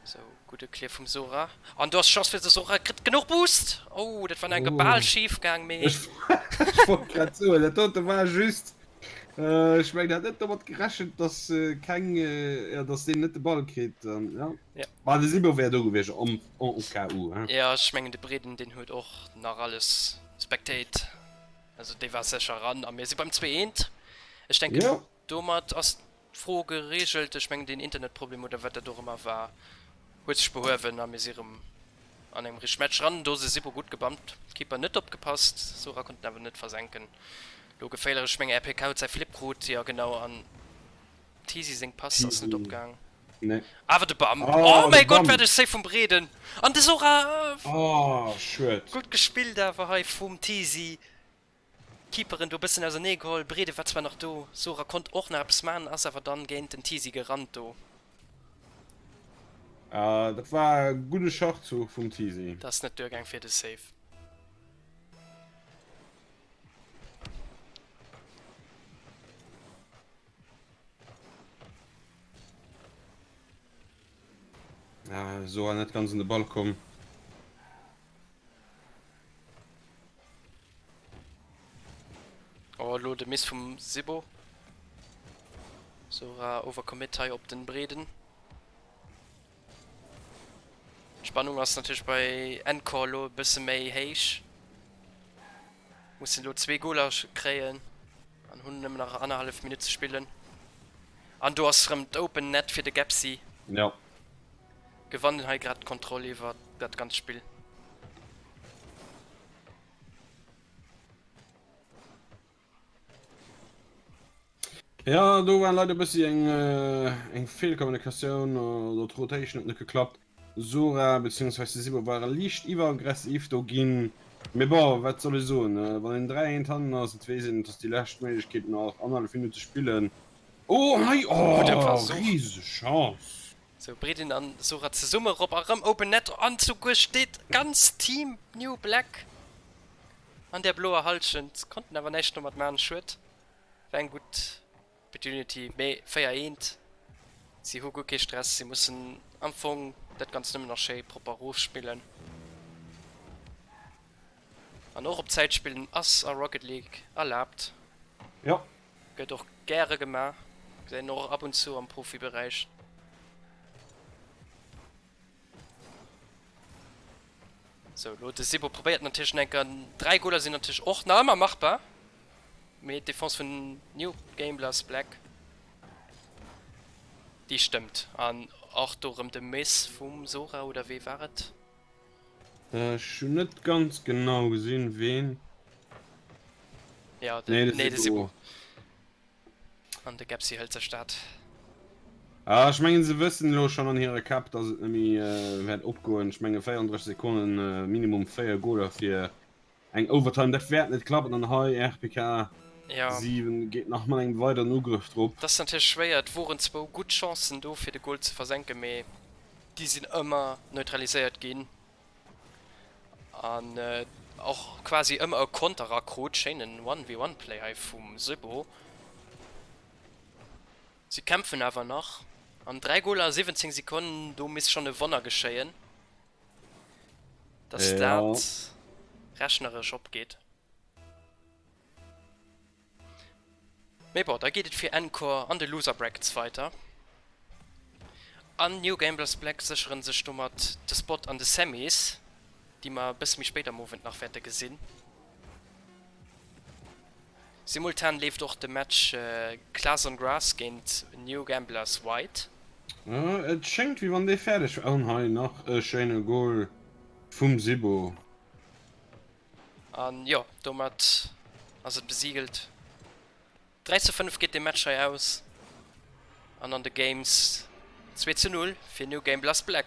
Sou, gudde Clear vum Sora. An do ass Chance fir de Sora, kritt genuch Boost! Oh, dat war nach enke bal schif gaang, mee. Ech wollt grad soen, dat dote war just, ech mengen, hat net domat gerechent, dass keng, jo, dass deen net de Ball kritt. An jo, ma de Sibo wär do gewiescht, en au cas où, hein. Jo, ech mengen, de Breeden, deen huet och nach alles spectate, also dee war sécher eran. A mir si beim 2, 1. Ech denken, domat ass D'Fro geregelt. Ech mengen deen Internetproblem oder wat dat och ëmmer war huet sech behuewen a mir si rëm an engem richtege Match ran. Do se Sibo gutt gebammt, Keeper net opgepasst, Sora konnt en awer net versenken. Lo geféierlech, ech mengen RPK huet säi Flip krut, jo genau, an Teasy seng Pass ass net opgaang. Awer de Bump, oh mäi Gott wat e Save vum Breeden an de Sora! Gutt gespillt awer hei vum Teasy. D'Keeperen do bëssen ausernee geholl. Brede war zwar nach do, Sora konnt och nach eppes man, ass awer dann géint den Tisi gerannt do. Ah, dat war e gudde Schachzuch vum Tisi. Dat ass net duergaang fir de Save. Ah, Sora net ganz un de Ball komm. Oh, elo de Miss vum Sibo. Sora overcommit hei op den Breeden. D'Spannung ass natierlech bei Encore elo e bësse méi héich. Mussen elo zwee Goler kréien an hunn nëmmen nach annerhallef Minutt ze spillen. An do ass rëm d'Open Net fir de Gepsi. Ja. Gewannen hei grad d'Kontroll iwwer dat ganzt Spill. Ja, do war leider bëssi eng eng Fehlkommunikatioun oder d'Rotation huet net geklappt. Sora beziehungsweise de Sibo ware liicht iwweraggressiv do ginn. Mee bon, wat soll ech soen, wann een 3 eent hannen ass, et weess een, et ass déi lescht Méiglechkeet nach annerhallef Minutt ze spillen. Oh hei, oh rieseg Chance! Sou, Bredin an Sora zesumme rop a rëm Open Net an souguer steet ganz Team New Black an der bloer Halschent. Konnten awer näischt domat man, schued. War eng gutt Opportunity, mee 4 eent. Si hu guer kee Stress, si mussen am Fong dat Ganzt nëmmen nach schéi propper rofspillen. An och op Zäit spillen ass a Rocket League erlaabt. Jo. Gëtt och gäre gemaach, gesäit een och ab und zu am Profiberäich. Sou, elo de Sibo probéiert natierlech nach eng Kéier. 3 Goler sinn natierlech och nach ëmmer machbar, mee d'Defense vun New Gamblers Black, déi stëmmt. An och do erëm de Miss vum Sora, oder wee war et? Ech hunn net ganz genau gesinn ween. Ja, de, nee, de Sibo. An de Gepsi hëlt sech dat. Ah, ech mengen se wëssen elo schonn an hire Käpp, datt et net méi wäert opgoen. Ech menge 34 Sekonnen, Minimum 4 Goler fir eng Overtime, dat wäert net klappen. An hei RPK 7 geet nach mat engem weideren Ugrëff drop. Dat ass natierlech schwéier. Et woren zwou gutt Chancen do fir de Gol ze versenken, mee déi sinn ëmmer neutraliséiert ginn an och quasi ëmmer e Konter erakrut. Schéinen One-v-One-Play hei vum Sebo. Si kämpfen awer nach an 3 Goler a 17 Sekonnen, do misst schonn e Wonner geschéien, dass dat rechneresch opgeet. Mee bon, da geet et fir Encore an de Loser Brackets weider. An New Gamblers Black sécheren sech domat de Spot an de Semis, déi mer e bësse méi spéit am Owend nach wäerte gesinn. Simultan leeft och de Match Class on Grass géint New Gamblers White. Et schéngt wéi wann dee fäerdeg war. An hei nach e schéine Goal vum Sibo. An jo, domat ass et besiegelt. 3 zu 5 geet de Match hei aus an an de Games 2 zu 0 fir New Gamblers Black.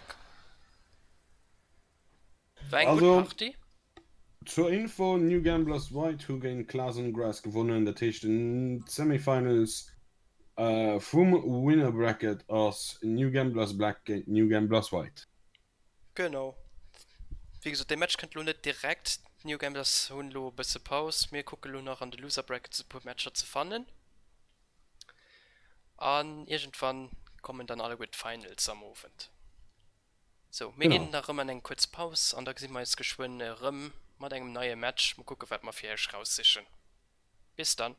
War eng gutt Partie. Zur Info, New Gamblers White hu géint Klasen Grass gewonnen, dat heescht den d'Semifinals vum Winner Bracket ass New Gamblers Black géint New Gamblers White. Genau. Wéi gesot, dee Match kënnt elo net direkt. D'New Gamblers hunn elo e bësse Paus. Mir kucke lo nach an de Loser Brackets e puer Matcher ze fannen. An iergendwann kommen dann alleguer d'Finals am Owend. Sou, mir ginn nach erëm an eng kuerz Paus an da gesi mer eis geschwënn erëm mat engem neie Match. Mol kucke wat mer fir iech raussichen. Bis dann.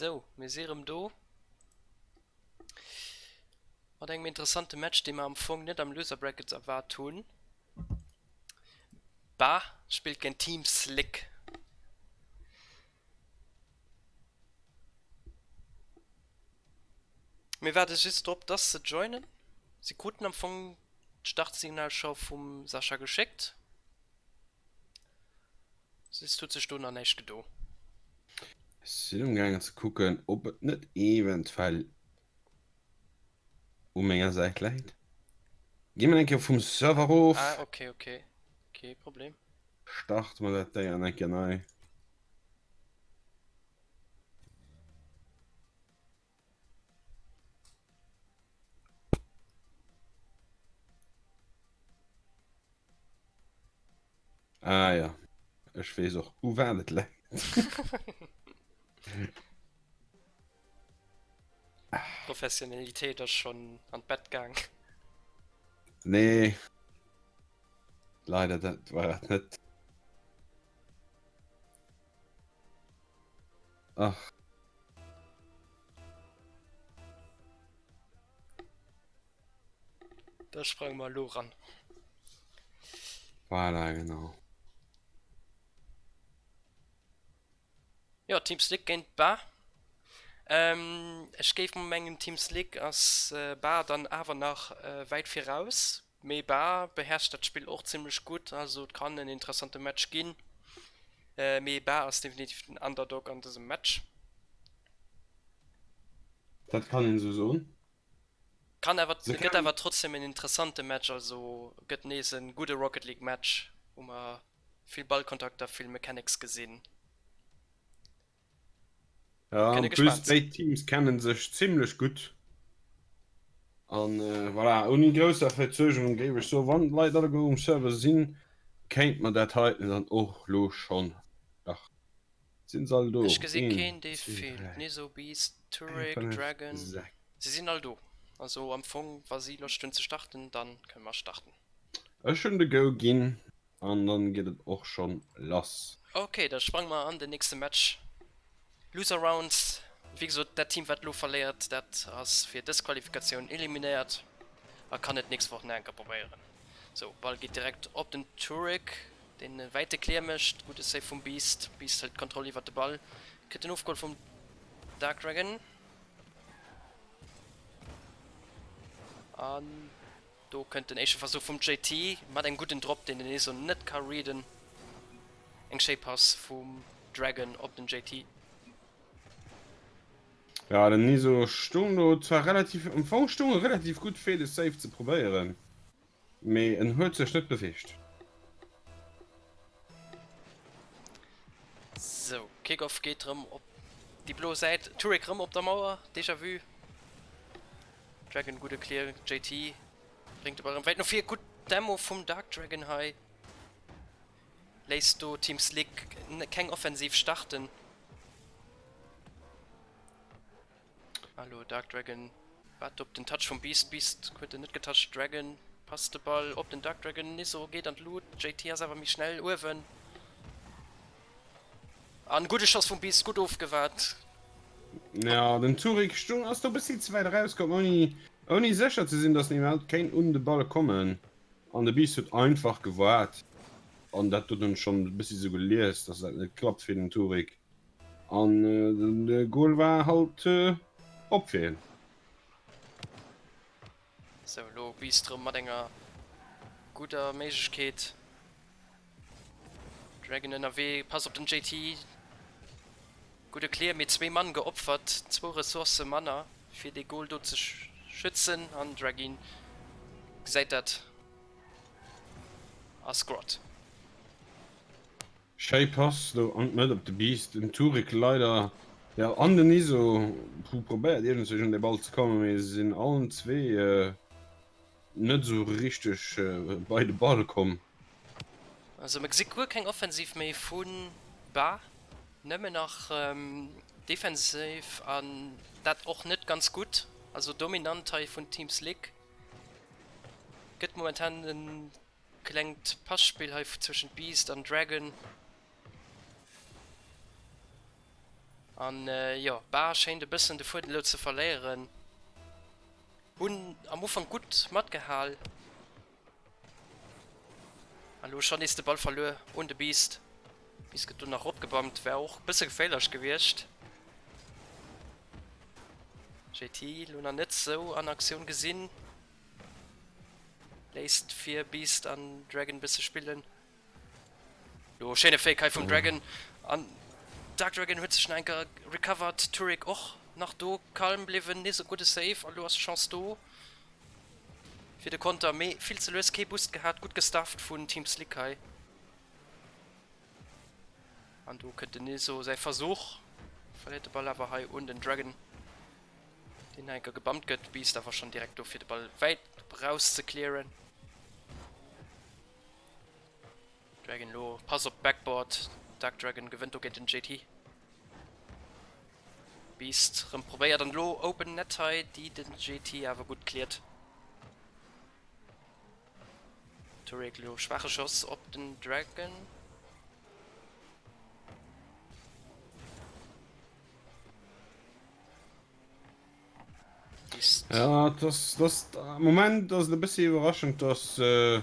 Sou, mir si rëm do mat engem interessante Match, dee mer am Fong net am Loser Bracket erwaart hunn. Ba spillt géint Team Slick. Mir waarde just drop, dass se joinen. Si kruten am Fong d'Startsignal scho vum Sascha geschéckt. Soss huet sech do nach näischt gedo. Ech sinn um gaangen ze kucken, ob et net eventuell u menger Säit läit. Gi mer eng Kéier vum Server erof. Ah, ok, ok, kee Problem. Starte mer dat Déier eng Kéier nei. Ah ja, ech weess och u wat et läit. Professionalitéit ass schonn an d'Bett gaang. Nee, leider dat war et net. Ach. Da sprange mer elo ran. Voilà, genau. Jo, Team Slick géint Bar. Ähm, ech géif mol mengen, Team Slick ass Bar dann awer nach wäit viraus. Mee Bar beherrscht dat Spill och zimmlech gutt, also et kann en interessante Match ginn. Mee Bar ass definitiv den Underdog an dësem Match. Dat kann een esou soen. Kann awer, gëtt awer trotzdem en interessante Match, also gëtt nees en gudde Rocket League Match, wou mer vill Ballkontakter, vill Mechanics gesinn. Ja, en plus béid Teams kennen sech zimlech gutt. An äh, voilà, ouni grousser Verzögerung géif ech soen, wann d'Leit alleguer um Server sinn, kéint mer dat heiten dann och lo schonn. Dach, sinn se all do? Ech gesi keen dee feelt, Niso, Beast, Turek, Dragon, se sinn all do. Also am Fong wa si Loscht hunn ze starten, dann kënne mer starten. Ech hunn de Go ginn. An dann geet et och schon lass. Ok, da sprange mer an den nächste Match. Loser Round, wéi gesot, dat Team wat elo verléiert, dat ass fir dës Qualifikatioun eliminéiert a kann et d'nächst Woch nach eng Kéier probéieren. Sou, Ball geet direkt op den Turek, deen e wäite Clear mécht. Gudde Save vum Beast. Beast hëlt d'Kontroll iwwert de Ball, kritt en ofgeholl vum Dark Dragon an. Do kënnt den éischte Versuch vum JT mat engem gudden Drop, deen den Eso net ka readen. Eng schéi Pass vum Dragon op den JT. Ja, den Niso stung do zwar relativ, am Fong stung e relativ gutt fir de Save ze probéieren, mee en huet sech net beweegt. Sou, Kickoff geet rëm op déi blo Säit. Turek rëm op der Mauer, Déjà vu. Dragon gudde Clear, JT bréngt de Ball erëm wäit no vir. Gutt Demo vum Dark Dragon hei. Léisst do Team Slick keng Offensiv starten. Hallo Dark Dragon waart op den Touch vum Beast. Beast huet en net getoucht. Dragon passt de Ball op den Dark Dragon. Niso geet an d'Lut. JT ass awer méi schnell uewen. An gudde Schoss vum Beast, gutt ofgewaart. Ja, den Turik stung ass do bëssi ze wäit erauskomm, ouni ouni sécher ze sinn, datt en iwwerhaapt kéint un de Ball kommen. An de Beast huet einfach gewaart an dat huet en schonn e bëssi sou gelies, datt dat net klappt fir den Turik. An de Goal war halt op fir hien. Sou, elo Beast rëm mat enger gudder Méiglechkeet. Dragon ënnerwee, Pass op den JT. Gudde Clear, mee zwee Mann geopfert, zwou Ressourcë manner fir dee Goal do ze schützen an Dragin gesäit dat a scored. Schéi Pass do an d'Mëtt op de Beast, den Turek leider, jo an den Iso hu probéiert iergendswéi un de Ball ze kommen, mee se sinn allen zwee net esou richteg bei de Ball komm. Also mer gesi guer keng Offensiv méi vu Bar, nëmmen nach Defensiv an dat och net ganz gutt. Also dominant hei vun Team Slick. Gëtt momentan e klengt Passpill hei zwëschent Beast an Dragon. An jo, Bar schéint e bëssen de Fuedem elo ze verléieren. Hunn am Ufank gutt matgehal. An elo schonn nees de Ball verluer un de Beast. Beast gëtt do nach eropgebammt, war och bësse geféierlech gewiescht. JT elo nach net sou an Aktioun gesinn. Léisst fir Beast an Dragon bësse spillen. Lo schéine Fake hei vum Dragon an Dark Dragon huet sech nach eng Kéier recovered. Turek och nach do calm bliwwen, nees e gudde Save an lo ass d'Chance do fir de Konter, mee vill ze lues, kee Boost gehat, gutt gestafft vun Team Slick hei. An do kënnt den Niso säi Versuch, verléiert de Ball awer hei un den Dragon, deen nach eng Kéier gebammt gëtt. Beast awer schonn direkt do fir de Ball wäit raus ze clearen. Dragon lo Pass op Backboard. Dark Dragon gewënnt do géint den JT. Beast rëm probéiert an lo Open Net hei, déi den JT awer gutt cleart. Turek lo schwache Schoss op den Dragon. Ja, das, das, Moment ass et e bëssi iwwerraschend, dass äh,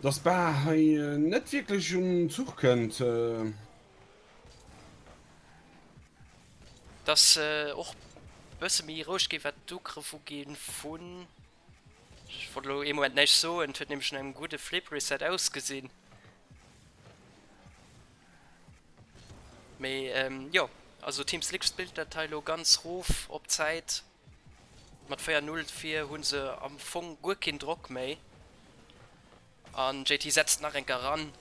dass Bar hei äh, net wierklech un Zuch kënnt. Äh. Dass äh, och bësse méi roueg gi wat d'Ugrëff uginn vun Ech wollt elo ee Moment näischt soen, et huet nämlech no engem gudde Flip Reset ausgesinn. Mee jo, also Team Slick spillt dat hei elo ganz rof op Zäit. Mat 4, 0 vir hu se am Fong guer keen Drock méi. An JT setzt nach eng Kéier eran.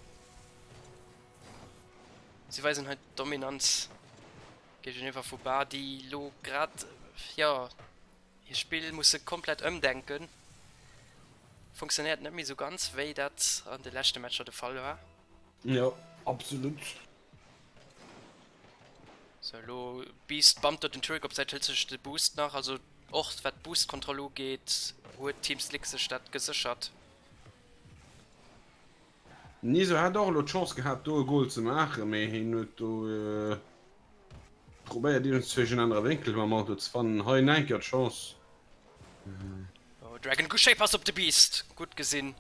Si weisen hei d'Dominanz géigeniwwer vu Bar, déi elo grad, jo, Hir Spill musse komplett ëmdenken. Funktionéiert net méi sou ganz wéi dat an de leschte Matcher de Fall war. Jo, absolut. Sou elo Beast bumpt do den Turek op d'Säit, hëlt sech de Boost nach. Also och wat d'Boost-Kontroll ugeet huet Team Slick sech dat geséchert. Niso hätt och elo d'Chance gehat do e Goal ze maachen, mee hien huet do probéiert iergendzwousch en anere Wénkel mam Auto ze fannen. Hei nach eng Kéier d'Chance. Oh Dragon, schéi Pass op de Beast, gutt gesinn.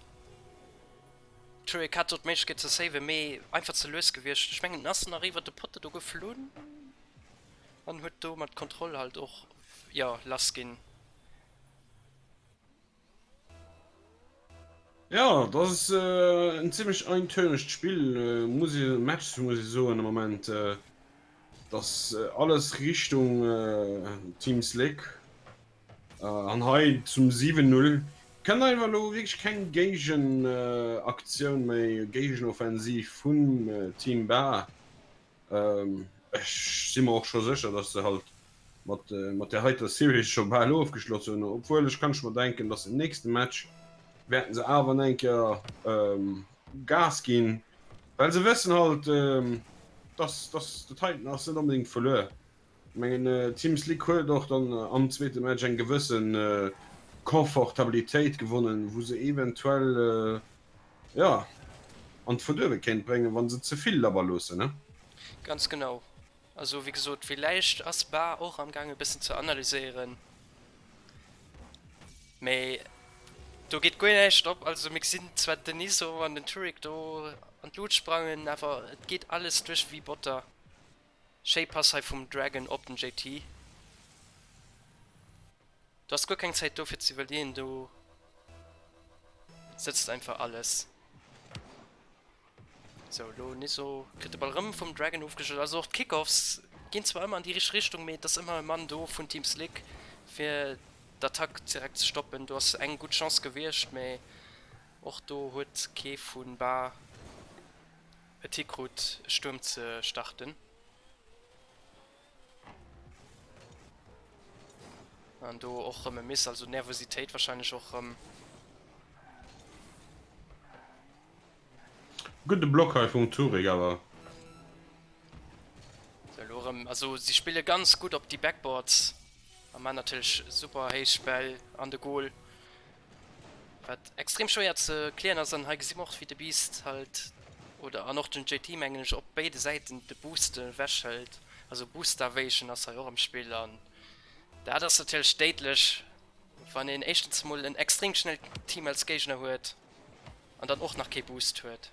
Turek hat do d'Méiglechkeet ze saven, mee einfach ze lues gewiescht. Ech mengen en ass nach iwwer de Potte do geflunn an huet domat d'Kontroll halt och, jo, lass ginn. Jo, dat ass en zimmlech eintönegt Spill, muss ee, Match muss ee soen am Moment. Et ass alles Richtung Team Slick an hei zum 7, 0 kënnt einfach elo wierklech keng Géigenaktioun méi, Géigenoffensiv vun Team Bar. Ech si mer och scho sécher, dass se halt mat mat där heiter Series scho bal ofgeschloss hunn, obwuel ech kann ech mer denken, dass im nächste Match wäerten se awer eng Kéier Gas ginn, well se wëssen halt, dass dass dat heiten ass net onbedéngt verluer. Ech mengen Team Slick huet och dann am zweete Match eng gewësse Confortabilitéit gewonnen, wou se eventuell jo an d'Verduerwe kéint bréngen, wa se ze vill labber loossen, ne? Ganz genau. Also wéi gesot, villäicht ass Bar och am gaang e bëssen ze analyséieren, mee do geet guer näischt op. Also mir gesinn zwar den Niso an den Turek do an d'Lut sprangen, awer et geet alles duerch wéi Botter. Schéi Pass hei vum Dragon op den JT. Do ass guer keng Zäit do fir ze iwwerleeën, do sëtzt einfach alles. Sou, elo Niso kritt de Ball erëm vum Dragon ofgeschloss. Also och d'Kickoffs ginn zwar ëmmer an déi richteg Richtung, mee et ass ëmmer e Mann do vun Team Slick fir d'Attack direkt ze stoppen. Do ass eng gutt Chance gewiescht, mee och do huet kee vu Bar et hikrut e Stuerm ze starten. An do och rëm e Miss, also Nervositéit wahrscheinlech och rëm. Gudde Block hei vum Turek awer. Sou elo rëm, also si spille ganz gutt op déi Backboards a man natierlech super héich Bäll an de Goal, wat extrem schwéier ze klären ass. An hei gesi mer och wéi de Beast halt. oder an och den JT mengen ech op béide Säiten de Boost ewech hëlt. Also Boost-Starvation ass hei och am Spill an dat ass natierlech déidlech, wann een éischtens mol en extrem schnellt Team als Géigner huet an dann och nach kee Boost huet.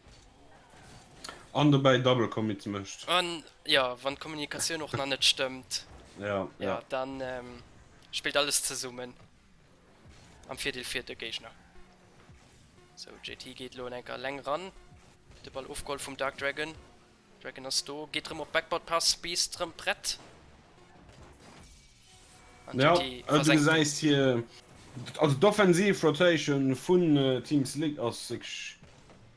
An dobäi Double Commits mécht. An jo, wann d'Kommunikatioun och nach net stëmmt, jo, dann spillt alles zesummen am Virdeel fir de Géigner. Sou, JT geet elo enker eleng ran, kritt de Ball ofgeholl vum Dark Dragon. Dragon ass do, geet rëm op Backboard Pass, Beast rëm prett. An ja, JT also du gesäis hier, also d'offensiv Rotation vun äh, Team Slick ass wierklech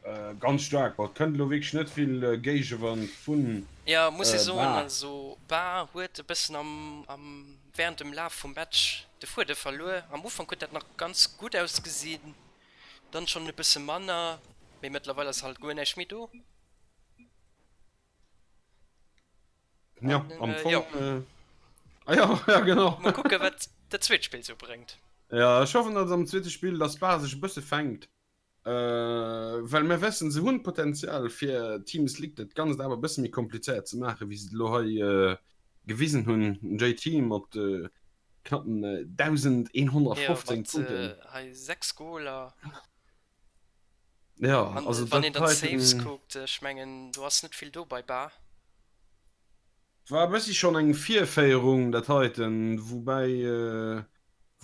äh, ganz staark. Bon, et kënnt elo wierklech net vill äh, Géigewand vun Ja, muss ee äh, soen, Bar. also Bar huet e bëssen am, am während dem Laf vum Match de Fuede verluer. Am Ufank huet dat nach ganz gutt ausgesinn, dann schonn e bësse manner, mee mëttlerweil ass halt guer näischt méi do. Ja, An, am äh, Fong. jo. Äh, ah, ja, ja, genau. Mol kucke wat dat zweet Spill sou bréngt. Ja, ech hoffen, datt am zweete Spill, datt Bar sech e bësse fänkt. Äh, well mir wëssen, se hunn d'Potenzial fir Teams League dat Ganzt awer e bësse méi komplizéiert ze maachen, wéi se et elo hei äh, gewisen hunn. JT mat äh, knappen äh, Jo, 1.115 mat Punkten. äh, hei 6 Goler. Ja, An also wann een dat dann d'Saves heiten. kuckt, ech mengen do ass net vill do bei Bar. War e bëssi schonn eng Virféierung dat heiten, woubäi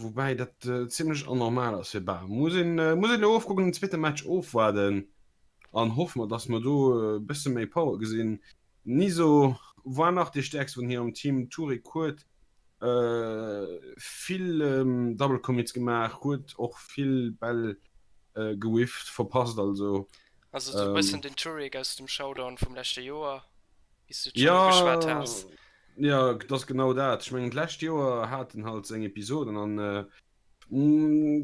woubäi dat zimlech anormal ass fir Bar. Muss een muss een elo ofkucken, den zweete Match ofwaarden an hoffe mer, datt mer do e bësse méi Power gesinn. Niso war nach dee stäerkste vun hirem Team, Turik huet vill Double Commits gemaach, huet och vill Bäll gewifft, verpasst also. Also sou e bëssen den Turik aus dem Showdown vum leschte Joer, wéi s du et schonn ugeschwat has. Jo, et ass genau dat. Ech mengen d'lescht Joer hat en halt seng Episoden an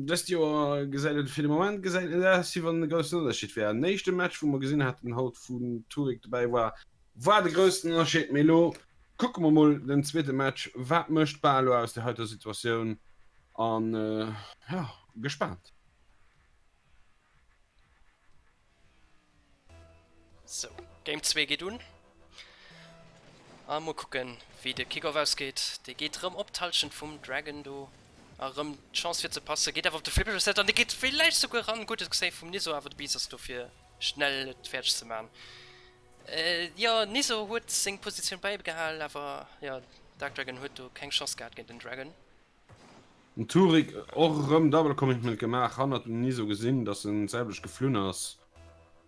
dëst Joer gesäit et fir de Moment gesäit et net aus, wéi wann e groussen Ënnerscheed wär. Den éischte Match wou mer gesinn haten haut wou Turik dobäi war, war de groussen Ënnerscheed, mee elo kucke mer mol den zweete Match, wat mécht Bar elo aus där heiter Situatioun an jo, gespaant. Sou, Game 2 geet un. A mol kucken, wéi de Kickoff ausgeet. Dee geet rëm op d'Hallschent vum Dragon do. A rëm d'Chance fir ze passen. Geet awer op de Flipper Reset an dee geet villäicht souguer ran. Gudde Save vum Niso, awer de Beast ass do fir schnell et fäerdeg ze man. Jo, Niso huet seng Positioun bäibegehal, awer jo, Dark Dragon huet do keng Chance gehat géint den Dragon. Den Turik och erëm Double Commitment gemaach, hannert dem Niso gesinn, dass en d'selwecht geflunn ass.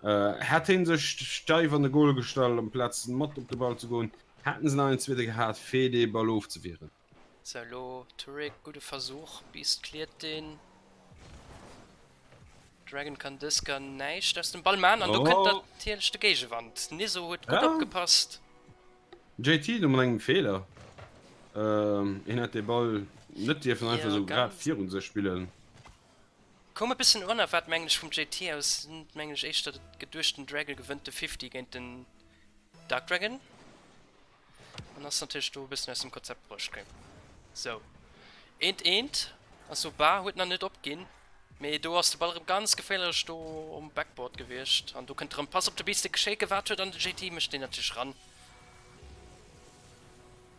Hätt heen sech steif an de Goal gestallt amplaz mat op de Ball ze goen, hätten se nach een zweete gehat fir dee Ball ofzewieren. Sou elo Turik, gudde Versuch, Beast cleart deen. Dragon kann dës gar näischt aus dem Ball man an do kënnt natierlech de Géigewand. Niso huet gutt opgepasst. JT do mat engem Feeler. Hien hätt dee Ball net dierfen einfach esou grad virun sech spillen. Koum e bëssen onerwaart mengen ech vum JT aus. Mengen ech éischter geduecht den Dragon gewënnt de 50 géint den Dark Dragon. An ass natierlech do e bëssen aus dem Konzept bruecht ginn. Sou. Eent eent. Also Bar huet nach net opginn. Mee do ass de Ball erëm ganz geféierlech do um Backboard gewiescht. An do kënnt erëm Pass op de Beast, dee schéi gewaart huet. An de JT mécht deen natierlech ran.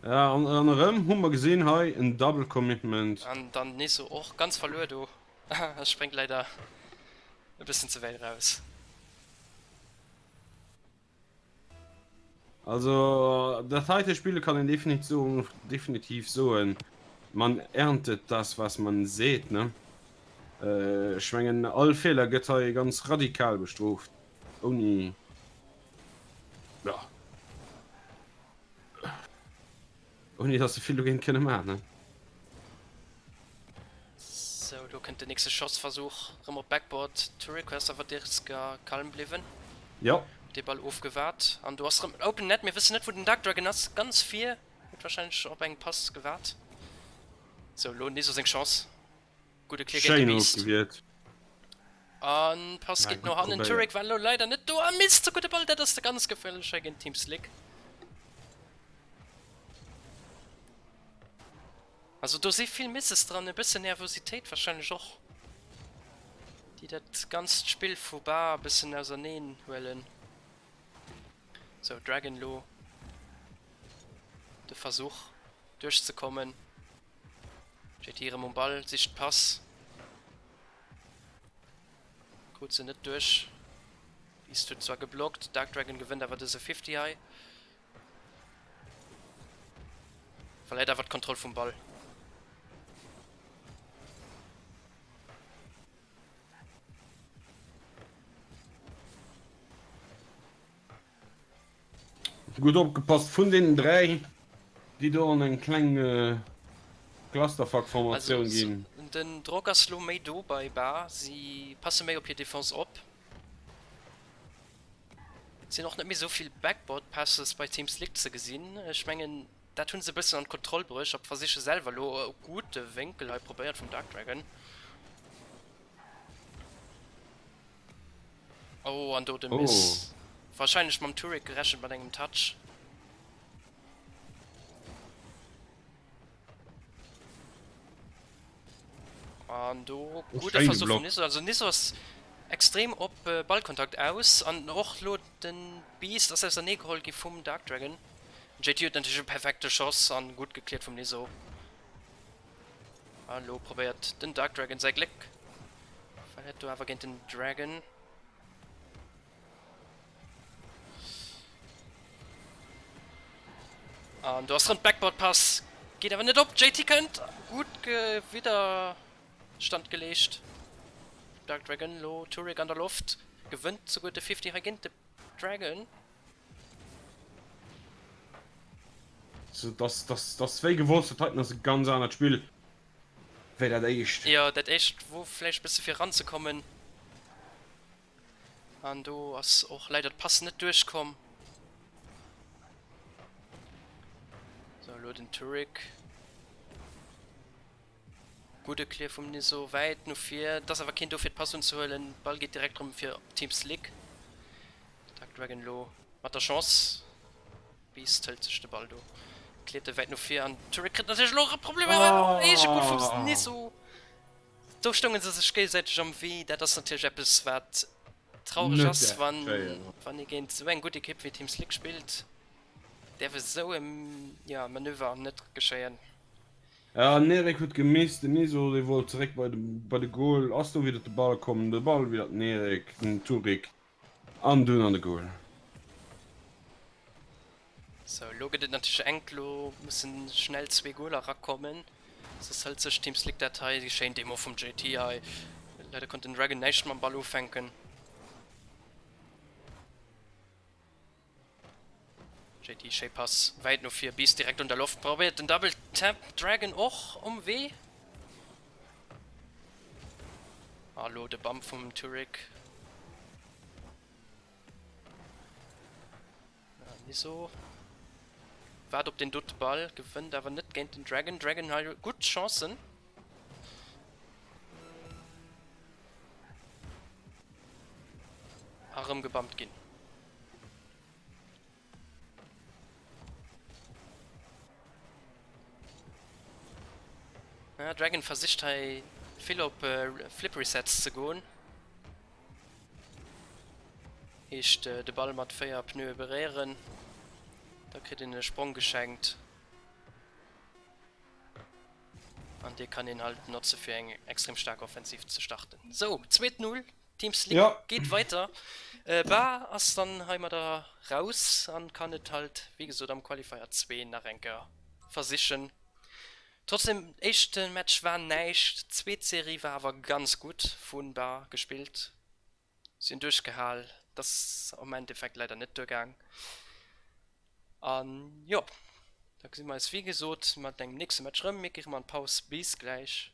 Ja, an, an erëm hu mer gesinn hei en Double Commitment. An dann Nisso och ganz verluer do. A spréngt leider e bëssen ze wäit eraus. Also dat heite Spill kann een definitiv soen, man erntet das was man sät, ne? Ech mengen all Feeler gëtt hei ganz radikal bestrooft, ouni, jo, Ouni dass se vill dogéint kënne maachen, ne? Sou, do kënnt den nächste Schossversuch rëm op Backboard. Turek ass awer dierska kalm bliwwen. Jo. Huet dee Ball ofgewaart. An do ass rëm Open Net. Mir wëssen net, wou den Dark Dragon ass. Ganz vir. Huet wahrscheinlech op eng Pass gewaart. Sou, elo Niso seng Chance. Gudde Clear géint de Schéin Beast. ofgewiert. An Pass Ja, geet no gutt hannen. probéiert. Turek war elo leider net do. A misst, sou gudde Ball. Dat ass de ganz geféierlech hei géint Team Slick. Also do si vill Misses dran, e bëssen Nervositéit wahrscheinlech och, déi dat ganzt Spill vu Bar e bëssen auserneen huelen. Sou, Dragon lo de Versuch duerchzekommen. JT erëm um Ball, sicht d'Pass. Krut se net duerch. Beast huet zwar geblockt, Dark Dragon gewënnt awer dëse 50 hei. Verléiert awer d'Kontroll vum Ball. Gutt opgepasst vun deenen 3, déi do an eng kleng Clusterfuck-Formatioun ginn. Den Drock ass lo méi do bei Bar, si passe méi op hir Defense op. Et sinn och net méi esou vill Backboard Passes bei Team Slick ze gesinn. Ech mengen dat hunn se e bëssen an d'Kontroll bruecht a versiche selwer elo e gudde Wénkel hei probéiert vum Dark Dragon. Oh an do de Miss. Wahrscheinlech mam Turek gerechent mat engem Touch. An do gudde Versuch vum Nisso. Also Nisso ass extrem op Ballkontakt aus an och lo den Beast ass ausernee geholl gi vum Dark Dragon. JT huet natierlech e perfekte Schoss an gutt gekläert vum Nisso. An lo probéiert den Dark Dragon säi Gléck. Verléiert do awer géint den Dragon. An do ass rëm d'Backboard Pass. Geet awer net op. JT kënnt. Gutt Widderstand geleescht. Dark Dragon lo Turek an der Loft. Gewënnt souguer de 50 hei géint de Dragon. So, das, das, das wéi gewosst, dat heiten ass e ganz anert Spill wéi dat éischt. Jo, dat éischt wor vläicht e bësse fir eranzekommen. An do ass och leider d'Pass net duerchkomm. So, elo den Turek. Gudde Clear vum Niso, wäit no vir. Et ass awer keen do fir d'Pass unzehuelen. Ball geet direkt erëm fir Team Slick. Dark Dragon elo mat der Chance. Beast hëlt sech de Ball do, cleart e wäit no vir an Turek kritt natierlech elo erëm Problemer. Oh, eege Goal vum Niso. Do stounge se sech géigesäiteg am Wee. Dat ass natierlech eppes wat traureg ass, wann wann ee géint esou eng gutt Ekipp wéi Team Slick spillt, däerf esou e ja Manöver net geschéien. Ja, den Erik huet gemisst, den Niso dee wollt zeréck bei de bei de Goal, ass do widder de Ball komm, de Ball widder den Erik, den Turik an dunn an de Goal. Sou, elo gëtt et natierlech enk, elo mussen schnell zwee Goaler erakommen, soss hëlt sech Team Slick dat hei. Schéin Demo vum JT hei, leider konnt den Dragon näischt mam Ball ufänken. JT, schéi Pass wäit no vir, Beast direkt un der Loft, probéiert den Double Tap, Dragon och um Wee. A lo de Bump vum Turek. Niso waart op den dote Ball, gewënnt awer net géint den Dragon. Dragon hei gutt Chancen. A rëm gebumpt ginn. Ja, Dragon versicht hei vill op Flip Resets ze goen. Heescht de Ball mat 4 Pneue beréieren, da kritt een e Sprong geschenkt. An dee kann een halt notze fir eng extrem staark Offensiv ze starten. Sou, zweet Null, Team Slick ja. geet weiter. Äh, Bar ass dann heimadder raus an kann et halt, wéi gesot, am Qualifier 2 nach eng Kéier versichen. Trotzdem, éischte Match war näischt, zweet Serie war awer ganz gutt vu Bar gespillt. Si hunn duerchgehal, et ass am Endeffekt leider net duergaang. An jo, da gesi mer eis wéi gesot mat engem nächste Match rëm. Mir gi rëm an d'Paus. Bis gläich.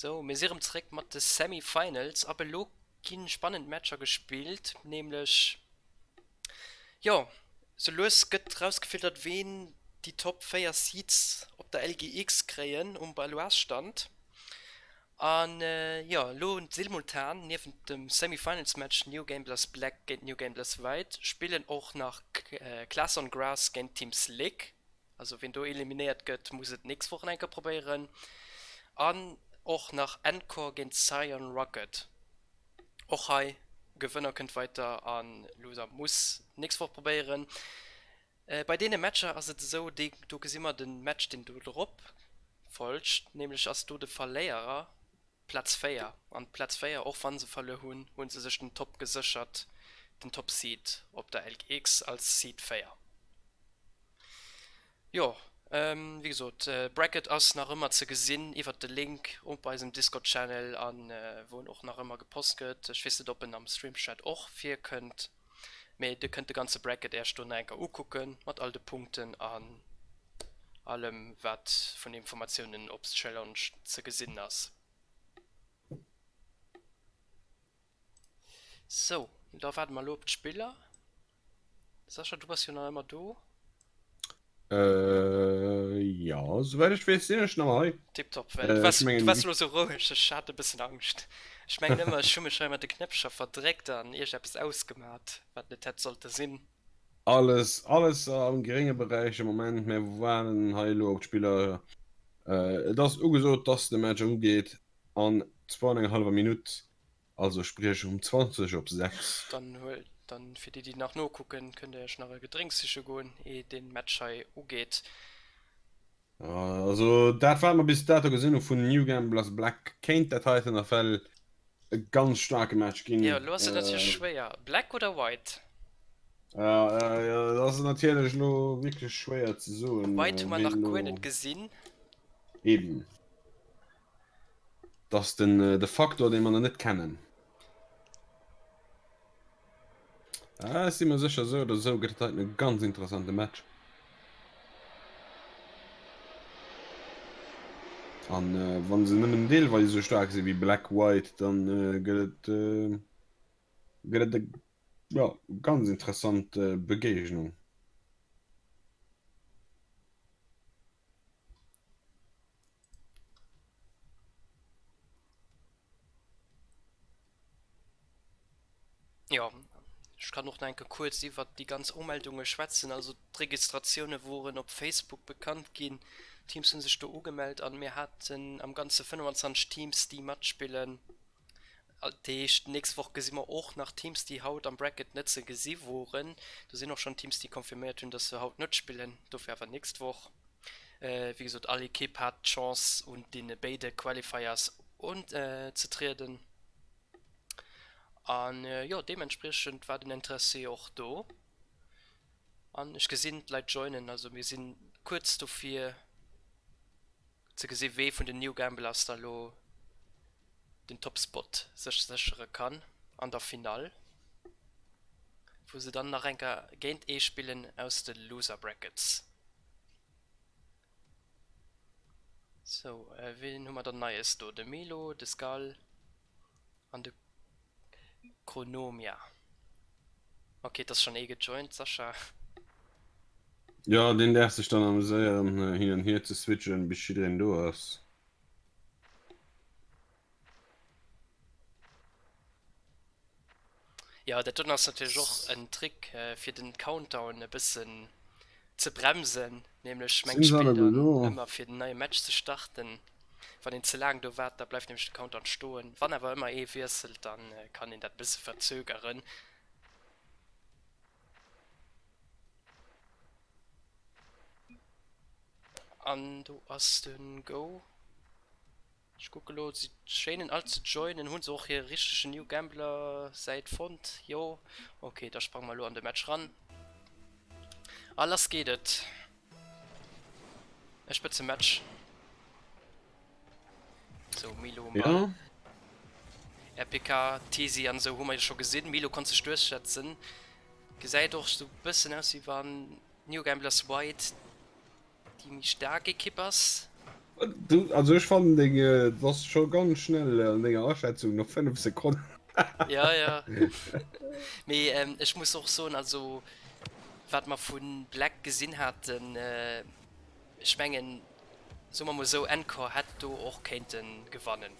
Sou, mir si rëm zeréck mat de Semi-Finals. Ab elo gi spannend Matcher gespillt, nämlech, jo, sou lues gëtt rausgefiltert, ween déi Top 4 Seeds op der LGX kréien um Baloise-Stand. An jo, elo simultan niewent dem Semi-Finals-Match New Gamblers Black géint New Gamblers White spillen och nach Class on Grass géint Team Slick. Also ween do eliminéiert gëtt, muss et nächst Woch nach eng Kéier probéieren. An och nach Encore géint Cyan Rocket. Och hei, Gewënner kënnt weiter a Loser muss nächst Woch probéieren. Bei deene Matcher ass et esou, déi do gesi mer de Match deen do drop folgt, nämlech ass do de Verléierer Plaz 4 an d'Plaz 4, och wann se verluer hunn, hu se sech den Top geséchert, den Top Seed op der LGX als Seed 4. Jo, wéi gesot, Bracket ass nach ëmmer ze gesinn iwwert de Link op eisem Discord Channel an wou en och nach ëmmer gepost gëtt. Ech weess net op en am Stream Chat och virkënnt. Mee dir kënnt de ganze Bracket äerch do nach eng Kéier ukucken, mat all de Punkten an allem wat vun Informatiounen op Challonge ze gesinn ass. Sou, da waarde mer elo op d'Spiller. Sascha, du bass jo nach ëmmer do. Äh, jo, souwäit ech weess sinn ech nach hei. Tiptop, well du waars, du waars elo sou roueg, ech hat e bëssen Angscht. Ech mengen ëmmer, ech hu mech hei mat de Knäppcher verdréckt an iergendeppes ausgemat, wat net hätt sollte sinn. Alles, alles am grénge Beräich am Moment. Mir waarden hei elo op d'Spiller. Et ass ugesot, dass de Match ugeet an zwou an enger hallwer Minutt. Also spriech um 20 op 6. Dann huelt dann, fir déi déi nach nokucken, kënnt der iech nach e Gedrénks siche goen ee den Match hei ugeet. Also dat wat mer bis dato gesinn hu vun New Gamblers Black kéint dat heiten ewell e ganz staarke Match ginn. Jo elo ass et natierlech schwéier, Black oder White? Jo dat ass natierlech elo wierklech schwéier ze soen. White hu mer nach guer net gesinn. Eben. Dat ass den de Faktor, dee mer nach net kennen. Ah, ech si mer sécher, esou oder esou gëtt et haiten e ganz interessante Match. An wa se nëmmen deelweis esou staark si wéi Black White, dann gëtt et gëtt et e jo ganz interessant Begéignung. Jo, ech kann och nach eng Kéier kuerz iwwert déi ganz Umeldunge schwätzen. Also d'Registratioune woren op Facebook bekannt ginn. D'Teams hu sech do ugemellt an mir haten am Ganze 25 Teams, déi matspillen. Dat heescht, d'nächst Woch gesi mer och nach Teams, déi haut am Bracket net ze gesi woren. Do sinn och schonn Teams, déi confirméiert hunn, dass se haut net spillen, dofir awer d'nächst Woch. Wéi gesot, all Ekipp hat d'Chance un deene béide Qualifiers unzetrieden. An jo, deementspriechend war den Interessi och do. An ech gesinn d'Leit joinen, also mir sinn kuerz dofir ze gesi wee vun den New Gamblers da lo den Top Spot sech séchere kann an der Finall, wou se dann nach eng Kéier géint ee spillen aus de Loser Brackets. Sou, ween hu mer dann Neies do? De Milo, de Skull an de Chronomia. Ok, et ass schonn ee gejoint, Sascha. Jo, deen däerf sech dann amuséieren hin an hier ze switchen bis jiddereen do ass. Jo, dat doen ass natierlech och en Trick fir den Countdown e bëssen ze bremsen, nämlech mengt Sinn se d'Spill alleguer dann do? ëmmer fir den neie Match ze starten. Wann een ze laang do waart, da bleift nämlech de Countdown stoen. Wann awer ëmmer ee wiesselt, da kann een dat e bësse verzögeren. An do ass de Go. Ech kucke lo, si schéinen all ze joinen. Hu se och hir richtege New Gambler Säit fonnt? Jo? Ok, da sprange mer elo an de Match ran. A lass geet et. E spëtze Match. Sou, Milo um Ball. Ja. RPK, Tesi an esou hu mer jo scho gesinn. Milo konnt sech duerchsetzen. Gesäit och sou bëssen aus wéi wann New Gamblers White déi méi staark Ekipp ass. Du, also ech fannen deng, du bass scho ganz schnell an denger Aschätzung no 5 Sekonnen. Ja, ja. Mee ech muss och soen, also wat mer vu Black gesinn haten, ech mengen, soe mer mol esou, Encore hätt do och kéinte gewannen.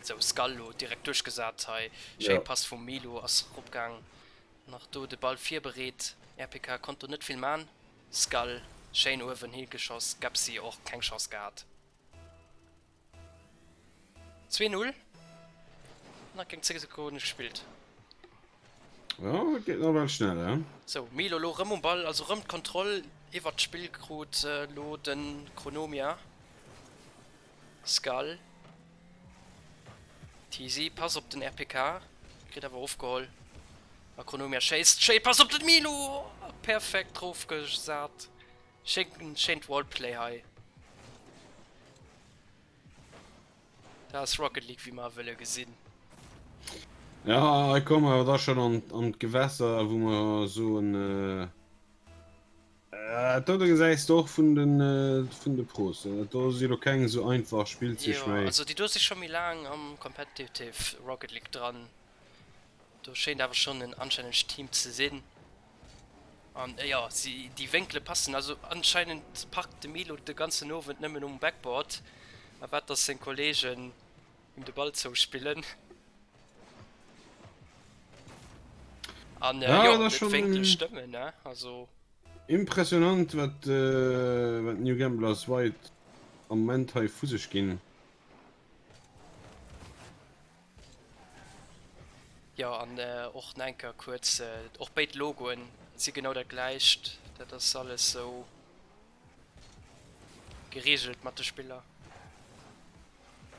Sou, Skull lo direkt duerchgesat hei, schéi Pass vum Milo, ass eropgaang, nach do de Ball virbereet. RPK konnt do net vill man. Skull schéin uewen higeschoss, Gapsi och keng Chance gehat. 2, 0, nach keng 10 Sekonne gespillt. Jo, et geet nawell schnell, he? Sou, Milo lo rëm um Ball, also rëm d'Kontroll iwwert d'Spill krut lo de Chronomia. Skull. Teasy, Pass op den RPK, kritt awer ofgeholl. A Chronomia schéisst, schéi Pass op den Milo! Perfekt drof gesat. Schéin, schéint Wallplay hei. Dat ass Rocket League wéi mer e wëlle gesinn. Ja, hei komme mer awer da schonn an, an d'Gewässer, wou mer soen, Dat do gesäis de och vun den vun de Pros. Dat do si lo keng esou einfach Spillzich Jo, méi. also déi do si scho méi laang am Competitive Rocket League dran. Do schéint awer schonn en anstännegt Team ze sinn. An jo, si déi Wénkele passen. Also anscheinend parkt de Milo de ganzen Owend nëmmen um Backboard a waart dass seng Kollegen him de Ball zouspillen. An Ja, jo, dat ass de schon Wénkele stëmmen, ne? Also. Impressionant wat wat New Gamblers White am Moment hei vu sech ginn. Jo an och nach eng Kéier kuerz, och béid Logoen si genau dat gläicht, dat ass alles sou gereegelt mat de Spiller.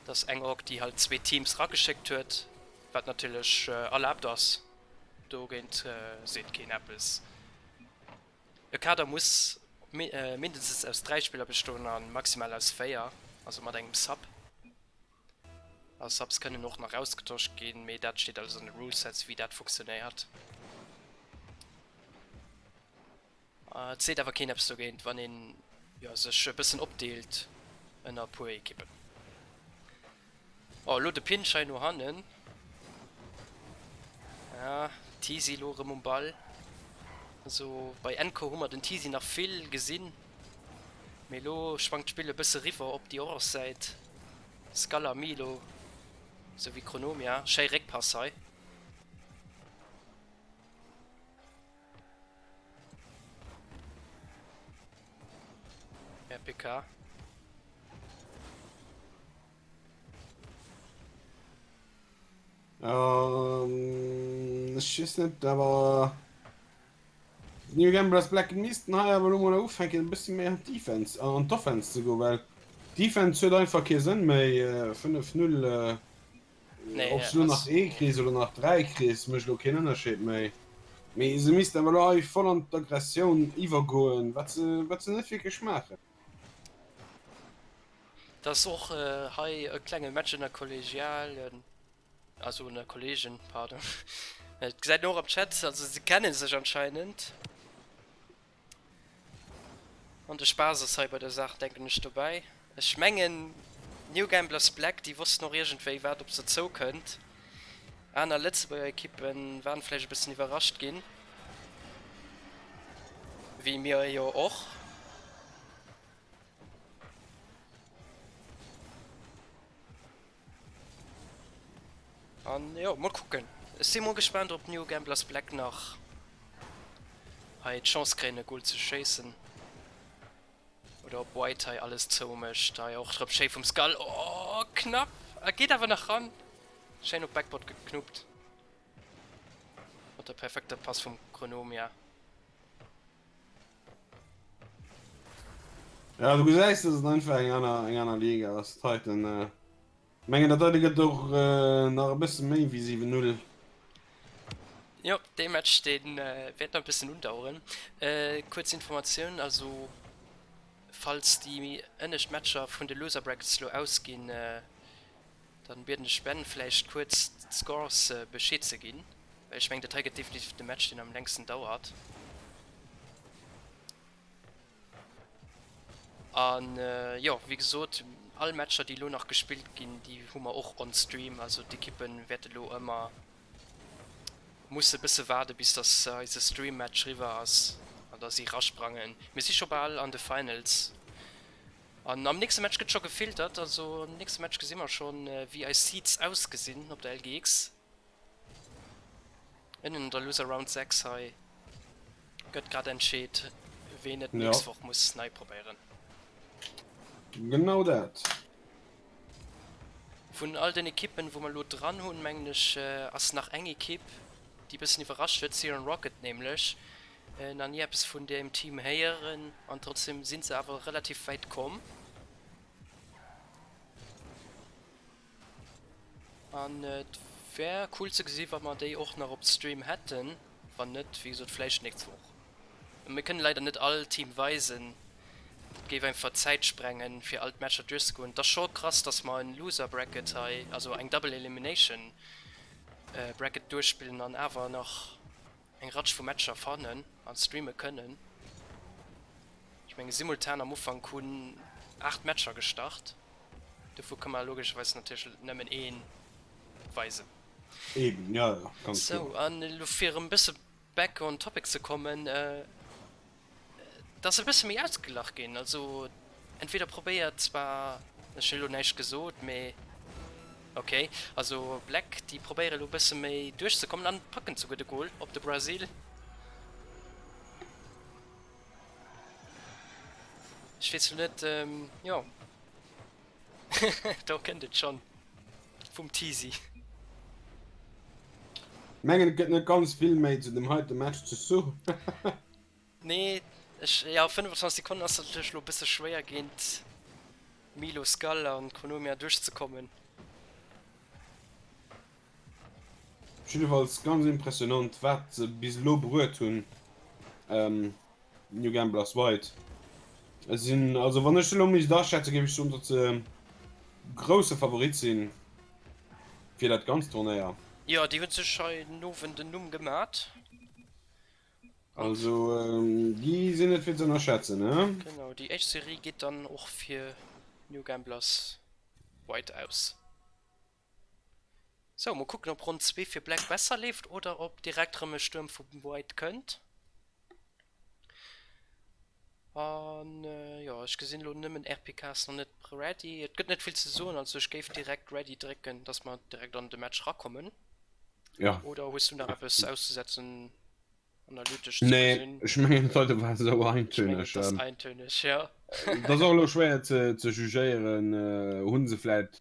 Et ass eng Org déi halt zwee Teams rageschéckt huet, wat natierlech erlaabt ass, dogéint seet keen eppes. E Kader muss mindestens aus 3 Spiller bestoen a maximal aus 4, also mat engem Sub. A Subs kënnen och nach ausgetosch ginn, mee dat steet alles an de Rulesets wéi dat funktionéiert. Et seet awer keen eppes dogéint, wann een jo sech e bëssen opdeelt ënner e puer Ekippen. Oh, elo de Pinch hei no hannen. Ja, Teasy elo erëm um Ball. Also bei Enco hu mer den Teasy nach vill gesinn, mee elo schwankt d'Spill e bësse riwwer op déi Oross Säit. Skull a Milo, sou wéi Chronomia. Schéi Réckpass hei. RPK. Ähm, ech weess net, awer New Gamblers Black missten hei awer elo mol ufänken e bësse méi an d'Defense an d'Offense ze goen, well d'Defense huet einfach kee Sënn méi. 5, 0. Ob s du elo nach ee kriss oder nach 3 kriss, mécht elo keen Ënnerscheed méi. Mee se missten awer elo hei voll an d'Aggressioun iwwergoen, wat se, wat se net wierklech maachen. Et ass och hei e klenge Match ënner Kollegialen, also ënner Kollegen, pardon. Et gesäit een och am Chat, also se kenne sech anscheinend. An de Spaass ass hei bei der Saach, denken ech, dobäi. Ech mengen, New Gamblers Black, déi wossten och iergendwéi, wat op se zoukënnt. Aner Lëtzebuerger Ekippe waren vläicht e bëssen iwwerrascht ginn, wéi mir jo och. An jo, mol kucken. Ech si mol gespaant op New Gamblers Black nach hei d'Chance kréien e Goal ze schéissen oder op White hei alles zou mécht. Hei och drop schéi vum Skull. Oh knapp! A geet awer nach ran. Schéin op Backboard geknuppt. Mat der perfekter Pass vum Chronomia. Ja du gesäis dass et einfach eng aner eng aner Liga ass. Titan äh, mengen dat heite gëtt och äh, nach e bësse méi wéi 7 0. Jo, dee Match dee wäert nach e bëssen undaueren. Kuerz Informatioun, also falls déi ënnescht Matcher vun de Loser Brackets lo ausginn, dann bieden ech Ben vläicht kuerz d'Scores Bescheed ze ginn, well ech mengen dat hei gëtt definitiv de Match deen am längsten dauert. An jo, wéi gesot, all Matcher déi elo nach gespillt ginn, déi hu mer och on Stream. Also d'Ekippe wäerte lo ëmmer musse bësse waarde bis dass eise Stream-Match riwwer ass an da si rasprangen. Mir si scho bal an de Finals an am nächste Match gëtt scho gefiltert. Also am nächste Match gesi mer schonn wéi eis Seeds ausgesinn op der LGX. Ënnen an der Loser Round 6 hei gëtt grad entscheet, ween et nächst Woch muss nei probéieren. Genau dat. Vun all den Ekippen, wou mer elo dran hunn, mengen ech, ass nach eng Ekipp, déi e bëssen iwwerrascht huet, Siren Rocket nämlech. Nach ni eppes vun deem Team héieren an trotzdem si se awer relativ wäit komm. An et wär cool ze gesi wa mer déi och nach op Stream hätten. Wann net, wéi gesot, vläicht nächst Woch. Mir kënnen leider net all Team weisen, dat géif einfach d'Zäit sprengen fir all d'Matcher duerchzegoen. Et ass scho krass, dass mer en Loser Bracket hei, also eng Double Elimination Bracket duerchspillen an awer nach eng Ratsch vu Matcher fannen an streame kënnen. Ech menge simultan am Ufank hunn 8 Matcher gestart, dovu kënne mer logescherweis natierlech nëmmen ee weisen. Eben, jo, jo, ganz genau. Sou, an elo fir erëm e bësse back on topic ze kommen, Et ass e bësse méi ausgeglach ginn. Also entweder probéiert zwar, ech hunn elo näischt gesot, mee ok, also Black déi probéiere elo e bësse méi duerchzekommen an packen souguer de Goal op de Brasil. Ech weess elo net, jo do kënnt et schonn vum Teasy. Mengen et gëtt net ganz vill méi zu dem heite Match ze soen. Nee, ech, jo 25 Sekonnen ass natierlech elo e bësse schwéier géint Milo Skull an Chronomia duerchzekommen. Jiddefalls ganz impressionant wat se bis elo bruet hunn, New Gamblers White. Sinn, also wann ech se elo misst aschätzen, géif ech soen, datt se grousse Favorit sinn fir dat ganzt Turnéier. Jo, déi hunn sech hei den Owend en Numm gemat. Also déi sinn net fir ze ënnerschätzen, he? Genau, déi éischt Serie geet dann och fir New Gamblers White aus. Sou, mol kucken ob Ronn 2 fir Black besser leeft oder ob direkt rëm e Stuerm vu White kënnt. An jo, ech gesinn elo nëmmen RPK ass nach net ready. Et gëtt net vill ze soen, also ech géif direkt ready drécken, dass mer direkt an de Match rakommen. Ja. Oder hues du nach eppes auszesetzen, analytesch ze Nee, gesinn? ech mengen dat heite war esou Ech mengen, eintönig. et ass eintönig, ja. Et ass och elo schwéier ze, ze jugéieren. Hunn se vläit,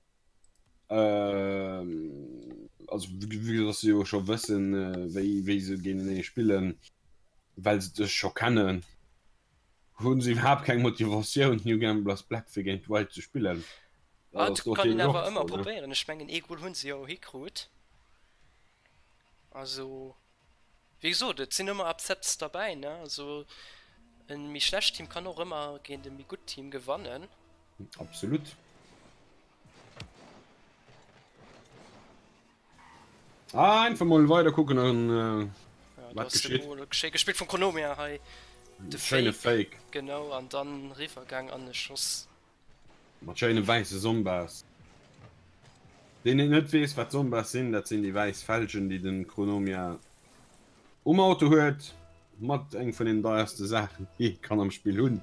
also vue dass se jo scho wëssen, wéi, wéi se géintenee spillen, well se sech scho kennen, hu se iwwerhaapt keng Motivatioun, New Gamblers Black fir géint White ze spillen? Ah, et kann een awer ëmmer probéieren. Ech mengen ee Goal hunn se jo hikrut. Also wéi gesot, et sinn ëmmer Upsets derbäi, ne? Also e méi schlecht Team kann och ëmmer géint e méi gutt Team gewannen. Absolut. Ah, einfach mol weider kucken an äh, ja, wat geschieht. Schéi gespillt vum Chronomia hei. De Schéine Fake. Fake. Genau, an dann riwwergaang an e Schoss. Mat schéine wäisse Sombas. Deen et net weess wat Sombas sinn, dat sinn déi wäiss Felgen déi den Chronomia um Auto huet. Mat eng vun den deierste Saachen déi ee kann am Spill hunn.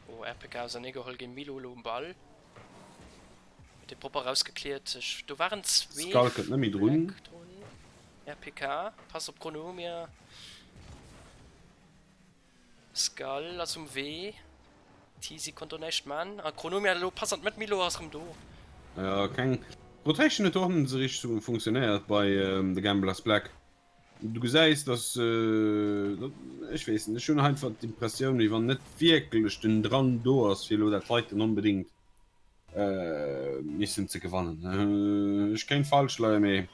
Oh, RPK auserneegeholl ginn, Milo elo um Ball. Huet dee propper rausgekläert. Ech, do waren zwee Skull kënnt net méi drun. Fleck drun. RPK, Pass op Chronomia. Skull ass um Wee. Teasy konnt do näischt man. A Chronomia elo Pass an d'Mëtt, Milo ass rëm do. Jo, keng Rotation huet do och net esou richteg funktionéiert bei The Gamblers Black. Du gesäis, dass, ech weess net, ech hunn einfach d'Impressioun, wéi wann net wierklech den Drang do ass, fir elo dat heiten onbedéngt missen ze gewannen. Ech kéint falsch leien, mee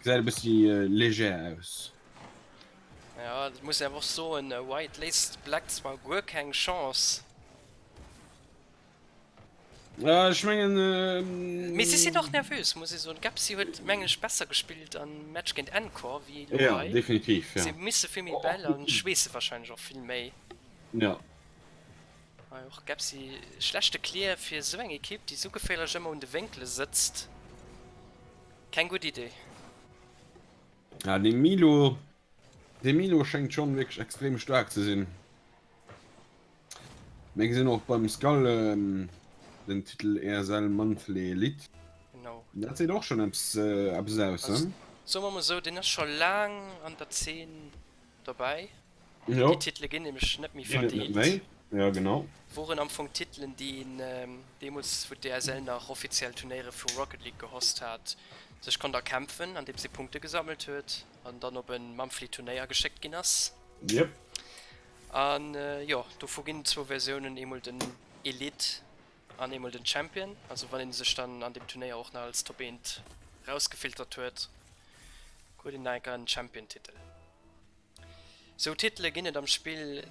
gesäit e bëssi légère aus. Jo, et muss een awer och soen, White léisst Black zwar guer keng Chance. Ja, ech mengen. Mee si sinn och nervös, muss ee soen. Gapsi huet, mengen ech, besser gespillt am Match géint Encore wéi elo hei. Ja, definitiv, ja. Si misse vill méi Bäll a schweesse warscheinlech och vill méi. Ja. Hei och Gapsi, schlechte Clear fir esou eng Ekipp, déi esou geféierlech ëmmer un de Wénkele sëtzt. Keng gutt Idee. Ja, dee Milo, dee Milo schéngt schonn wierklech extrem staark ze sinn. Mir gesinn och beim Skull den Titel ESL Monthly Elite. Genau. Dat seet och schonn eppes eppes aus, Also ne? soe mer mol esou, deen ass scho laang an der Zeen dobäi. Jo. Déi Titele ginn nämlech net méi Ginn et net verdeelt. méi, jo genau. Woren am Fong Titelen, déi een deemools, wou d'ESL nach offiziell Turnéiere vu Rocket League gehost hat, sech konnt erkämpfen, andeems ee Punkte gesammelt huet an dann op e Monthly Turnéier geschéckt ginn ass. Jep. An jo, dovu ginn et zwou Versiounen, eemol den Elite an eemol den Champion. Also wann een sech dann an deem Turnéier och nach als Top 1 rausgefiltert huet, krut een nach eng Kéier en Champion-Titel. Sou Titele ginn et am Spill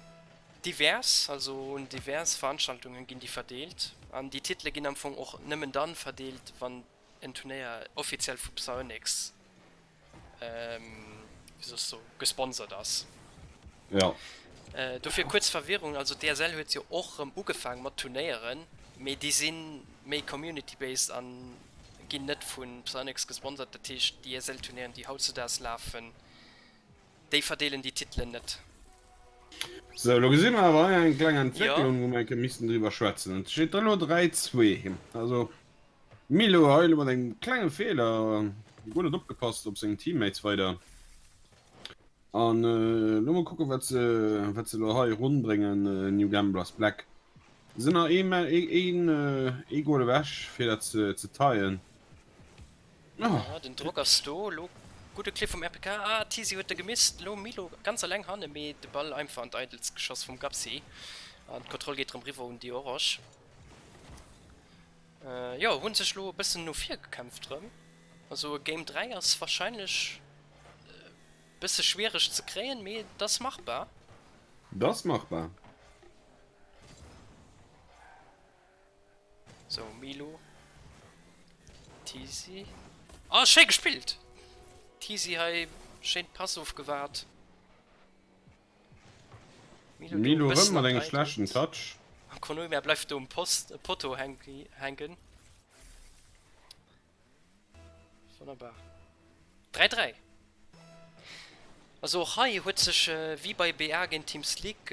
divers, also un divers Veranstaltungen ginn déi verdeelt. An déi Titele ginn am Fong och nëmmen dann verdeelt, wann en Turnéier offiziell vu Psyonix wéi soll ech soen, gesponsert ass. Ja. Dofir kuerz Verwirrung, also d'ESL huet jo och rëm ugefaang mat Turnéieren, mee déi si méi community based an ginn net vu Psyonix gesponsert. Dat heescht déi ESL Turnéieren déi hautzedaags lafen, déi verdeelen déi Titelen net. Sou, elo gesi mer awer hei eng kleng Entwécklung, wou mer eng Kéier missten driwwer schwätzen. Et steet da elo 3, 2. Also Milo hei elo mat engem klenge Feeler, guer net opgepasst op seng Teammates weider. An elo mol kucken, wat se, wat se elo hei ronn bréngen, New Gamblers Black. Sinn nach ee, een, ee Goal ewech, fir dat ze, ze tien. Oh. Den Drock ass do, elo gudde Clip vum RPK. Ah, Tisi huet e gemisst, elo Milo ganz eleng hanne, mee de Ball einfach an d'Eidels geschoss vum Gapsi. An d'Kontroll geet erëm riwwer un déi Orange. Jo, hunn sech lo e bëssen no vir gekämpft rëm. Also e Game 3 ass wahrscheinlech e bësse schwiereg ze kréien, mee et ass machbar. Et ass machbar. Sou, Milo. Tisi. Oh, schéi gespillt! Tisi hei schéin d'Pass ofgewaart. Milo rëm mat engem schlechten Touch. An Konami bleift do um Post, Potto hänken. Wonnerbar. 3, 3. Also och hei huet sech wéi bei BA géint Team Slick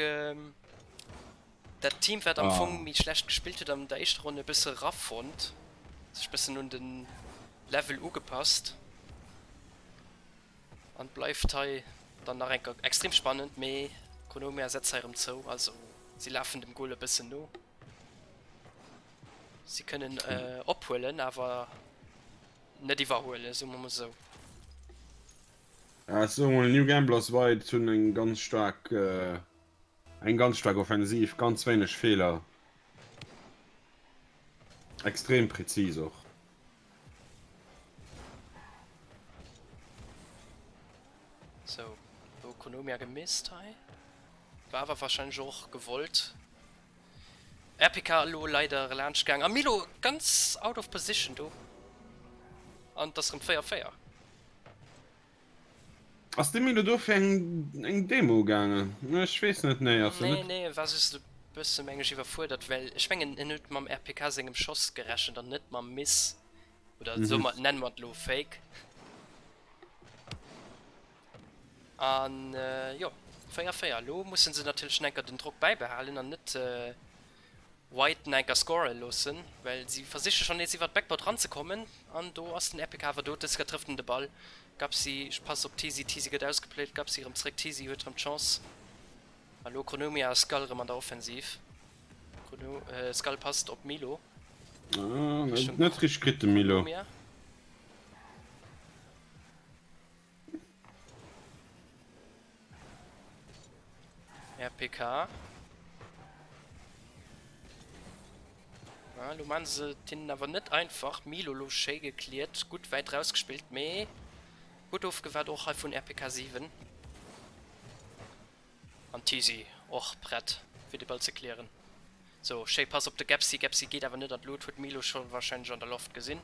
dat Team wat am Fong méi schlecht gespillt huet an der éischter Ronn e bësse rafonnt, sech bëssen un den Level ugepasst. An bleift hei dann nach enker extrem spannend, mee Konomia setzt hei erëm zou, also si lafen dem Goal e bëssen no. Si kënnen ophuelen, awer net iwwerhuelen, soe mer mol esou. Ja, ech soe mol, New Gamblers White hunn eng ganz staark, eng ganz staark Offensiv, ganz wéineg Feeler. Extrem präzis och. Sou, do Kronomia gemisst hei. War awer wahrscheinlech och gewollt. RPK elo leider laanscht gaang a Milo ganz out of position do. An et ass rem 4, 4. Ass de Milo do fir eng eng Demo gaangen? Ech weess net, nee ass en Nee, net. nee, e war just e bësse meng ech iwwerfuerdert, well ech mengen en huet mam RPK sengem Schoss gerechent an net mam Miss, oder soe mer, nenne mer et elo Fake. An jo, 4, 4, elo musse se natierlech enker den Drock bäibehalen an net White enker scoren loossen, well si versiche schonn nees iwwert d'Backboard ranzekommen an do ass den RPK awer do. Dës Kéier trëfft en de Ball. Gapsi passt op Tisi, Tisi gëtt ausgepléit, Gapsi erëm zréck, Tisi huet erëm d'Chance. A lo Kronomia a Skull erëm an der Offensiv. Chrono, Skull passt op Milo. Ah, net richteg kritt de Milo. Kronomia. RPK. Ah, lo man se et hinnen awer net einfach. Milo lo schéi gekliert, gutt wäit rausgespillt, mee gutt ofgewaart och hei vun RPK 7. An Tisi och prett fir de Ball ze klieren. Sou, schéi Pass op de Gepsi. Gepsi geet awer net an d'Lut, huet Milo scho warscheinlech an der Loft gesinn.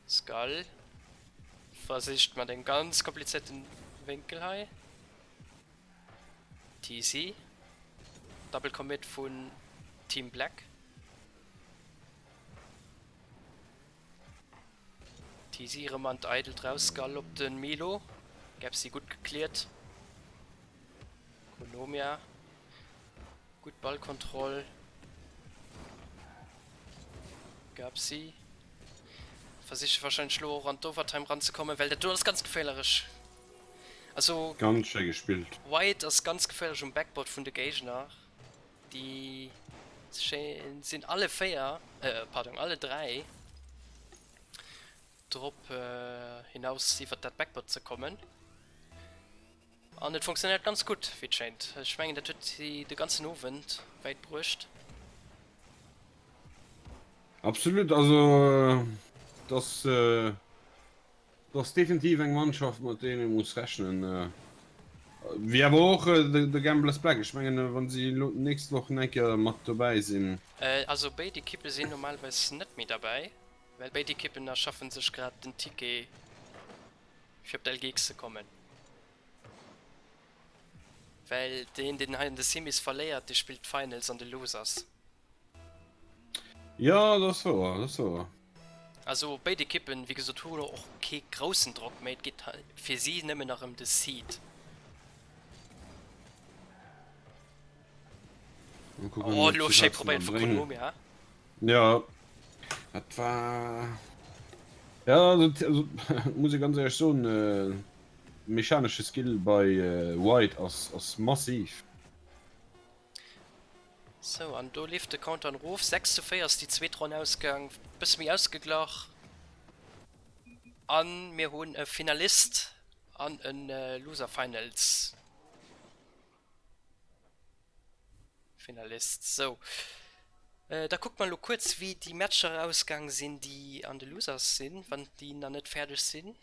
Skull versicht mat engem ganz komplizierten Wénkel hei. TC. Double Commit vun Team Black. TC erëm an d'Eidelt raus. Skull op den Milo. Gapsy gutt gecleart. Konomia. Gutt Ballkontroll. Gapsi versiche wahrscheinlech lo och an d'Overtime ranzekommen, well dat do ass ganz geféierlech. Also Ganz schéi gespillt. White ass ganz geféierlech um Backboard vun de Géigner. Déi sinn alle 4, pardon, alle 3 drop hinaus iwwert dat Backboard ze kommen. An et funktionéiert ganz gutt, wéi et schéint. Ech mengen, dat huet si de ganzen Owend wäit bruecht. Absolut, also et ass, et ass definitiv eng Mannschaft, mat deenen ee muss rechnen. Wéi awer och de Gamblers Black. Ech mengen, wa si elo d'nächst Woch eng Kéier mat dobäi sinn. Also béid Ekippe sinn normalerweis net méi derbäi, well béid Ekippen erschaffe sech grad den Ticket. fir op d'LGX ze kommen. Well deen, deen hei an de Semis verléiert, dee spillt d'Finals an de Losers. Jo, dat ass wouer, dat ass wouer. Also béid Ekippen, wéi gesot, hu och kee groussen Drock méi. Et geet fir si nëmmen nach ëm de Seed. Oh, elo schéi probéiert vu Konomia. Jo, dat war, jo, also muss ee ganz éierlech soen, de mechanesche Skill bei White ass ass massiv. Sou, an do leeft de Countdown erof. 6 zu 4 ass déi zweet Ronn ausgaang, bësse méi ausgeglach. A mir hunn e Finalist an e Loser Finals. Finalist. Sou, da kucke mer elo kuerz, wéi déi Matcher ausgaang sinn, déi an de Losers sinn, wann déi nach net fäerdeg sinn.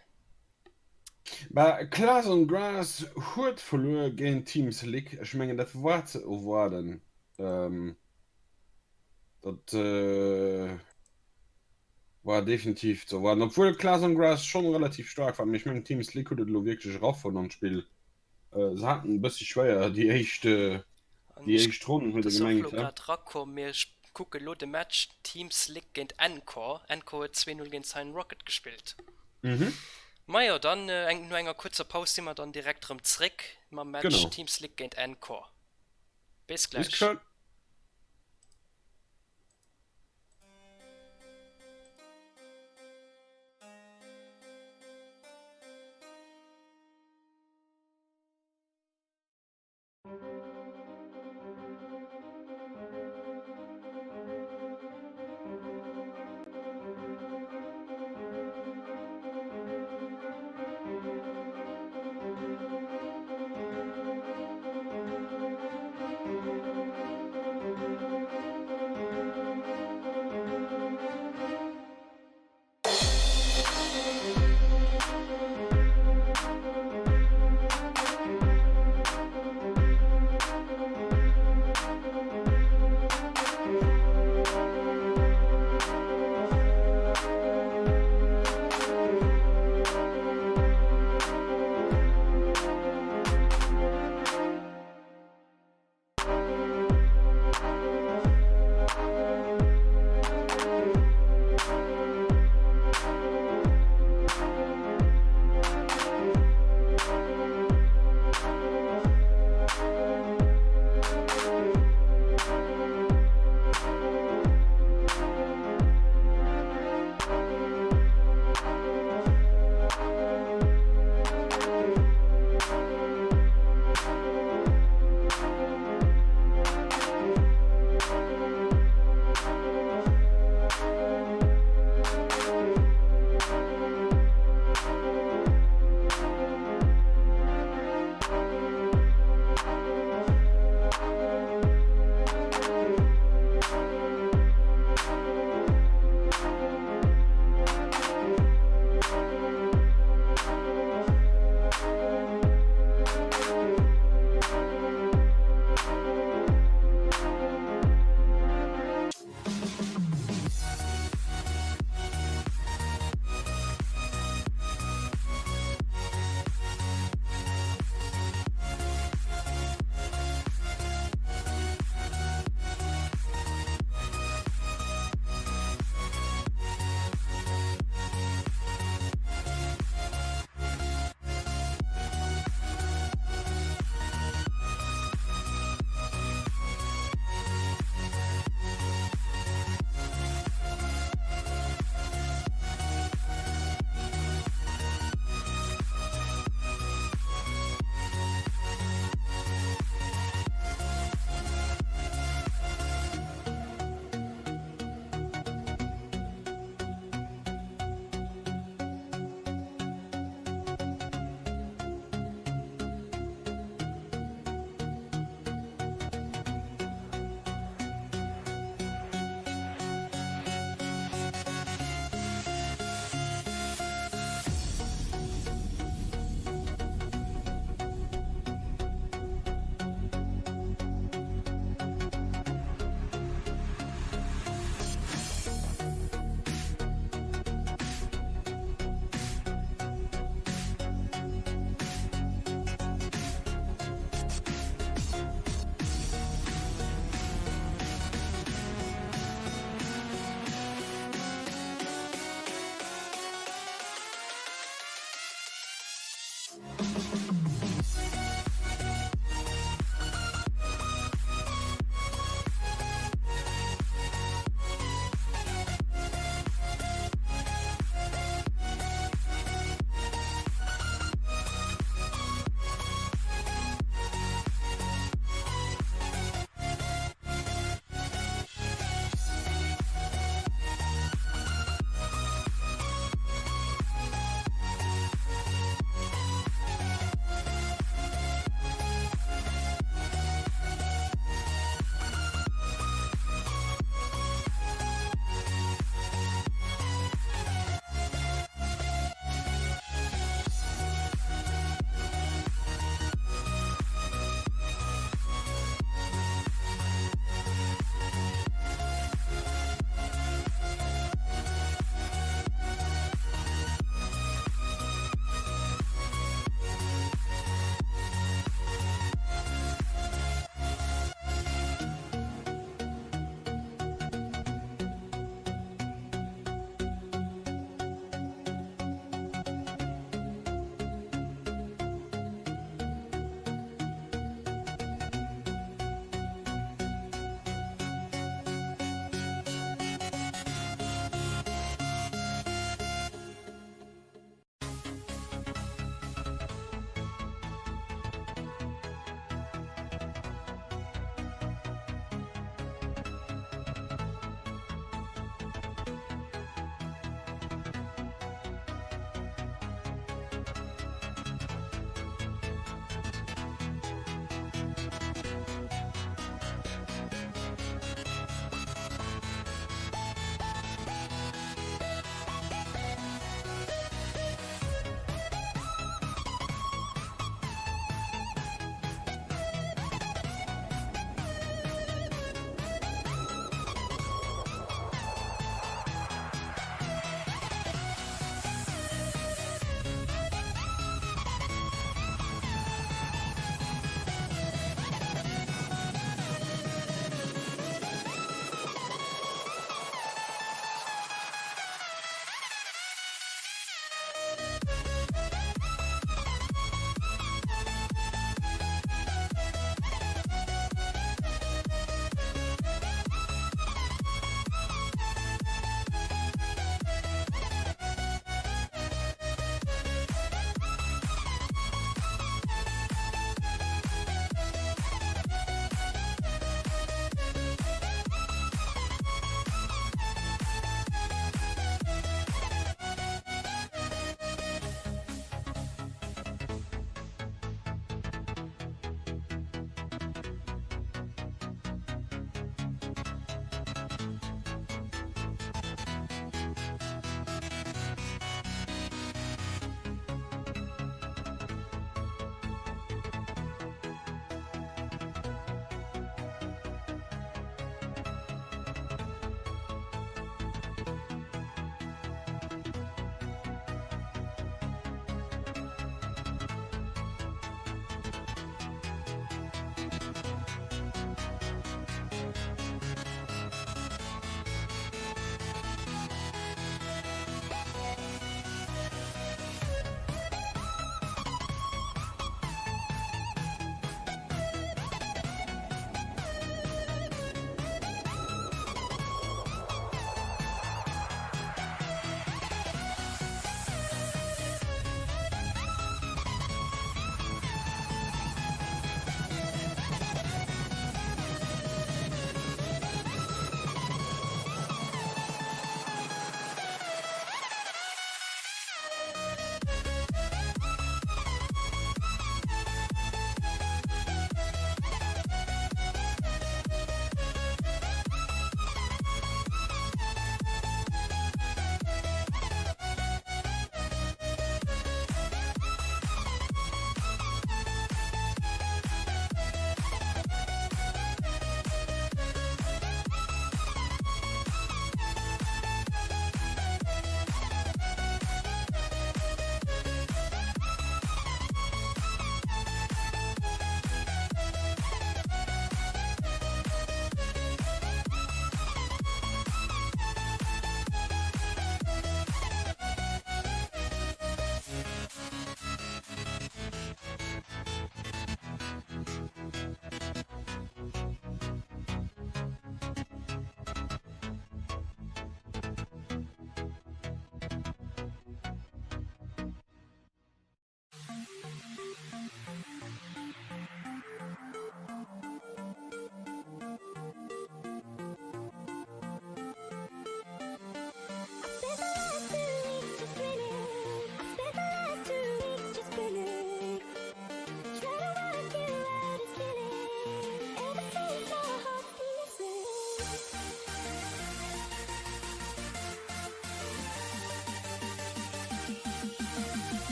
Bah, Class on Grass huet verluer géint Team Slick. Ech mengen, dat war ze erwaarden. Dat war definitiv ze erwaarden, obwuel Class on Grass schonn relativ staark war. Mee ech mengen, Team Slick huet et elo wierklech erafonnt an d'Spill. Se haten e bëssi schwéier déi éischt déi éischt Ronn, huet e gemengt. Ass och elo grad rakomm. Mir kucke lo de Match Team Slick géint Encore. Encore huet 2, 0 géint Cyan Rocket gespillt. Majo, dann no enger kuerzer Paus si mer dann direkt rëm zréck mam Match Team Slick géint Encore. Bis gläich.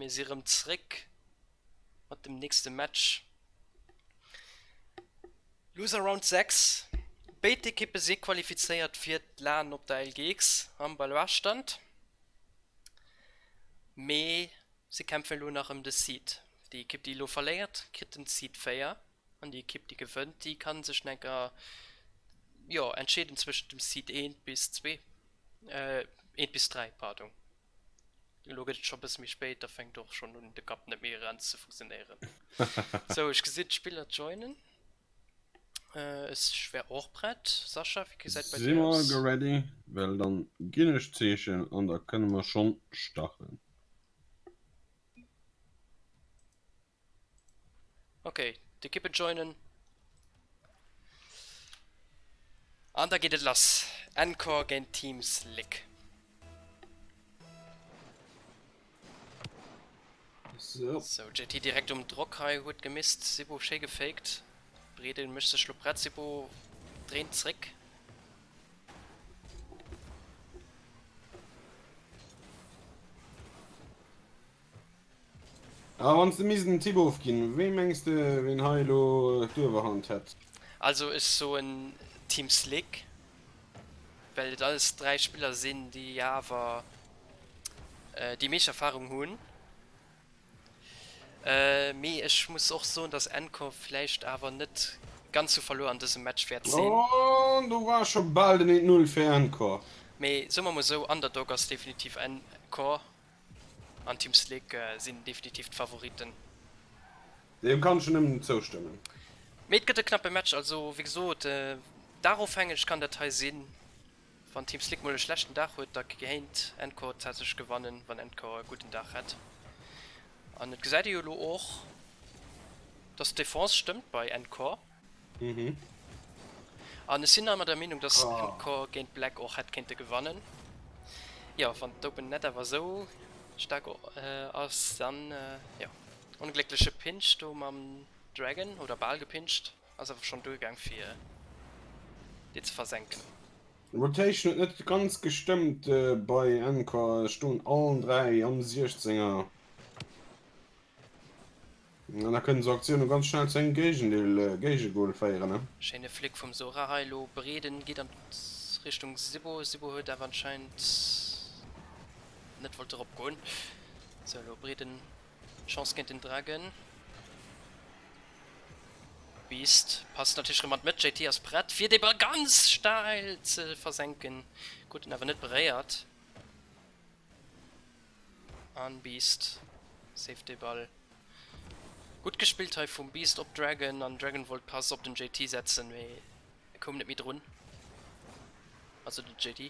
Mir si rëm zréck mat dem nächste Match. Loser Round 6, Béid Ekippe si qualifizéiert fir d'LAN op der LGX am Baloise-Stand, mee si kämpfen elo nach ëm de Seed. Déi Ekipp déi elo verléiert, kritt den Seed 4 an déi Ekipp déi gewënnt, déi kann sech nach eng Kéier, jo, entscheeden zwëschent dem Seed 1 bis 2, 1 bis 3, pardon. Elo gëtt et scho bësse méi spéit, da fänkt och schonn un de Kapp net méi ganz ze funktionéieren. Sou, ech gesinn d'Spiller joinen. Ech wär och prett. Sascha, wéi gesäit bei Si dir mer aus? ready? Well dann ginn ech d'Zeechen an da kënne mer schonn starten. Ok, d'Ekippe joinen. An da geet et lass. Encore géint Team Slick. So. Sou, JT direkt um Drock hei, huet gemisst. Sibo schéi gefaked. Bredel mécht sech lo prett. Sibo dréint zréck. A wann s de misst en Tipp ofginn, wee mengs de ween hei elo d'Uewerhand hätt? Also ech soen Team Slick, well et alles 3 Spiller sinn déi awer déi meescht Erfahrung hunn. Mee ech muss och soen, dass Encore vläicht awer net ganz sou verluer an dësem Match wäert sinn. An do war scho bal den 1, 0 fir Encore. Mee soe mer mol sou, Underdog ass definitiv Encore. An Team Slick sinn definitiv d'Favoriten. Deem kann ech nëmmen zoustëmmen. Mee et gëtt e knappe Match, also wéi gesot, dagofhängeg kann dat hei sinn. Wann Team Slick mol e schlechten Dag huet, da kéint Encore tatsächlech gewannen, wann Encore e gudden Dag hätt. An et gesäit ee jo elo och, dass d'Defense stëmmt bei Encore. Mhm. An ech sinn nach ëmmer der Meenung, dass Encore géint Black och hätt kéinte gewannen. Jo, wann d'Open Net awer esou staark ass, dann jo. Ongléckleche Pinch do mam Dragon, oder bal gepinched, ass awer schonn duergaang fir dee ze versenken. Rotation huet net ganz gestëmmt bei Encore, stoen allen 3 am 16er. An da kënnen esou Aktioune ganz schnell zu engem Géigendeel, Géigegol féieren, ne? Schéine Flick vum Sora hei elo. Breeden geet an Richtung Sibo. Sibo huet awer anscheinend net wollt erop goen. Sou elo Breeden Chance géint den Dragon. Beast passt natierlech rëm an d'Mëtt. JT ass prett fir dee Ball ganz steil ze versenken. Krut en awer net beréiert. An Beast saved de Ball. Gutt gespillt hei vum Beast op Dragon an Dragon wollt Pass op den JT setzen, mee e koum net méi drun. Also den JT.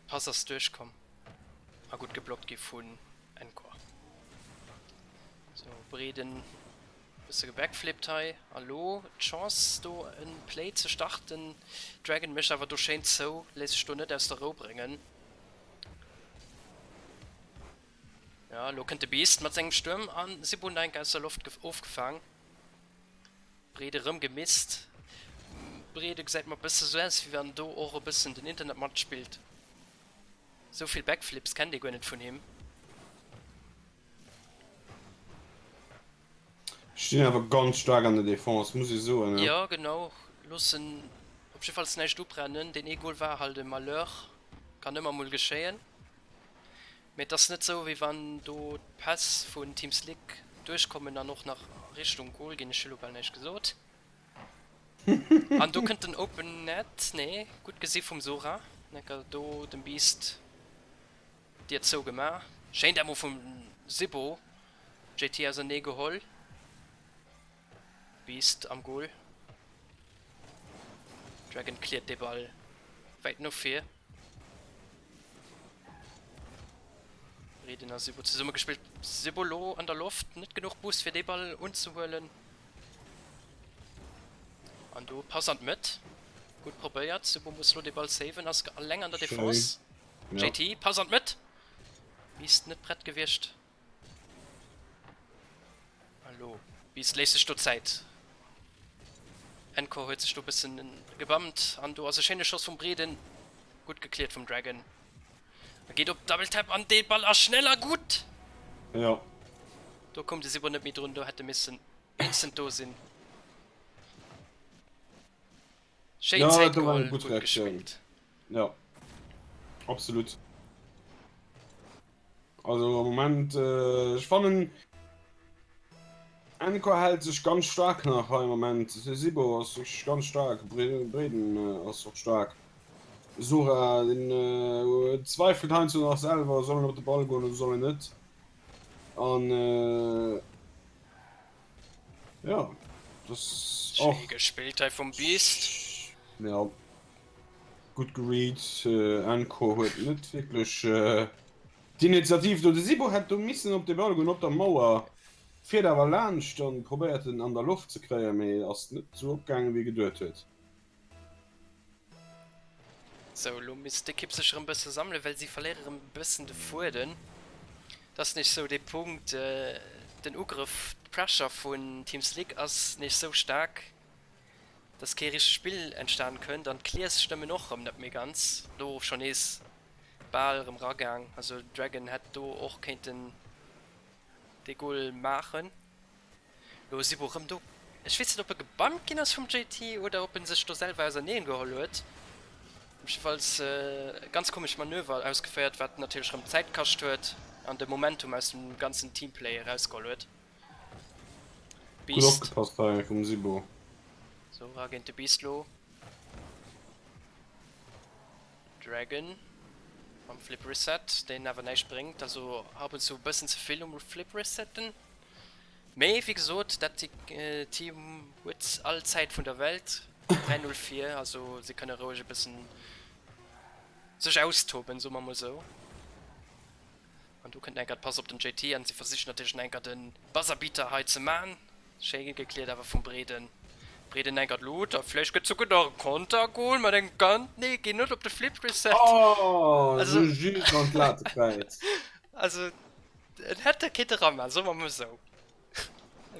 Pass ass duerchkomm a gutt geblockt gi vun Encore. Sou, Breeden Bësse gebackflipped hei. A lo d'Chance do en Play ze starten. Dragon mécht awer do schéin zou, léisst sech do net aus der Rou bréngen. Ja, lo kënnt de Beast mat sengem Stuerm an Sibun enk aus der Loft ofgefaang. Breede rëm gemisst. Breede gesäit mer bësse sou aus, wéi wann do och e bëssen den Internet matspillt. Sou vill Backflips kennt ee guer net vun him. Stinn awer ganz staark an der Defense, muss ech soen. Jo genau, loossen op jiddefalls näischt ubrennen. Deen ee Goal war halt e Malheur, kann ëmmer mol geschéien. Mee et ass net sou wéi wann do d'Päss vun Team Slick duerchkommen an och nach Richtung Goal ginn. Ech hu lo bal näischt gesot. An do kënnt den Open Net, nee gutt gesi vum Sora, Necker do dem Beast. Dier zou gemaach. Schéin Demo vum Sibo. JT ausernee geholl. Beast am Goal. Dragon cleart de Ball wäit no vir. Reden a Sibo zesumme gespillt. Sibo lo an der Loft, net genuch Boost fir dee Ball unzehuelen. An do Pass an d'Mëtt. Gutt probéiert. Sibo muss lo dee Ball saven, ass alleng an der Defense. JT, Pass an d'Mëtt! Beast net prett gewiescht. Hallo, Beast léisst sech do Zäit. Encore huet sech do bëssen gebammt an do ass e schéine Schoss vum Breeden. Gutt gekläert vum Dragon. E geet op Double Tap an dee Ball ass schnell a gutt! Jo. Do koum de Sibo net méi drun, do hätt e missen instant do sinn. Schéin Ja, Zäit do war geholl, eng gutt gutt Reaktioun. gespillt. Ja, absolut. Also am Moment, ech fannen Encore hält sech ganz staark nach hei am Moment. Sibo ass wierklech ganz staark, Breden ass och staark. Sora, deen zweifelt heiansdo nach selwer, soll en op de Ball goen oder soll en net? An jo, dat Schéi och. gespillt hei vum Beast. Ja, gutt geread. Encore huet net wierklech d'Initiativ do. De Sibo hätt do missen op de Ball goen, op der Mauer. Fiert awer laanscht an probéiert en an der Loft ze kréien, mee ass net sou opgaangen wéi geduet huet. Sou, elo misst d'Ekipp sech erëm bësse sammelen, well si verléiere erëm e bëssen de Fueden. Et ass nees sou dee Punkt, den Ugrëff, d'Pressure vun Team Slick ass nees sou staark, dass kee richtegt Spill entstan kënnt an d'Clears stëmmen och erëm net méi ganz. Do scho nees bal erëm ragaang, also Dragon hätt do och kéinten dee Goal maachen. Lo ass Ibo rëm do. Ech weess net op e gebannt ginn ass vum JT oder op en sech do selwer auserneen geholl huet. Op jiddefalls e ganz komesch Manöver ausgeféiert, wat natierlech rëm Zäit kascht huet an de Momentum aus dem ganzen Teamplay erausgeholl huet. Gutt Beast. opgepasst hei vum Sibo. Sou, era géint de Beast lo. Dragon mam Flip Reset, deen awer näischt bréngt, also ab und zu e bëssen ze vill um Flip Resetten. Mee wéi gesot, dat Team huet all Zäit vun der Welt, 3, 0 vir, also se kënne roueg e bëssen sech austoben, soe mer mol sou. An do kënnt enker d'Pass op den JT an si versichen natierlech nach enker de Buzzerbeater hei ze man. Schéi gekläert awer vum Breden. Breden enkert Lut a vläicht gëtt souguer nach e Kontergol mat engem ganz, nee ginn net op de Flip Reset. Oh, Also, sou just an d'Latekräiz. also en hätt e kéinte raman, soe mer mol sou.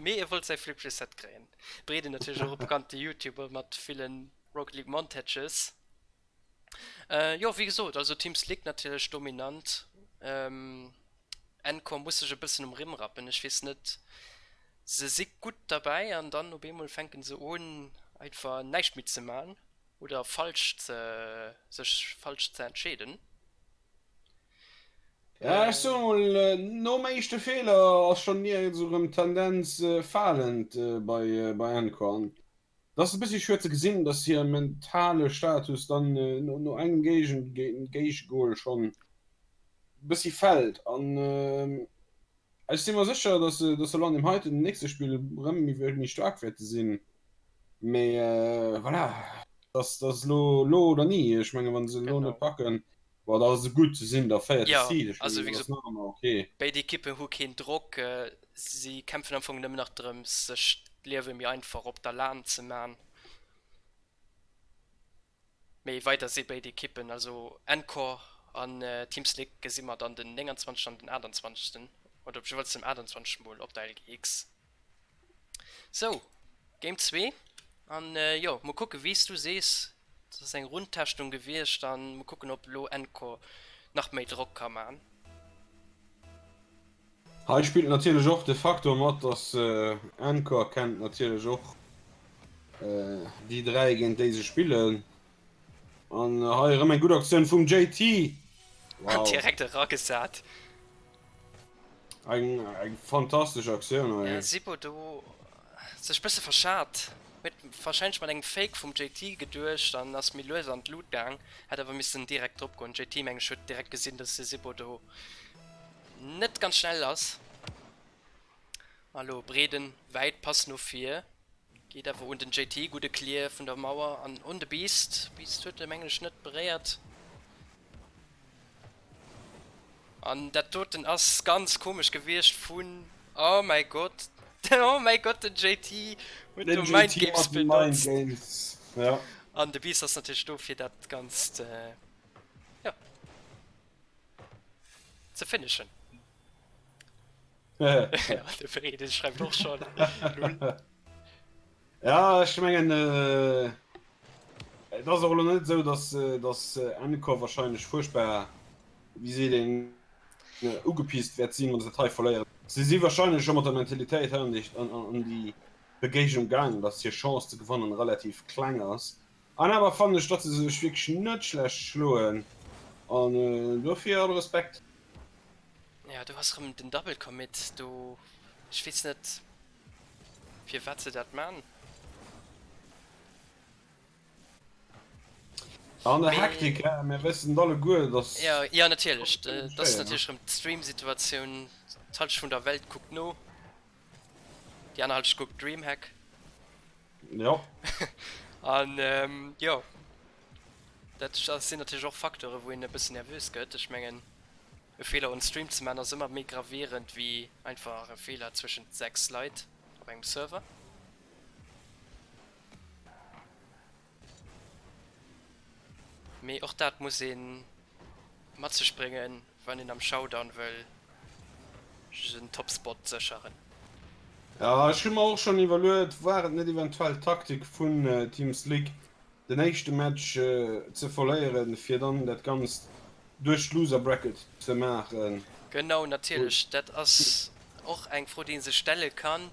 Mee e wollt säi Flip Reset kréien. Breden natierlech och e bekannte Youtuber mat ville Rocket League Montages. Jo, wéi gesot, also Team Slick natierlech dominant. Encore muss sech e bëssen um Rimm rappen. Ech weess net, se si gutt derbäi an dann op eemol fänke se un einfach näischt méi ze man oder falsch ze sech falsch ze entscheeden. Ja, ech soe mol, nom éischte Feeler ass schonn niergends erëm d'Tendenz falend bei bei Encore an Et ass e bëssi schued ze gesinn, dass hire mentale Status dann no engem Géigegol schonn e bëssi fält. An ech si mer sécher, dass se elo an deem heiten nächste Spill erëm méi staark wäerte sinn. Mee voilà, et ass elo elo oder ni. Ech menge wa se elo net packen, Bon, dat ass e gutt, se sinn der véierte Jo, Seed, ech also mengen, wéi dat ass gesot, nach ëmmer ok. béid Ekippen hu keen Drock. Si kämpfen am Fong nëmmen nach drëms, sech d'Liewe méi einfach op der lan ze man. Mee weider si béid Ekippen, also Encore an Team Slick gesi mer dann den 29 an den 28. Oder op jeeweils dem 28 mol op der LGX. Sou, Game 2 an jo, mol kucke wéi s du sees, et ass eng Rundteschtung gewiescht an mol kucken ob elo Encore nach méi Drock ka man. Hei spillt natierlech och de Faktor mat, dass Encore kennt natierlech och déi 3 géint déi se spillen. An hei erëm eng gutt Aktioun vum JT. Wow. Direkt eragesat. Eng eng fantastesch Aktioun hei. Ja, Sipo do sech bësse verschat, huet wahrscheinlech mat engem Fake vum JT geduecht an ass méi lues an d'Lut gaang, hätt awer missen direkt drop goen. JT meng ech huet direkt gesinn, dass de Sipo do net ganz schnell ass. A lo Breden wäit Pass no vir, geet awer un den JT, gudde Clear vun der Mauer an un de Beast. Beast huet e mengen ech net beréiert. An dat doten ass ganz komesch gewiescht vun, oh mäi Gott, oh mäi Gott, den JT huet do Mind Games benotzt. Ja. An de Beast ass natierlech do fir dat Ganzt, jo, ze finishen. Ja, de Frede schreift och schon, lul. Ja, ech mengen, et ass och elo net esou, datt, datt Encore wahrscheinlech fuerchtbar. Wéi seet een, ugepisst wäert sinn, wann se dat hei verléieren. Se si warscheinlech scho mat der Mentalitéit hei an déi Begéignung gaangen, datt hir Chance ze gewannen relativ kleng ass. An awer fannen ech, datt se sech wierklech net schlecht schloen an dofir all Respekt. Jo, do ass rëm den Double Commit do. Ech weess net firwat se dat man. An der Hektik, hä? Mir wëssen et alleguer, dass. Jo, jo, natierlech. Dat ass natierlech erëm d'Stream-Situatioun. D'Hallschent vun der Welt kuckt no, déi aner Hallschent kuckt Dreamhack. Jo. An jo, dat sinn natierlech och Facteure wou een e bëssen nervös gëtt. Ech mengen, e Feeler on Stream ze maachen ass ëmmer méi gravierend wéi einfach e Feeler zwëschent 6 Leit op engem Server. Mee och dat muss ee mat sech bréngen, wann een am Showdown wëll sech en Topspot sécheren. Jo, ech hu mer och schonn iwwerluet, war et net eventuell d'Taktik vun Team Slick, den éischte Match ze verléieren, fir dann dat Ganzt duerch d'Loser Bracket ze maachen? Genau, natierlech, dat ass och eng Fro, déi ee sech stelle kann.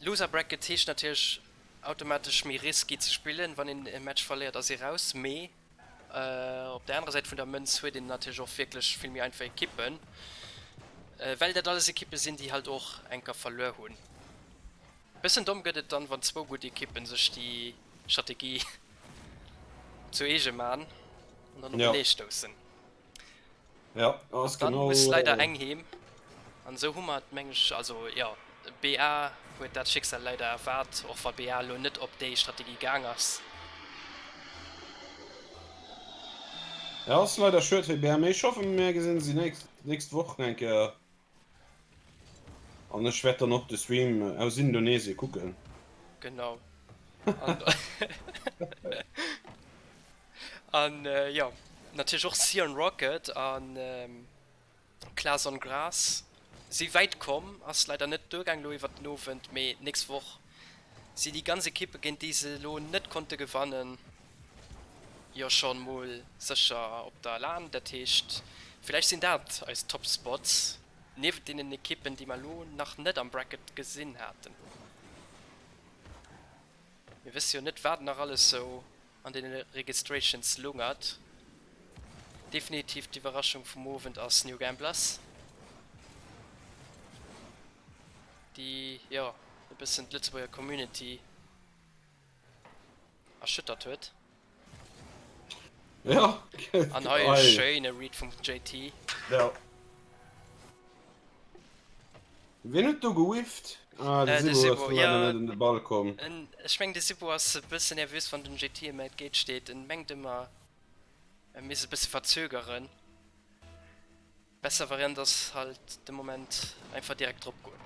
Loser Bracket heescht natierlech automatesch méi risky ze spillen, wann een e Match verléiert ass ee raus, mee op der anerer Säit vun der Mënz huet een natierlech och wierklech vill méi einfach Ekippen, well dat alles Ekippe sinn déi halt och enker verluer hunn. Bëssen domm gëtt et dann wann zwou gutt Ekippen sech déi Strategie zu eege man an dann openee stoussen. Ja, ass Dann genau. muss leider eng heem. An esou hu mer et, meng ech, also jo, BA huet dat Schicksal leider erwaart, och wa BA elo net op déi Strategie gaang ass. Ja, ass leider schued fir BA, mee ech hoffen, mir gesinn si nächst Woch eng Kéier. An ech wäert dann och de Stream aus Indonesie kucken. Genau. An jo, natierlech och Sion Rocket an Class on Grass si wäit komm, ass leider net duergaang elo iwwert den Owend, mee d'nächst Woch si déi ganz Ekippe géint déi se elo net konnte gewannen jo scho mol sécher op der lan. Dat heescht villäicht sinn dat eis Top Spots niewent deenen Ekippen déi mer elo nach net am Bracket gesinn haten. Mir wësse jo net wat nach alles sou an den Registrations lungert. Definitiv d'Iwwerraschung vum Owend ass New Gamblers, déi jo e bëssen d'Lëtzebuerger Community erschüttert huet. Ja, An hei e schéine Read vum JT. Ja. Wien huet do gewifft? Ah, de De Sibo Sibo, ass leider ja. net un de Ball komm. En, ech mengen de Sibo ass e bëssen nervös wann den JT em at Gate steet. En mengt ëmmer e misst e bësse verzögeren. Besser Variant ass halt de Moment einfach direkt drop goen.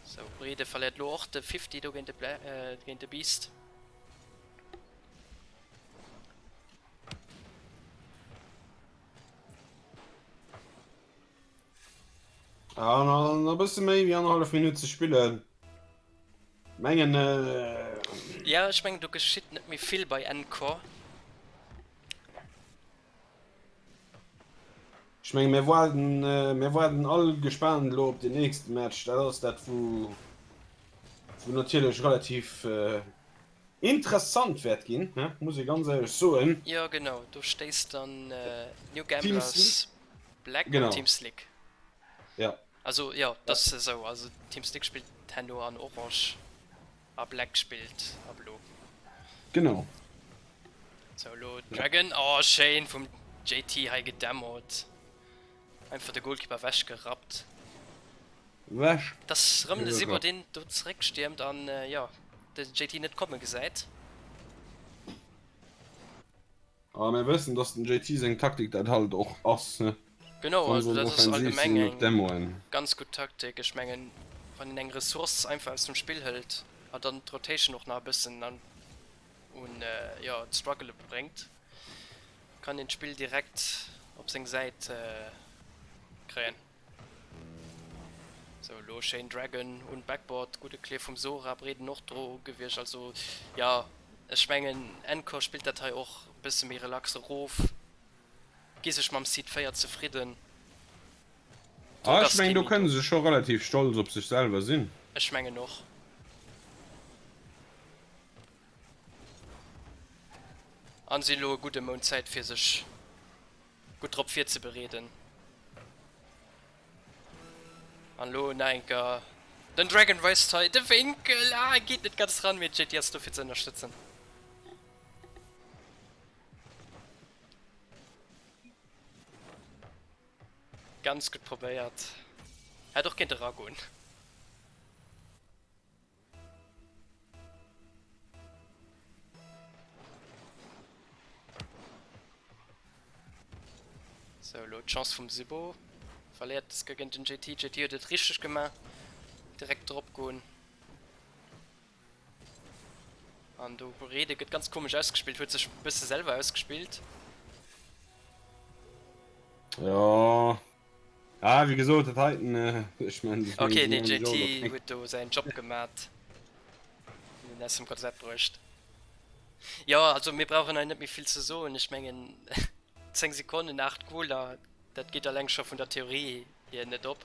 Sou, Brede verléiert lo och de 50 do géint de Bla géint de Beast. Ah, nach, nach e bësse méi wéi annerhallef Minutt ze spillen. Mengen. Äh... Ja, ech mengen do geschitt net méi vill bei Encore. Ech menge mir waarden, mir waarden all gespaant elo op den nächste Match. Dat ass dat wou, wou natierlech relativ äh, interessant wäert ginn, ne? Muss ee ganz éierlech soen. Jo genau, do stéisst dann äh, New Team Gamblers Black op Genau. Team Slick. Ja. Also jo, dat ass esou, also Team Slick spillt herno an Orange. A Black spillt a Blo. Genau. Sou elo Dragon, oh schéin vum JT hei gedämmert. Einfach de Goalkeeper wech gerappt. Wech. Et ass rëm de Sibo deen do zeréck stiermt an jo de JT net komme gesäit. A mir wëssen, dass den JT seng Taktik dat halt och ass, ne? Genau, Wann also se dat ass offensiv allgemeng sinn, op eng Demoen. ganz gutt Taktik. Ech mengen, wann een eng Ressource einfach aus dem Spill hëlt a dann d'Rotation och nach e bëssen an un jo d'Struggele bréngt, kann een d'Spill direkt op seng Säit kréien. Sou elo schéin Dragon un Backboard, gudde Clear vum Sora, breeden och dru gewiescht. Also jo, ech mengen Encore spillt dat hei och e bësse méi relax erof. Gi sech mam Seed 4 zefridden. Ah, ech mengen do kënne se scho relativ stolz op sech selwer sinn. Ech mengen och. An si elo e gudde Mount Zäit fir sech gutt drop virzebereeden. An elo nach enker den Dragon weist hei de Wénkel. Ah, e geet net ganz ran, mee d'JT ass do fir ze ënnerstëtzen. Ganz gutt probéiert. Hätt och kéinte ragoen. Sou, elo d'Chance vum Sibo. Verléiert des géint den JT. JT huet et richteg gemaach. Direkt drop goen. An do Rede gëtt ganz komesch ausgespillt, huet sech bësse selwer ausgespillt. Ja. Ah, wéi gesot, dat heiten, ech mengen, dat Okay, den JT huet do säin Job gemat. Den aus dem Konzept bruecht. Jo, also mir brauchen hei net méi vill ze soen. Ech mengen 10 Sekonnen, 8 Goler, dat geet alleng scho vun der Theorie hier net op.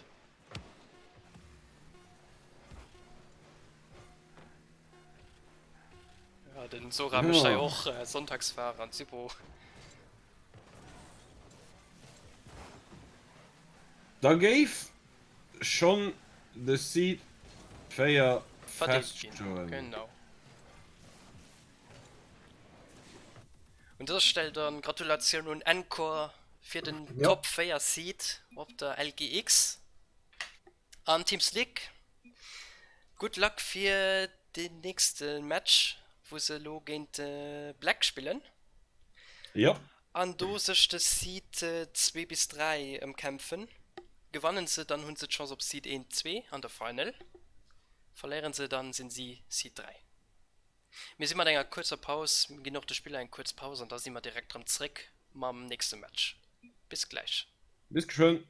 Ja, den Sora mécht hei och Sonntagsfahrer an Zippo. Da géif schonn de Seed 4 feststoen. Genau. Un dëser Stell dann Gratulatioun un Encore fir den Top 4 Seed op der LGX. An Team Slick, good luck fir den nächste Match, wou se elo géint Black spillen. Jo. An do sech de Seed 2 bis 3 ëmkämpfen. Gewannen se, dann hunn se d'Chance op Seed 1, 2 an der Final. Verléieren se, dann sinn si Seed 3. Mir si mat enger kuerzer Paus, mir ginn och de Spiller eng kuerz Paus an da si mer direkt rëm zréck mam nächste Match. Bis gläich. Bis geschwënn.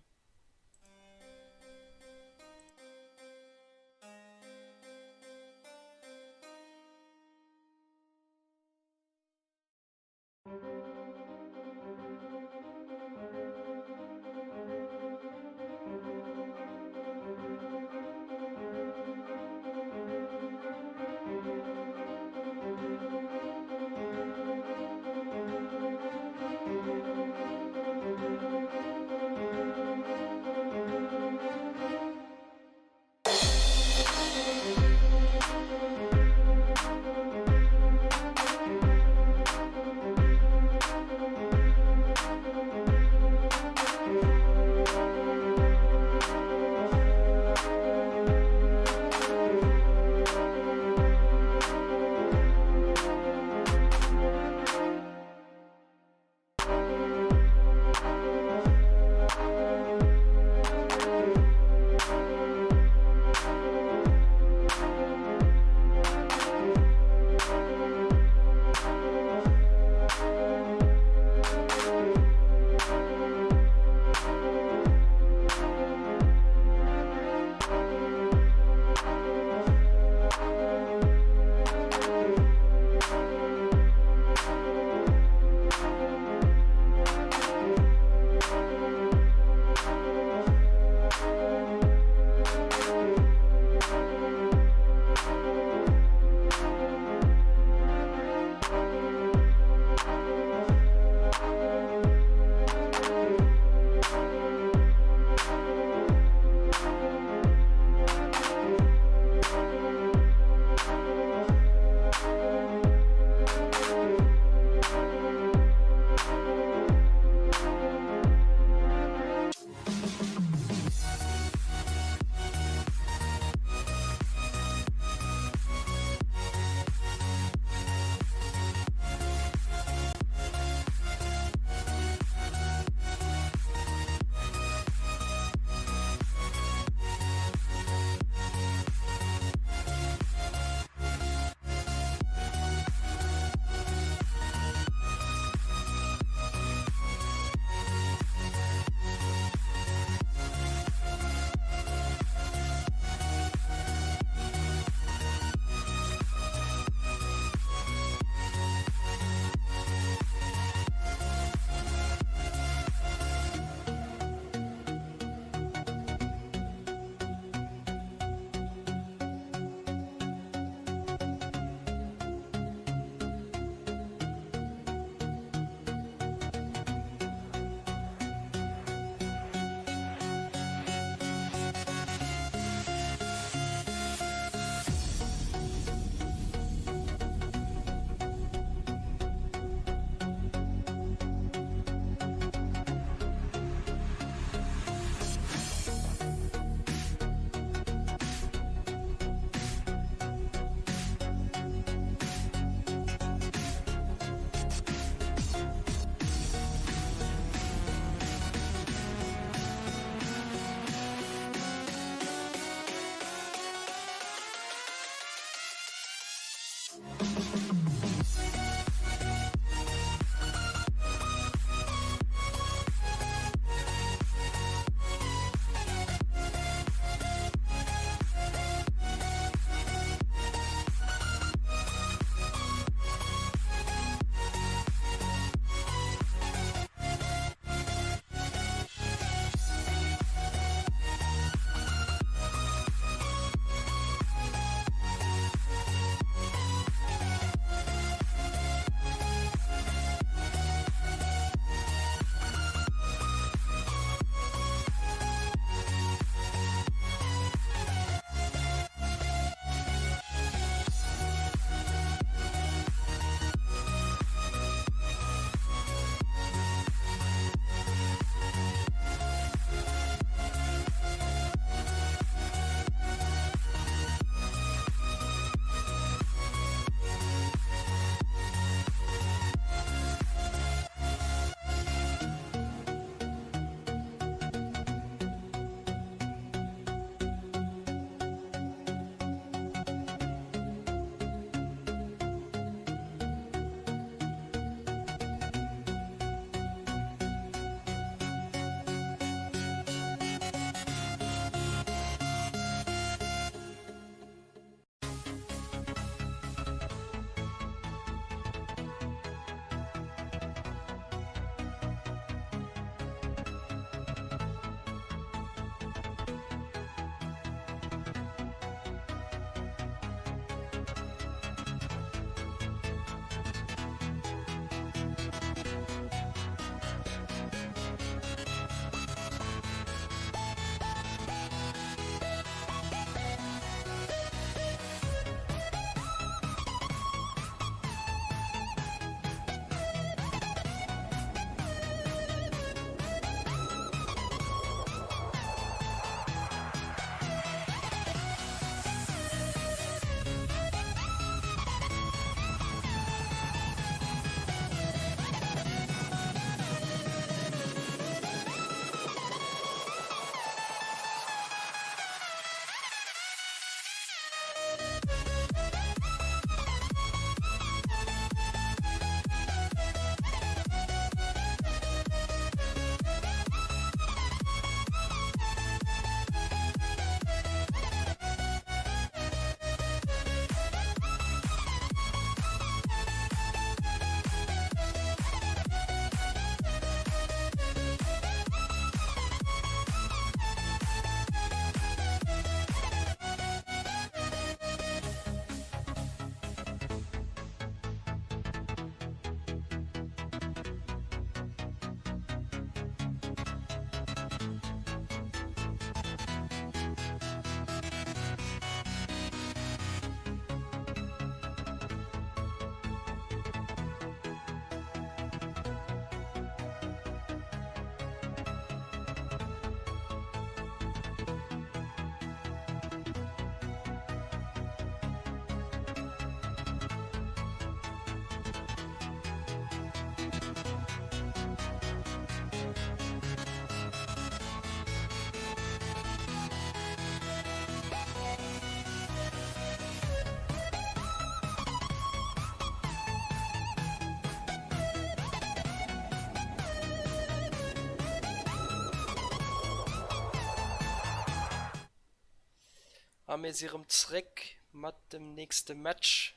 A mir si rëm zréck mat dem nächste Match.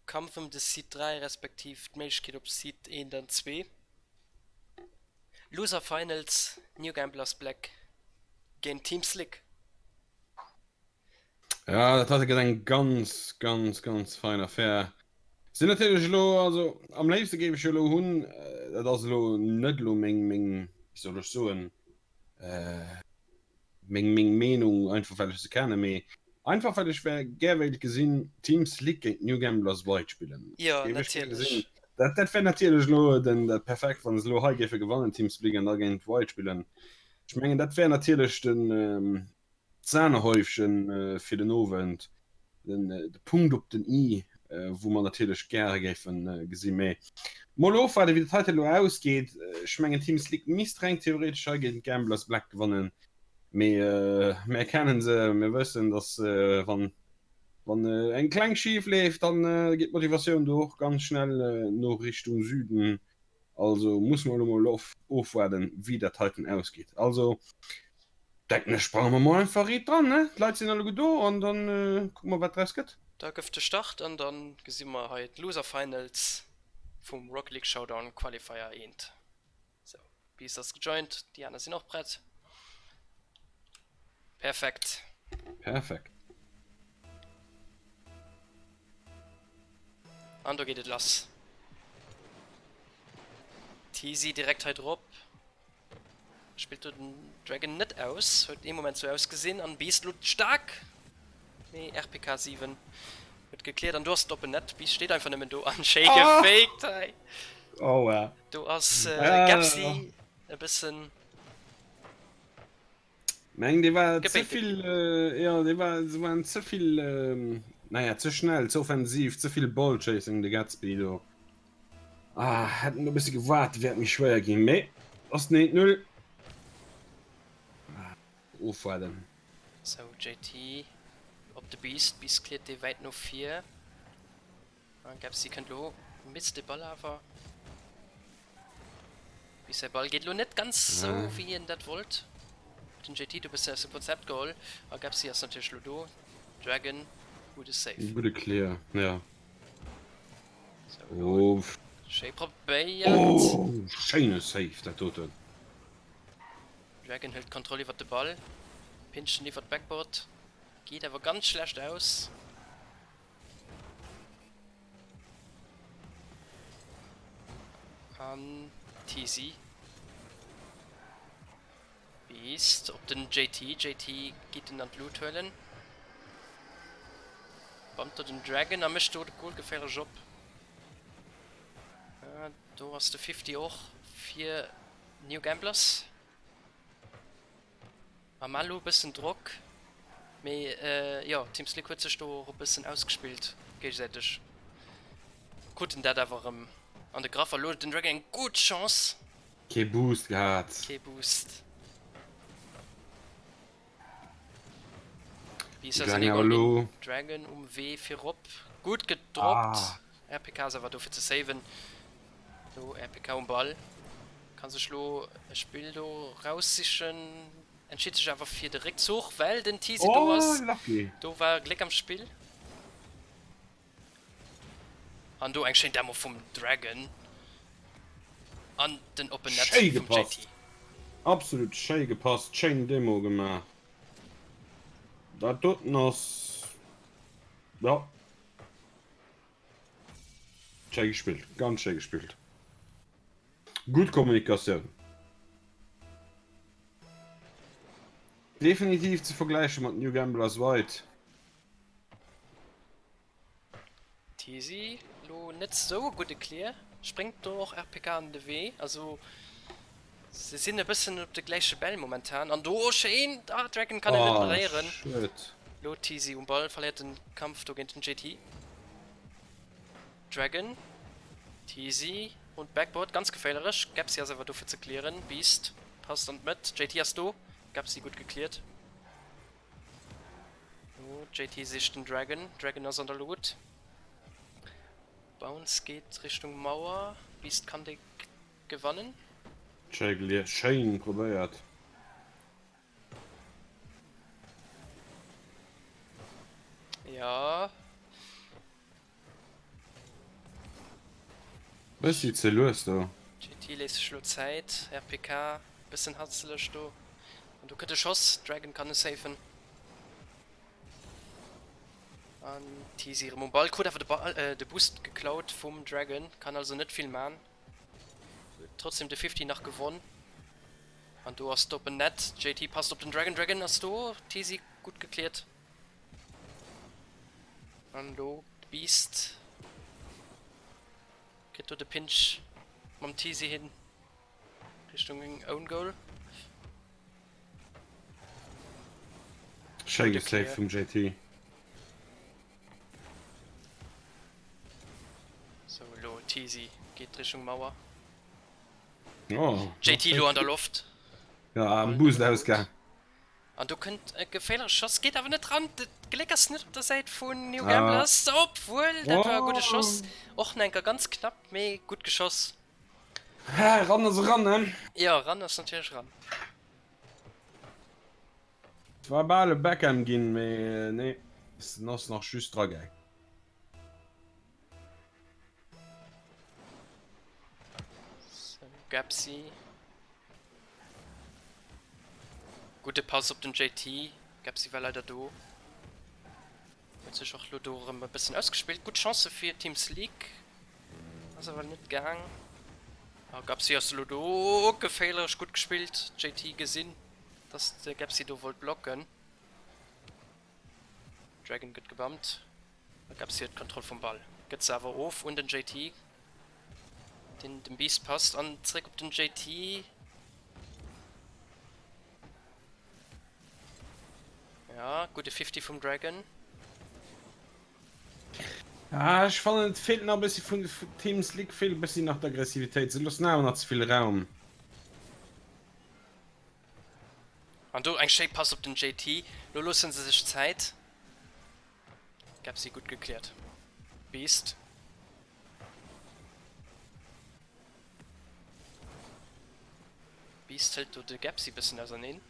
Kampf ëm de Seed 3 respektiv d'Méiglechkeet op Seed 1 an 2. Loser Finals, New Gamblers Black géint Team Slick. Ja, dat heite gëtt eng ganz, ganz, ganz fein Affär. Sinn natierlech elo, also am léifste géif ech jo elo hunn, dat ass elo net elo meng, meng, wéi soll ech soen, meng, meng Meenung, einfach well ech se kennen, mee einfach well ech wär, gär wéilt gesinn, Team Slick géint New Gamblers White spillen. Jo, Géif ech gär gesinn. natierlech. Dat, dat wär natierlech elo den, dat perfekt, wann se elo hei géife gewannen, Team Slick, an da géint White spillen. Ech mengen, dat wär natierlech den, D'Sahnehäufchen fir den Owend, de Punkt op den i, wou mer natierlech gäre géife gesinn. Mee mol ofwaarden, wéi dat heite elo ausgeet. Ech mengen, Team Slick misst reng theoretesch hei géint Gamblers Black gewannen. Mee mär kennen se, mir wëssen, datt wann wann eng kleng schif leeft, da geet d'Motivatioun do och ganz schnell no Richtung Süden. Also musse mer elo mol ofwaarden, wéi dat heiten ausgeet. Also denken ech, sprange mer mol einfach riit dran, ne? D'Leit sinn alleguer do an dann kucke mer, wat draus gëtt. Da gëff de Start an dann gesi mer hei d'Loser Finals vum Rocket League Showdown Qualifier 1. Sou, Beast ass gejoint, déi aner sinn och prett. Perfekt. Perfekt. An do geet et lass. Teasy direkt hei drop. Spillt do den Dragon net aus. Huet ee Moment sou ausgesinn. An Beast lo staark. Mee RPK 7 huet gekläert. An do ass et oppen Net. Beast steet einfach nëmmen do an schéi gefaked hei. Oh wow. Do ass Gapsy e bëssen. Meng dee war ze vill jo dee war se waren ze vill naja ze schnell ze offensiv ze vill Ball chasing de Gatsby do ah hätten e bësse gewaart wäert méi schwéier ginn mee ass den 1 0 ofwaarden. Sou JT op de Beast, Beast cleart dee wäit no vir. An Gapsi kënnt lo, misst de Ball awer. Bis säi Ball geet lo net ganz sou wéi en dat wollt. Den JT do bëssen aus dem Konzept geholl. A Gapsi ass natierlech lo do. Dragon, gudde Save. Gudde Clear, ja. Sou, lo schéi probéiert. Oh, schéine Save dat doten. Dragon hëlt d'Kontroll iwwert de Ball, pincht en iwwert d'Backboard, geet awer ganz schlecht aus. An Teasy. Beast op den JT. JT geet en an d'Lut huelen. Bammt do den Dragon a mécht do de Goal geféierlech op. Do ass de 50 och fir New Gamblers. A mar lo e bëssen Drock, mee jo, Team Slick huet sech do och e bëssen ausgespillt géigesäiteg. Kruten dat awer erëm an de Graff a lo den Dragon eng gutt Chance. Kee Boost gehat. Kee Boost. Bis ass en Egoal ginn. Dragon um Wee virop, gutt gedroppt. RPK ass awer do fir ze saven. Do RPK um Ball, kann sech lo e Spill do raussichen, entscheet sech awer fir de Réckzuch, well den Teasy do ass. Do war Gléck am Spill. An do eng schéin Demo vum Dragon an den Open Net vum JT. Absolut schéi gepasst, schéin Demo gemaach. Dat doten ass, jo. Schéi gespillt, ganz schéi gespillt. Gutt Kommunikatioun. Definitiv ze vergläiche mat New Gamblers White. Teasy lo net sou e gudde Clear, spréngt do och RPK an de Wee, also se sinn e bëssen op de gläiche Bäll momentan an do schéin, ah Dragon kann en net beréieren. Lo Teasy um Ball, verléiert den Kampf do géint den JT. Dragon, Teasy und Backboard, ganz geféierlech, Gapsy ass awer do fir ze clearen, Beast passt an d'Mëtt, JT ass do, Gapsy gutt gecleart. Lo JT sicht den Dragon, Dragon ass an der Luut. Bounce geet Richtung Mauer, Beast kann déi gewannen. Schéin probéiert. Jo. Bëssi ze lues do. JT léisst sech elo Zäit. RPK bëssen hatzeleg do. An do kënnt e Schoss. Dragon kann e safen. An Teasy erëm um Ball. Krut awer de Ball, de Boost geklaut vum Dragon. Kann also net vill man. Huet trotzdem de 50 nach gewonn. An do ass d'Open Net. JT passt op den Dragon. Dragon ass do. Teasy gutt gekläert. An elo de Beast. Kritt do de Pinch mam Teasy hin. Richtung eng Own Goal. Schéi gesaved vum JT. Sou elo Teasy geet Richtung Mauer. Oh, JT elo an der Loft. Ja, am Boost ausgaang. An do kënnt e geféierleche Schoss, geet awer net dran. D'Gléck ass net op der Säit vun New Gamblers, obwuel dat war e gudde Schoss. Och nach enker ganz knapp, mee gutt geschoss. Ran ass eran, ne? Jo, ran ass natierlech ran. Et war bal e Beckham ginn, mee nee, en ass nach just dragaang. Sou, Gapsi. Gudde Pass op den JT. Gapsi war leider do. Huet sech och lo do erëm e bëssen ausgespillt. Gutt Chance fir Team Sleek. Ass awer net gaang. A Gapsi ass elo do. Geféierlech gutt gespillt. JT gesinn, dass de Gapsi do wollt blocken. Dragon gëtt gebammt. A Gapsi huet d'Kontroll vum Ball. Gëtt se awer of un den JT. Deen dem Beast passt. An zeréck op den JT. Ja, gudde 50 vum Dragon. Ah, ech fannen et feelt nach e bëssi vun Team Slick feelt e bëssi nach d'Aggressivitéit. Se loossen awer nach ze vill Raum. An do eng schéi Pass op den JT. Lo loosse se sech Zäit. Gapsi gutt gekläert. Beast. Beast hëlt do de Gapsi bëssen auserneen.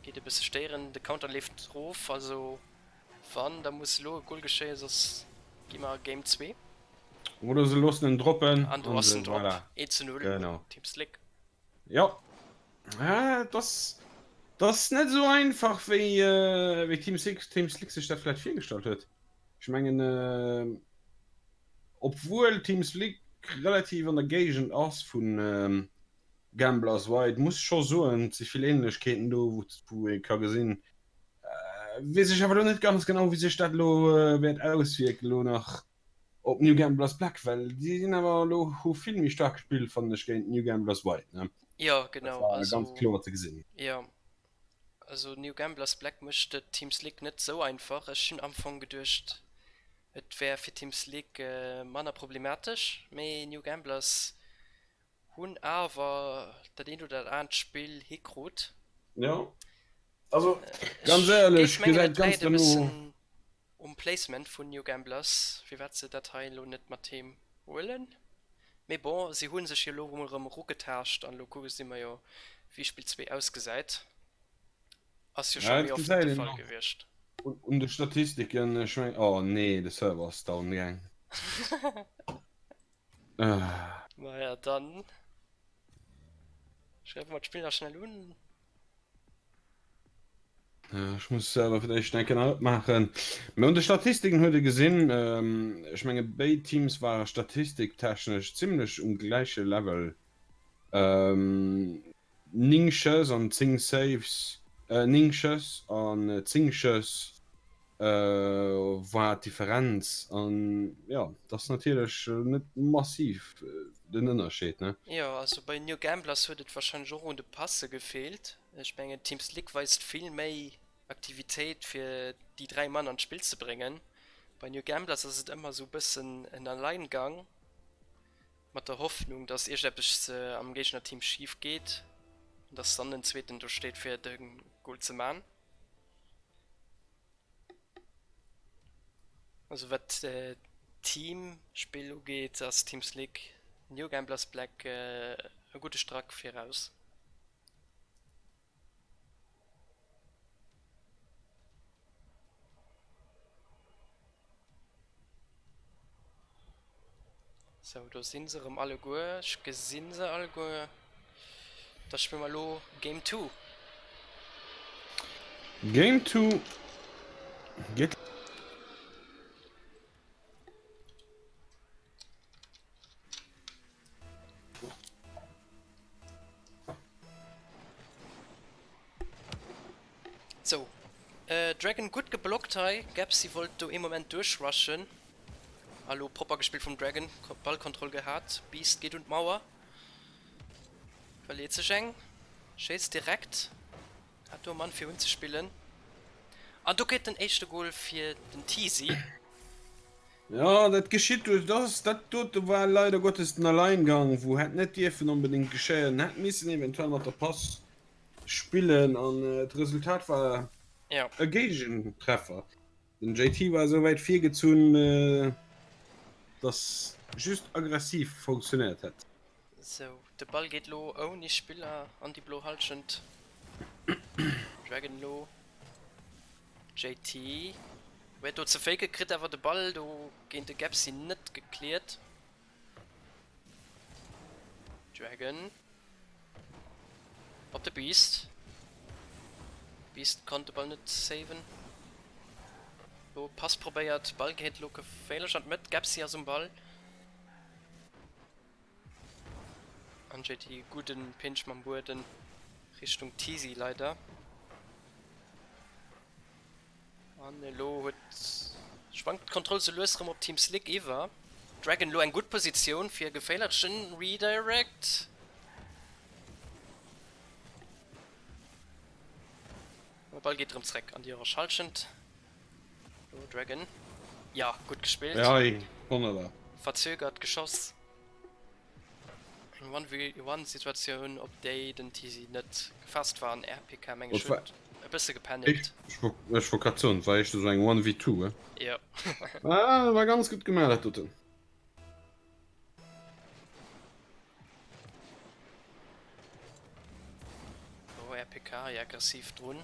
Geet e bësse stéieren. De Counter leeft rof. Also wann, da muss elo e Goal geschéien, soss gi mer a Game 2. Oder se loossen en droppen. An do ass en Drop. 1 zu 0. Genau. Team Slick. Jo. Ah, das, das net esou einfach wéi, wéi Team Slick, Team Slick sech dat vläicht virgestallt huet. Ech mengen, obwuel Team Slick relativ an der Géigend ass vu Gamblers White, muss ech scho soen, et si vill Ähnlechkeeten do, wou ee ka gesinn. Weess ech awer elo net ganz genau, wéi sech dat elo wäert auswierken elo nach op New Gamblers Black, well déi sinn awer elo, hu vill méi staark gespillt, fannen ech, géint New Gamblers White, ne? Jo, genau. Dat war ganz kloer ze gesinn. Jo, Also New Gamblers Black mécht et Team Slick net sou einfach. Ech hunn am Fong geduecht et wär fir Team Slick manner problematesch, mee New Gamblers hunn awer dat eent oder dat anert Spill hikrut. Jo, also ganz éierlech gesäit ganz derno. Um Placement vun New Gamblers, firwat se dat hei elo net mat heem huelen. Mee bon, si hu sech jo elo emol erëm erugetaascht an elo gesi mer jo wéi Spill 2 ausgesäit. Ass jo scho méi oft de Fall gewiescht. Un de Statistiken, ech meng, oh nee, de Server ass down gaang. Naja, dann schreiwe mer d'Spill nach schnell un. Ech muss selwer fir d'éischt eng Kéier opmaachen. Mee un de Statistiken huet ee gesinn, ech menge béid Teams ware statistiktechnesch zimmlech um gläiche Level. 9 Schëss an 10 Saves, 9 Schëss an 10 Schëss war d'Differenz. An jo, dat ass natierlech net massiv den Ënnerscheed, ne? Jo, also bei New Gamblers huet et warscheinlech och un de Passe gefeelt. Ech mengen Team Slick weist vill méi Aktivitéit fir déi 3 Mann an d'Spill ze bréngen. Bei New Gamblers ass et ëmmer esou bëssen en Alleingang mat der Hoffnung dass iergendeppes am Géignerteam schif geet an dass dann den zweeten do steet fir de Goal ze man. Also wat d'Teamspill ugeet ass Team Slick New Gamblers Black e gudde Strack viraus. Sou, do sinn se erëm alleguer. Ech gesinn se alleguer. Da spille mer elo Game 2. Game 2 geet. Sou, Dragon gutt geblockt hei. Gapsy wollt do ee Moment duerchrushen. A lo propper gespillt vum Dragon, Ballkontroll gehat. Beast geet un d'Mauer, iwwerleet sech eng, schéisst direkt, hat do e Mann fir unzespillen. An do geet den éischte Gol fir den Teasy. Jo, dat geschitt duerch dass dat dote war leider Gottes den Alleingang, wou hätt net dierfen onbedéngt geschéien, hätt missen eventuell mat der Pass spillen an d'Resultat war e Géigentreffer. Den JT war esou wäit virgezunn, dass just aggressiv funktionéiert hätt. Sou, de Ball geet lo ouni Spiller an déi blo Halschent. Dragon lo. JT probéiert do ze faken, kritt awer de Ball do géint de Gapsy net gecleared. Dragon op de Beast. Beast konnt de Ball net saven. Lo Pass probéiert, Ball geet lo geféierlech an d'Mëtt. Gapsy ass um Ball. An JT gudden Pinch mam Bueden Richtung Teasy leider. An elo huet schwankt d'Kontroll sou lues rëm op Team Slick iwwer. Dragon elo eng gutt Positioun fir e geféierlechen Redirect. De Ball geet erëm zréck an déi orange Hallschent. Lo Dragon. Ja, gutt gespillt. Ja, wonnerbar. Verzögert geschoss. Eng One-v-One-Situatioun, op déi den Tisi net gefasst war an RPK meng ech huet e bësse gepanikt. Ech wollt grad soen, et war éischter esou eng One-v-Two, he? Jo. Ah, war ganz gutt gemaach dat doten. Oh, RPK hei aggressiv drun.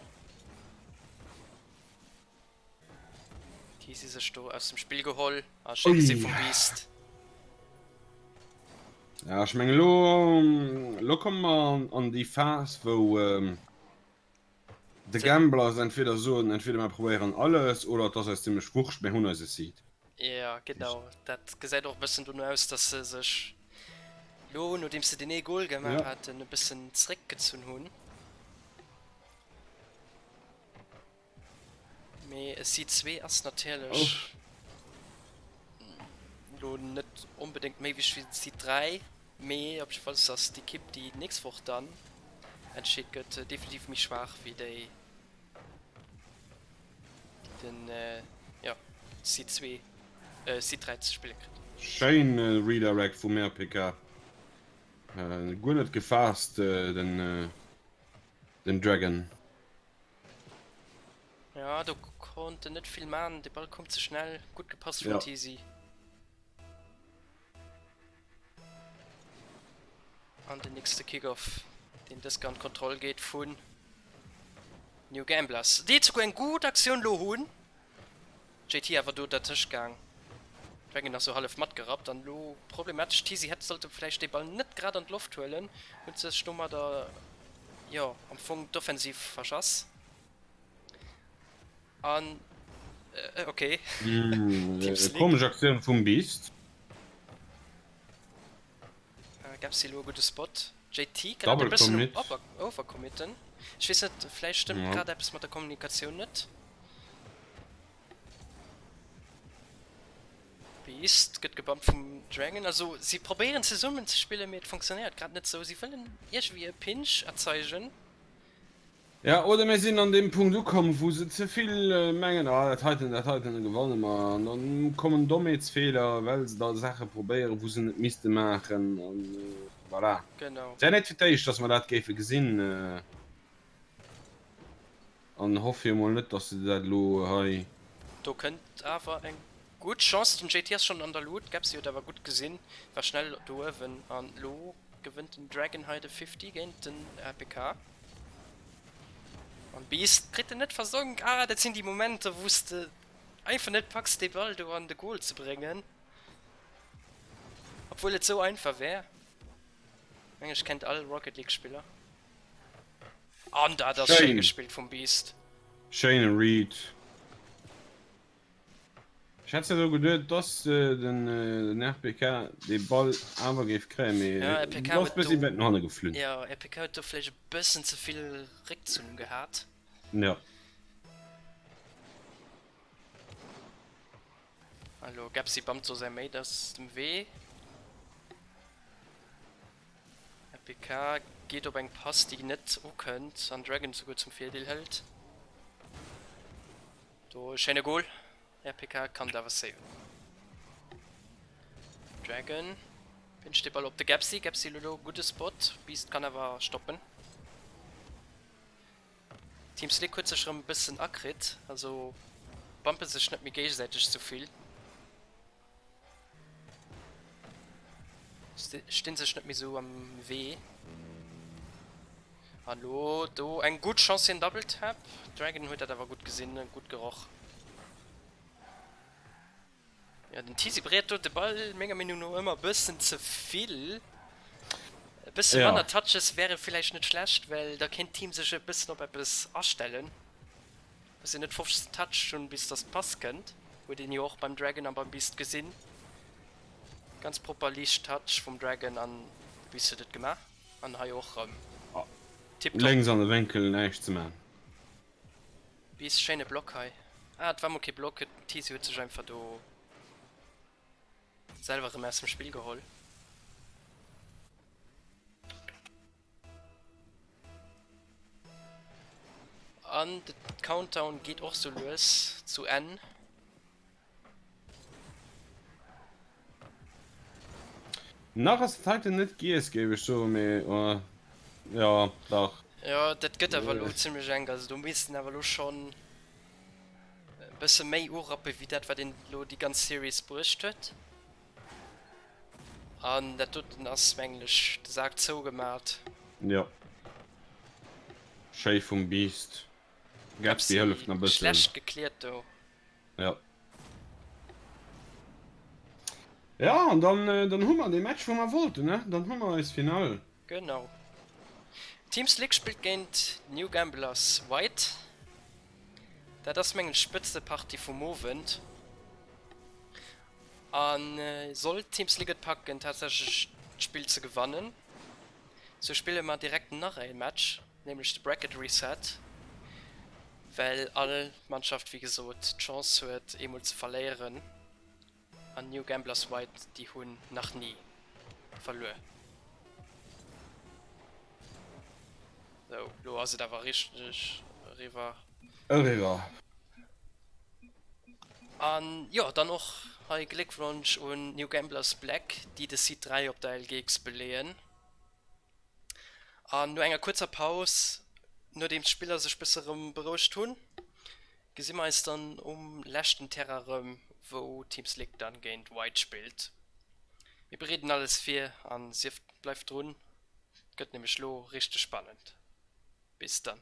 Déi si sech do aus dem Spill geholl a schéi gesi vum Beast. Ja ech meng elo elo komme mer an déi Phas wou de Gamblers entweder soen, entweder mer probéieren alles oder et ass eis zimmlech wurscht, mir hunn eise Seed. Jo genau, dat gesäit och e bëssen dono aus, datt se sech elo nodeems se deen ee Gol gemaach haten e bëssen zréckgezunn hunn. Mee e Seed 2 ass natierlech elo net onbedéngt méi wichteg wéi den Seed 3, mee op jiddefalls ass d'Ekipp, déi d'nächst Woch dann entscheet gëtt, definitiv méi schwaach wéi déi, déi den, jo, Seed 2, Seed 3 ze spille kritt. Schéin Redirect vum RPK. Guer net gefaasst den Dragon. Ja, do konnt en net vill man, de Ball koum ze schnell, gutt gepasst vum Tisi. An den nächste Kickoff, deen dës Kéier an d'Kontroll geet vun New Gamblers, déi souguer eng gutt Aktioun lo hunn. JT awer do dertëscht gaang. Dragon ass sou hallef matgerappt an elo problematesch. Tisi hätt sollte vläicht dee Ball net grad an d'Loft huelen, huet sech domadder jo am Fong d'Offensiv verschass. An ok Team Slick. Komesch Aktioun vum Beast. Gapsi elo e gudde Spot. JT grad e bëssen um Overcommitten. Ech weess net, vläicht stëmmt grad eppes mat der Kommunikatioun net. Beast gëtt gebumpt vum Dragon. Also si probéieren zesummen ze spillen, mee et funktionéiert grad net sou. Si wëllen iergendwéi e Pinch erzeugen. Ja, oder mir sinn an deem Punkt ukomm, wou se ze vill mengen, ah dat heiten, dat heiten gewanne mer. An dann kommen Dommheetsfeeler, well se da Saache probéieren, wou se net misste maachen. An voilà. Genau. Et wär net fir d'éischt, dass mer dat géife gesinn. An hoffe jo mol net, dass se dat elo hei. Do kënnt awer eng gutt Chance. Den JT ass schonn an der Luut. Gapsy huet awer gutt gesinn, war schnell do uewen. An elo gewënnt den Dragon hei de 50 géint den APK. An Beast kritt en net versonk. Ah, dat sinn déi Momenter, wou s de einfach net packs, dee Ball do an de Goal ze bréngen. Obwuel et sou einfach wär. Meng ech kennt all Rocket League Spiller. An dat ass schéin gespillt vum Beast. Schéine Read. Ech hätt zwar geduet dass den RPK dee Ball awer géif kréien, mee du bass bëssi wäit no hanne geflunn. Jo, RPK huet do vläicht e bëssen ze vill Réckzunn gehat. Jo. Elo Gapsi bammt so säi Mate aus dem Wee. RPK geet op eng Pass déi net ukënnt an Dragon souguer zum Virdeel hëlt. Do e schéine Goal. RPK kann et awer saven. Dragon pinscht de Ball op de Gapsi. Gapsi elo gudde Spot. Beast kann awer stoppen. Team Slick huet sech erëm e bëssen akritt, also bumpe sech net méi géigesäiteg sou vill. Stinn sech net méi sou am Wee. An lo do eng gutt Chance fir en Double Tap. Dragon huet dat awer gutt gesinn, gutt geroch. Jo, den Tisi bréiert do de Ball menger Meenung no ëmmer e bëssen ze vill. E bësse manner Touches wäre villäicht net schlecht, well da kéint d'Team sech e bëssen op eppes astellen. Muss een net 15 Touch hunn, bis dass d'Pass kënnt. Huet een jo och beim Dragon a beim Beast gesinn. Ganz propper liicht Touch vum Dragon an de Beast huet et gemaach. An hei och erëm tiptop. Lénks an de Wénkel näischt ze man. Beast, schéine Block hei. Ah, et war mol kee Block, den Tisi huet sech einfach do selwer erëm aus dem Spill geholl. An de Countdown geet och sou lues zu Enn. Nach ass dat heiten net giess, géif ech soen, mee jo, dach. Jo, dat gëtt awer elo zimlech enk. Also do misst en awer elo schonn e bësse méi urappe wéi dat, wat een elo déi ganz Series bruecht huet. An dat doten ass, mengen ech, de Sak zougemat. Jo. Schéi vum Beast. Gatsby hëlleft nach bëssen. Schlecht gekläert do. Ja. Ja, an dann, dann hu mer dee Match, wou mer wollten, ne? Dann hu mer eis Finall. Genau. Team Slick spillt géint New Gamblers White. Dat ass mengen Spëtzepartie vum Owend. A sollt Team Slick et packen tatsächlech d'Spill ze gewannen, sou spille mer direkt nach ee Match. nämlech de Bracket Reset, well all Mannschaft wéi gesot d'Chance huet eemol ze verléieren an New Gamblers White déi hunn nach ni verluer. Sou, lo ass et awer richteg eriwwer. Eriwwer. An jo, dann och hei Gléckwonsch un New Gamblers Black, déi de Seed 3 op der LGX beleeën. An no enger kuerzer Paus, nodeems d'Spiller sech bësse rëm berouegt hunn, gesi mer eis dann um leschten Terrain rëm, wou Team Slick dann géint White spillt. Mir bereeden alles vir an sieft bleift drun, et gëtt nämlech lo richteg spannend. Bis dann.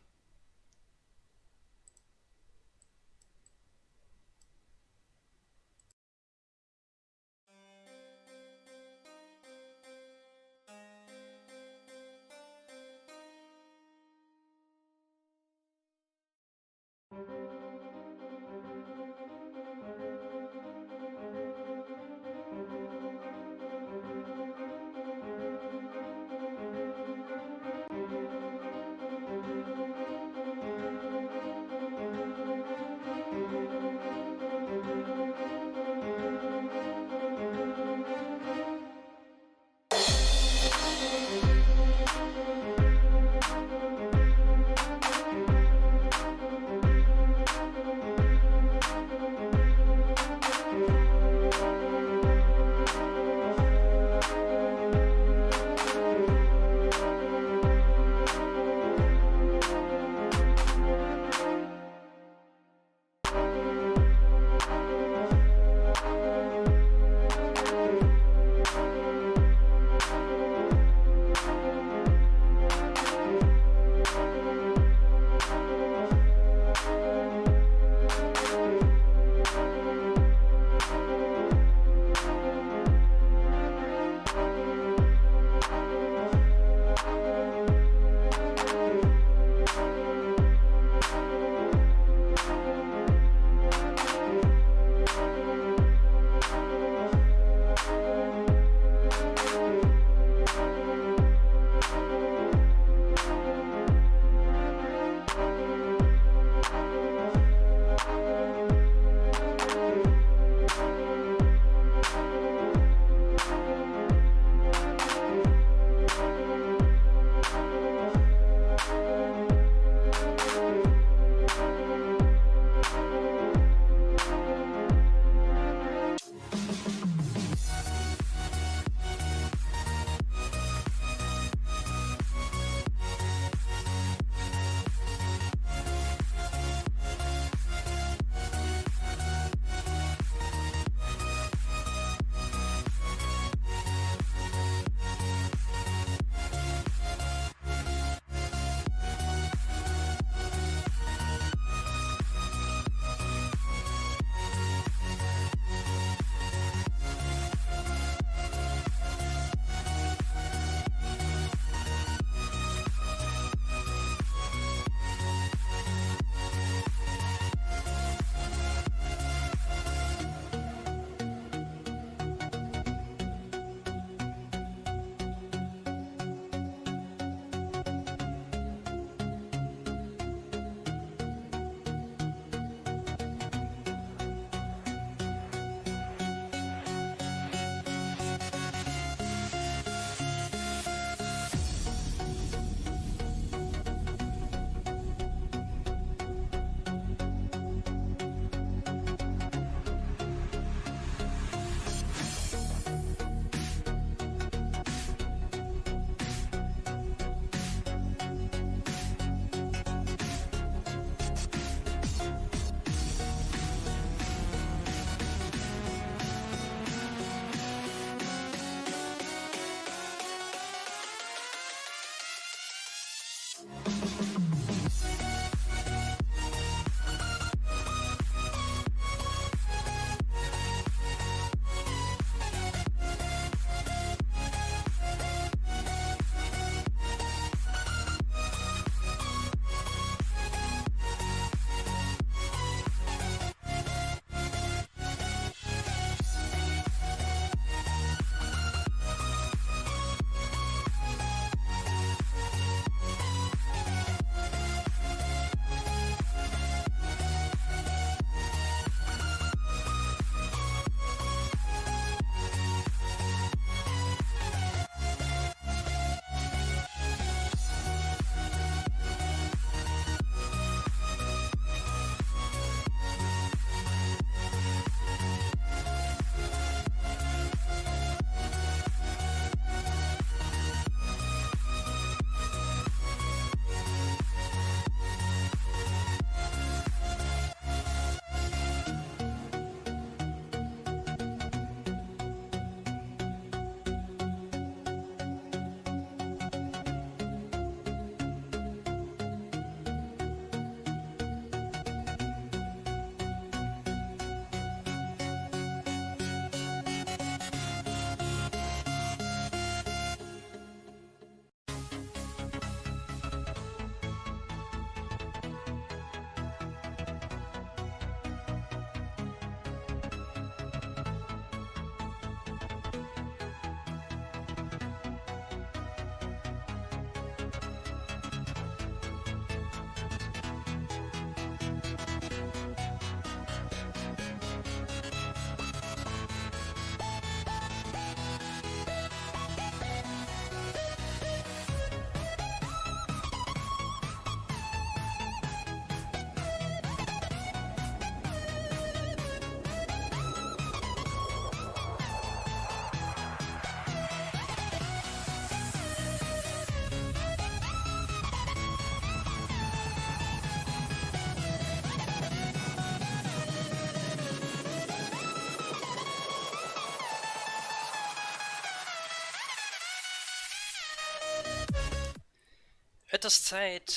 Et ass Zäit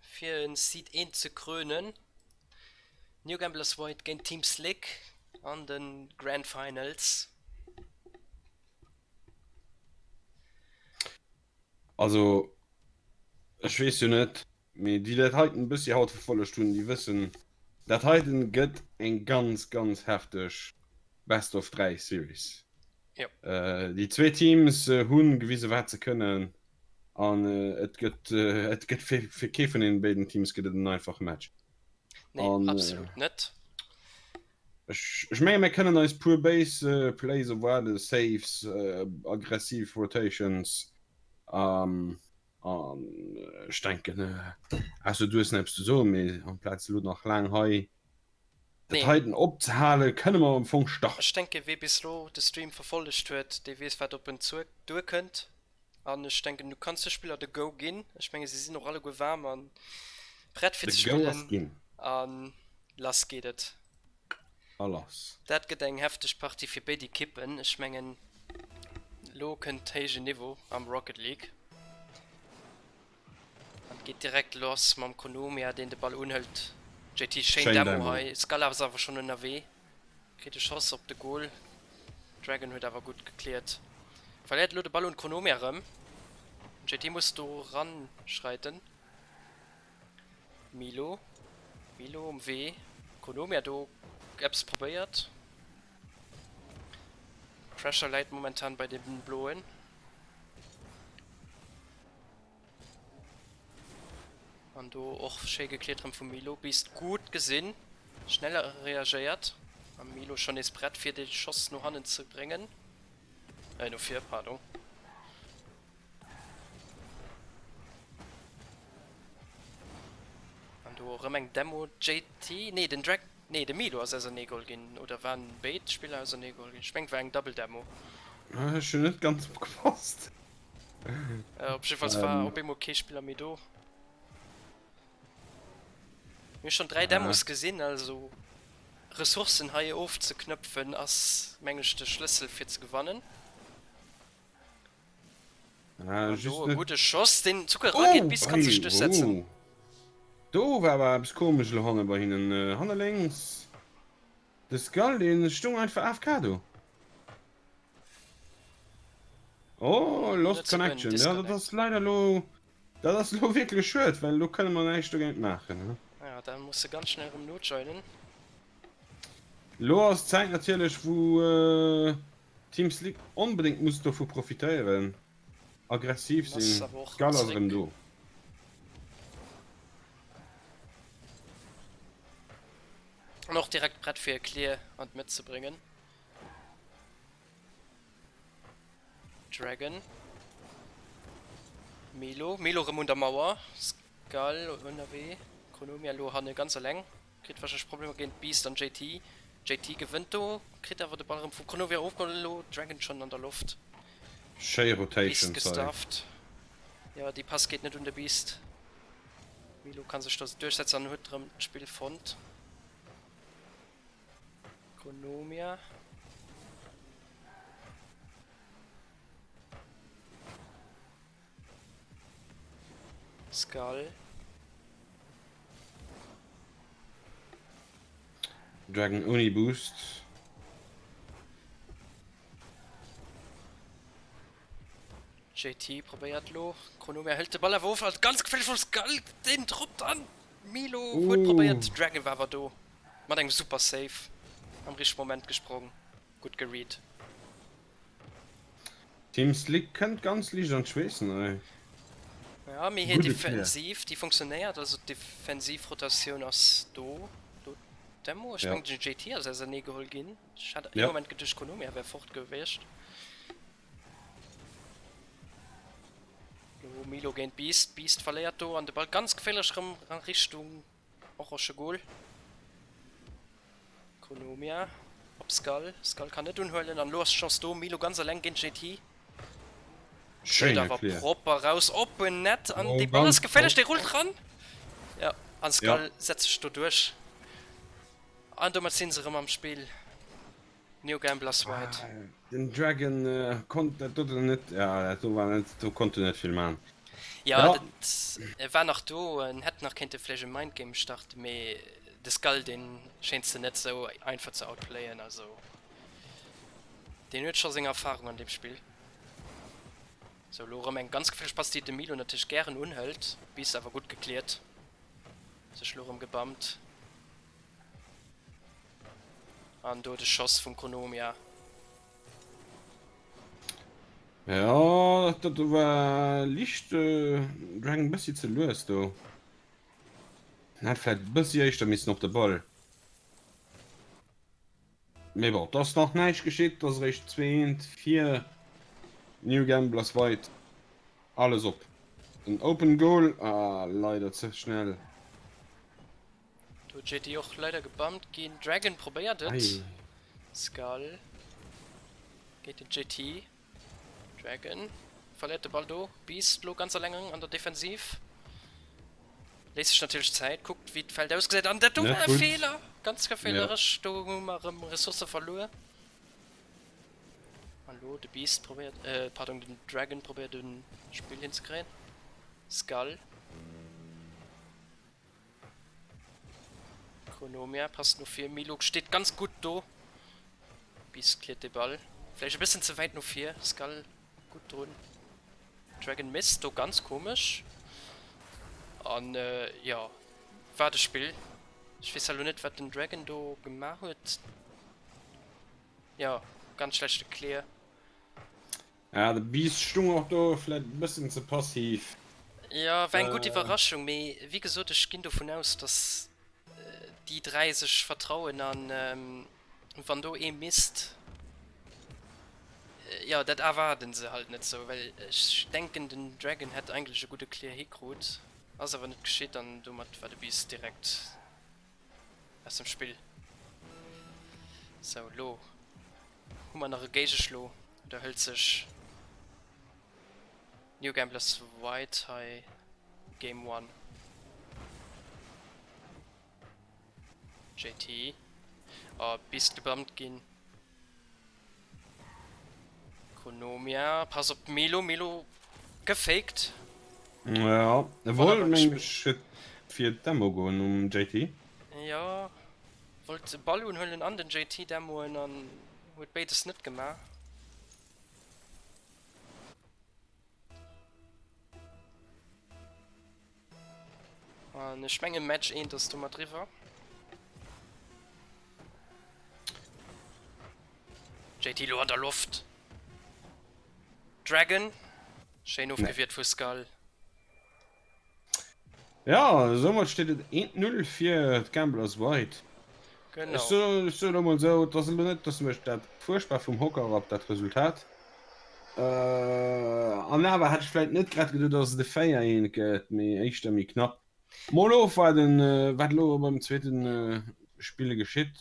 fir en Seed 1 ze krönen. New Gamblers White géint Team Slick an de Grand Finals. Also ech weess jo net, mee déi dat heiten e bëssi haut verfollegt hunn, déi wëssen, dat heiten gëtt eng ganz ganz hefteg Best of 3 Series. Jo. Déi zwee Teams hunn gewise wat se kënnen an et gëtt et gëtt fir fir kee vun deenen béiden Teams gëtt et en einfache Match. Nee, An absolut net. ech ech menge mir kënnen eis puer béis Plays erwaarden, Saves, aggressiv Rotations an ech denken ausser du hues nach eppes ze soen, mee amplaz elo nach laang hei dat Nee. heiten opzehalen, kënne mer am Fong starten. Ech denke wee bis lo de Stream verfollegt huet, dee weess wat op en duerkënnt. An ech denken du kanns de Spiller de Go ginn. Ech menge si sinn och alleguer waarm a prett fir De ze Go ass spillen. ginn. A lass geet et. A lass. Dat gëtt eng hefteg Partie fir béid Ekippen. Ech mengen lo kënnt héijen Niveau am Rocket League. An et geet direkt lass mam Konomia deen de Ball unhëlt. JT schéin Schéin Demo Demo. hei. Scala ass awer schonn ënnerwee. Kritt e Schoss op de Goal. Dragon huet awer gutt gekläert. Verléiert elo de Ball un Kronomia erëm. JT muss do ran schreiten. Milo. Milo um Wee. Kronomia do eppes probéiert. Pressure läit momentan bei den Bloen. An do och schéi gekleet rëm vum Milo. Beast gutt gesinn, schnell reagéiert a Milo schonn nees prett fir de Schoss no hannen ze bréngen, äh no vir, pardon. An do erëm eng Demo JT, nee den Drag, nee de Milo ass ausernee geholl ginn, oder waren béid Spiller ausernee geholl ginn? Ech mengen et war eng Double Demo. Ech hunn net ganz opgepasst. Op jiddefalls war op eemol kee Spiller méi do. Mir hu schonn 3 Demos gesinn, also Ressourcen hei ofzeknëpfen ass meng ech de Schlëssel fir ze gewannen. An do e gudde Schoss, deen souguer erageet, bis kann sech duerchsetzen. Do war awer eppes komesch elo hanne bei hinnen, hanne lénks de Skull, dee stoung einfach AFK do. Oh, Lost Connection. Ja, dat ass leider lo, dat ass lo wierklech schued, well lo kënne mer näischt dogéint maachen. He? Ja, da muss se ganz schnell erëm nojoinen. Lo ass d'Zäit natierlech, wou äh, Team Slick onbedéngt muss dovu profitéieren, aggressiv Ass sinn. awer och D'Gall ass erëm zréck. do. An och direkt prett fir e Clear an d'Mëtt ze bréngen. Dragon. Milo. Milo rëm un der Mauer. Skull ënnerwee. Chronomia elo hanne ganz eleng. Kritt warscheinlech Problemer géint Beast an JT. JT gewënnt do, kritt awer de Ball erëm vum Chronomia ofgeholl. Elo Dragon schonn an der Loft. Schéi Beast Rotation, sorry. gestafft. Jo, déi Pass geet net un de Beast. Milo kann sech do duerchsetzen an huet erëm d'Spill fonnt. Chronomia. Skull. Dragon ouni Boost. JT probéiert lo. Chronomia hëlt de Ball awer of. Also ganz geféierlech vum Skull. Deen droppt an Milo huet probéiert. Dragon war awer do. Mat engem super Save am richtege Moment gesprong, gutt geread. Team Slick kënnt ganz liicht an d'Schweessen hei. Ja, mee hir Defensiv, déi funktionéiert, also d'defensiv Rotatioun ass do. Do Demo, ech mengen den JT ass ausernee geholl ginn. Ech hat ee Moment geduecht Konomia wär fort gewiescht. Lo Milo géint Beast, Beast verléiert do an de Ball ganz geféierlech rëm a Richtung Orange Goal. Konomia op Skull. Skull kann net unhuelen an lo ass d'Chance do. Milo ganz eleng géint JT. Schéin Huet awer erkläert. propper raus op en Net an Oh, dee Ball ganz ass geféierlech, propper. dee rullt ran. Ja, an Skull Ja. setzt sech do duerch. An domat sinn se erëm am Spill. Neo Gamblers White. Ah, den Dragon äh, konnt dat do net, ja, dat do war net, do konnt en net vill man. Ja, ja. Dat, e war nach do, en hätt nach kéinte vläicht e Mindgame starten, mee de Skull deen schéngt se net sou einfach ze outplayen, also deen huet scho seng Erfahrung an deem Spill. Sou, elo erëm eng ganz geféierlech Pass, déi de Milo natierlech gären unhëlt. Bis awer gutt gekläert. Sech elo erëm gebammt. An do de Schoss vum Konomia. Ja, dat do war liicht Dragon bëssi ze lues do. En hätt vläit e bëssi éischter missen op de Ball. Mee bon, et ass nach näischt geschitt, et ass eréischt 2, 1 fir New Gamblers White. Alles op en Open Goal, ah leider ze schnell. Do huet JT och leider gebumpt ginn. Dragon probéiert et. Skull géint den JT. Dragon verléiert de Ball do. Beast lo ganz alleng an der Defensiv. Léisst sech natierlech Zäit, kuckt wéi d'Feld ausgesäit an dat do war e Feeler! Ganz geféierlech, do hu mer erëm Ressourcë verluer. An lo de Beast probéiert, pardon, den Dragon probéiert e Spill hinzekréien. Skull. Chronomia passt no vir. Miluk steet ganz gutt do. Beast cleart de Ball. Vläicht e bëssen ze wäit no vir. Skull gutt drun. Dragon misst do ganz komesch. An jo, wat e Spill. Ech weess elo net wat den Dragon do gemaach huet. Jo, ganz schlechte Clear. Ja, de Beast stung och do vläit e bëssen ze passiv. Jo, war eng gutt Iwwerraschung, mee wéi gesot, ech ginn dovun aus, dass déi 3 sech vertrauen an wann do ee misst, jo, dat erwaarden se halt net sou, well ech denken den Dragon hätt eigentlech e gudde Clear hikrut, ass awer net geschitt an domat war de Beast direkt aus dem Spill. Sou, lo Hu mer nach e Géigeschlo oder hëlt sech New Gamblers White hei Game One? JT. Oh, Beast gebammt ginn. Chronomia, pass op Milo, Milo gefaked. Ja, e wollt meng ech fir Demo goen um JT. Ja. Wollt de Ball unhuelen an den JT demoen an huet béides net gemaach. An ech mengen Match 1 ass domat riwwer. JT lo an der Loft. Dragon schéin ofgewiert vu Skull. Ja, soumat steet et 1-0 fir d'Gamblers White. Genau. Ech soen ech soen elo mol esou, et ass elo net, dass mech dat fuerchtbar vum Hocker rappt, dat Resultat. An awer hätt ech vläit net grad geduet, dass et e 4-1 gëtt, mee éischter méi knapp. Mol ofwaarden, wat elo beim zweete Spill geschitt.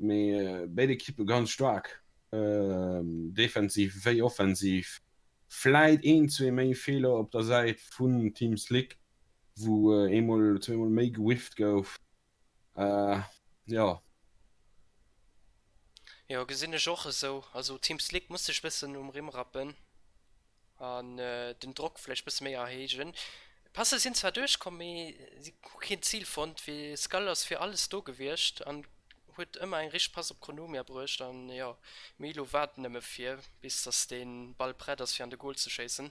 Mee béid Ekippe ganz staark, defensiv wéi offensiv. Vläit een, zwee méi Feeler op der Säit vun Team Slick, wou eemol, zweemol méi gewifft gouf. Jo. Jo, gesinn ech och esou. Also Team Slick muss sech bëssen um Rimm rappen. An den Drock vläicht bësse méi erhéijen. D'Pässe sinn zwar duerchkomm, mee si hu keen Zil fonnt. Fir Skull ass fir alles do gewiescht an huet ëmmer eng richteg Pass op Kronomia bruecht. An jo, Milo waart nëmme fir bis dass de Ball prett ass fir an de Goal ze schéissen.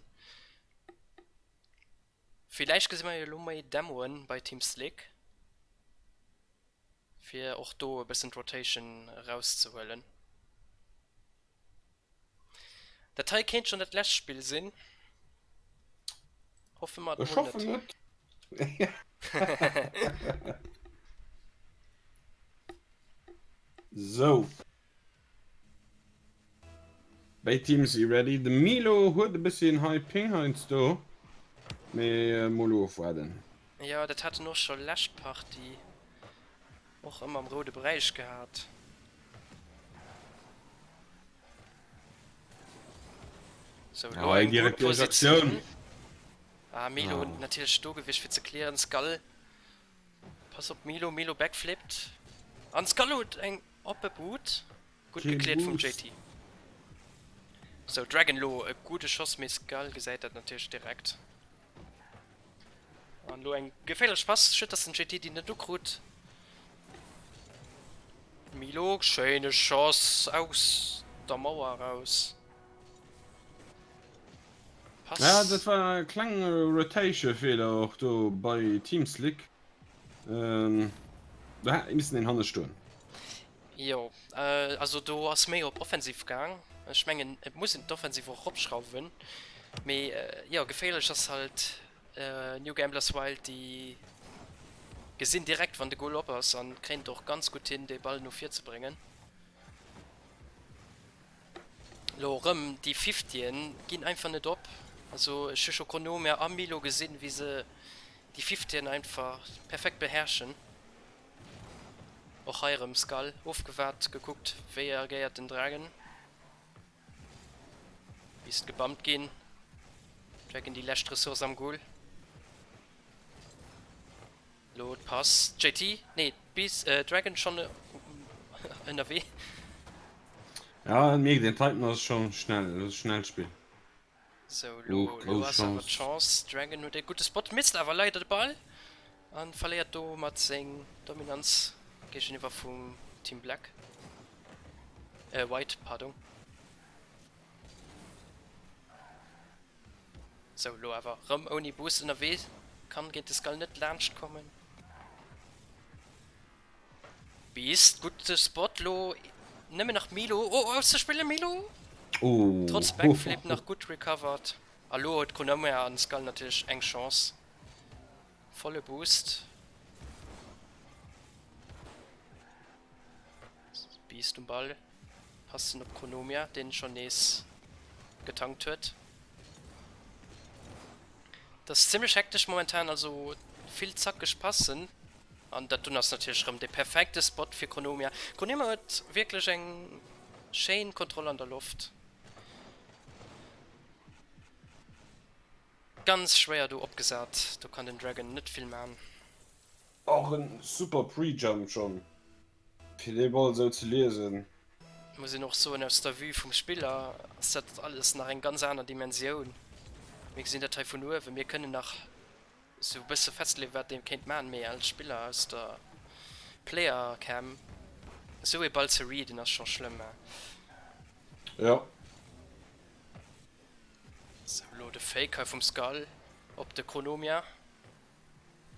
Villäicht gesi mer jo elo méi Demoen bei Team Slick, fir och do e bëssen d'Rotation erauszehuelen. Dat hei kéint schon dat lescht Spill sinn. Hoffe mer et Ech mol hoffen net. net. Sou. Béid Teams si ready. De Milo huet e bëssi en high Ping heiansdo, mee mol ofwaarden. Jo, dat hat en och scho lescht Partie och ëmmer am roude Beräich gehat. Sou, elo eng gutt Positioun. Ah, Milo natierlech do gewiescht fir ze clearen. Skull, pass op Milo, Milo backflipped an Skull huet eng oppe Boot. Gutt gecleart vum JT. Sou, Dragon lo e gudde Schoss, mee Skull gesäit dat natierlech direkt. An lo eng geféierlech Pass, schued dass den JT déi net ukrut. Milo, schéine Schoss aus der Mauer eraus. Pass. Ja, dat war e klenge Rotation-Feeler och do bei Team Slick. Ähm, do hätt missen een hanne stoen. Jo, also do ass méi op Offensiv gaang. Ech mengen, et muss een d'Offensiv och eropschrauwen. Mee jo, geféierlech ass halt New Gamblers Wild, déi gesinn direkt, wann de Goal op ass an kréien et och ganz gutt hin, dee Ball no vir ze bréngen. Lo erëm déi Fiftien ginn einfach net op. Also ech hu scho Kronomia a Milo gesinn, wéi se déi Fiftien einfach perfekt beherrschen. Och hei erëm Skull ofgewaart, gekuckt wéi reagéiert den Dragon. Misst gebammt ginn. Dragon déi lescht Ressource am Goal. Lo d'Pass JT, nee d'Beast, Dragon schonn ënnerwee. Ja et mierkt een, Titan ass schonn schnell, dat ass e schnellt Spill. Sou, lo, lo ass awer d'Chance. Dragon huet e gudde Spot, misst awer leider de Ball an verléiert domat seng Dominanz géigeniwwer vum Team Black, äh White, pardon. Sou, lo awer rëm ouni Boost ënnerwee, kann géint de Skull net laanscht kommen. Beast, gudde Spot, lo nëmmen nach Milo, oh auszespillen, Milo! Oh. Trotz Backflip nach gutt recovered. A lo huet Chronomia an Skull natierlech eng Chance. Volle Boost. Beast um Ball, passen op Chronomia, deen schonn nees getankt huet. Dat ass zimmlech hektesch momentan, also vill zackeg Passen. An dat dunn ass natierlech rëm de perfekte Spot fir Chronomia. Chronomia huet wierklech eng schéin Kontroll an der Loft. Ganz schwéier do opgesat, do kann den Dragon net vill man. Och en super Prejump schon fir dee Ball sou ze liesen. Muss een och soen, aus der Vue vum Spiller ass dat alles nach eng ganz aner Dimensioun. Mir gesinn dat hei vun uewen, mir kënnen nach sou bësse festleeën wat een kéint man, mee als Spiller aus der Player Cam sou ee Ball ze readen ass scho schlëmm. Jo. Sou, lo de Fake hei vum Skull op de Chronomia.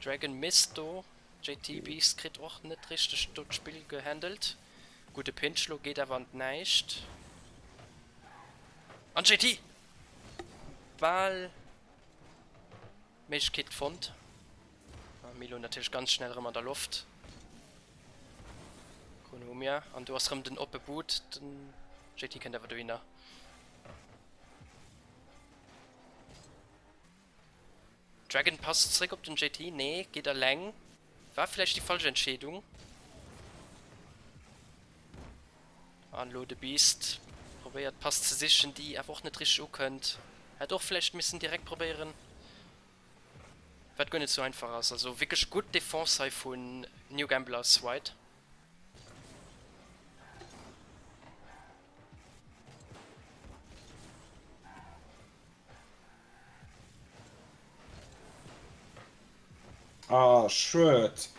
Dragon misst do, JT Beast kritt och net richteg do d'Spill gehandelt. Gudde Pinch lo, geet awer an d'Näischt. An JT! Bal Méiglechkeet fonnt. A Milo natierlech ganz schnell erëm an der Loft. Chronomia an do ass rëm den oppe Boot. Den JT kënnt awer dohinner. Dragon passt zréck op den JT. Nee, geet alleng. War vläicht déi falsch Entscheedung. An elo de Beast probéiert d'Pass ze sichen, déi awer och net richteg ukënnt. Hätt och vläicht missen direkt probéieren, wat guer net sou einfach ass. Also wierklech gutt Defense hei vun New Gamblers White. Ah schued.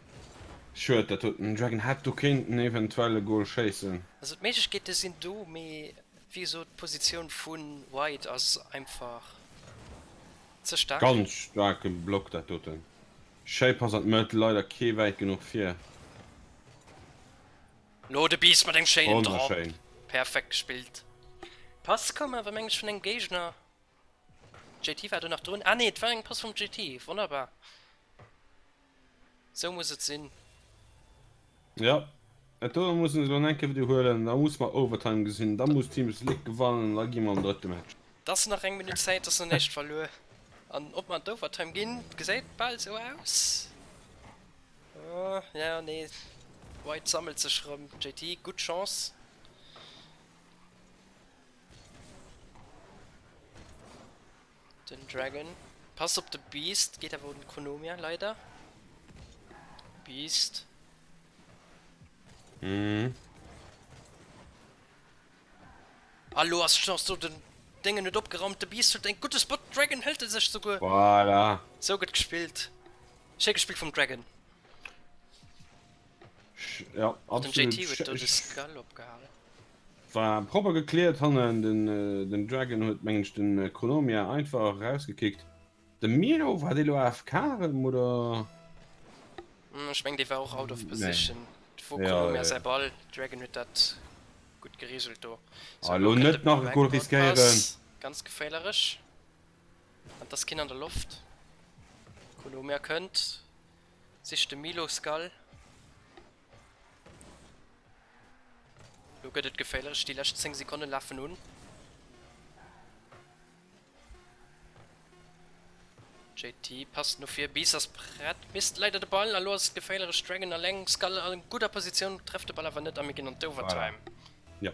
Schued dat huet den Dragon hätt do kéinten eventuell e Goal schéissen. Also d'Méiglechkeete sinn do, mee wéi gesot d'Positioun vu White ass einfach ze staark. Ganz staarke Block dat doten. Schéi Pass an d'Mëtt, leider kee wäit genuch vir. Lo de Beast mat engem schéinen Drop. Perfekt gespillt. Pass koum awer meng ech vun engem Géigner. JT war do nach drun. Ah nee, et war eng Pass vum JT. Wonnerbar. Sou muss et sinn. Jo, dat do mussen se lo enke widderhuelen. Da muss mer Overtime gesinn, da muss Team Slick gewannen, da gi mer am drëtte Match. Et ass nach eng Minutt Zäit, et ass nach näischt verluer. An ob mer an d'Overtime ginn, gesäit bal sou aus. Ja, nee, White sammelt sech rëm. JT, gutt Chance. Den Dragon passt op de Beast, geet awer un Chronomia leider. Beast. Mhm. A lo ass d'Chance do, den. Déngen huet opgeraumt, de Beast huet en gudde Spot, Dragon hëlt e sech souguer. Voilà. Sou gëtt gespillt. Schéi gespillt vum Dragon. Ja, Och den absolut. JT huet do de Skull opgehalen. War propper gecleared hannen, den, den Dragon huet mengen ech den Chronomia einfach erausgekickt. De Milo, war dee lo AFK erëm oder? Ech meng dee war och out of position. Nee. Wor Ja, Chronomia ja. säi Ball, Dragon huet dat gutt geregelt do. Ah, Sou, elo lo kënnt de net nach e Goal Backboard riskéieren. Pass, ganz geféierlech. An et ass keen an der Loft. Chronomia kënnt, sicht de Milo Skull. Lo gëtt et geféierlech, déi lescht 10 Sekonne lafen un. JT passt no vir, Beast ass prett, misst leider de Ball a lo ass et geféierlech, Dragon alleng, Skull a gudder Positioun, trefft de Ball awer net a mir ginn an Voilà. d'Overtime. Jo.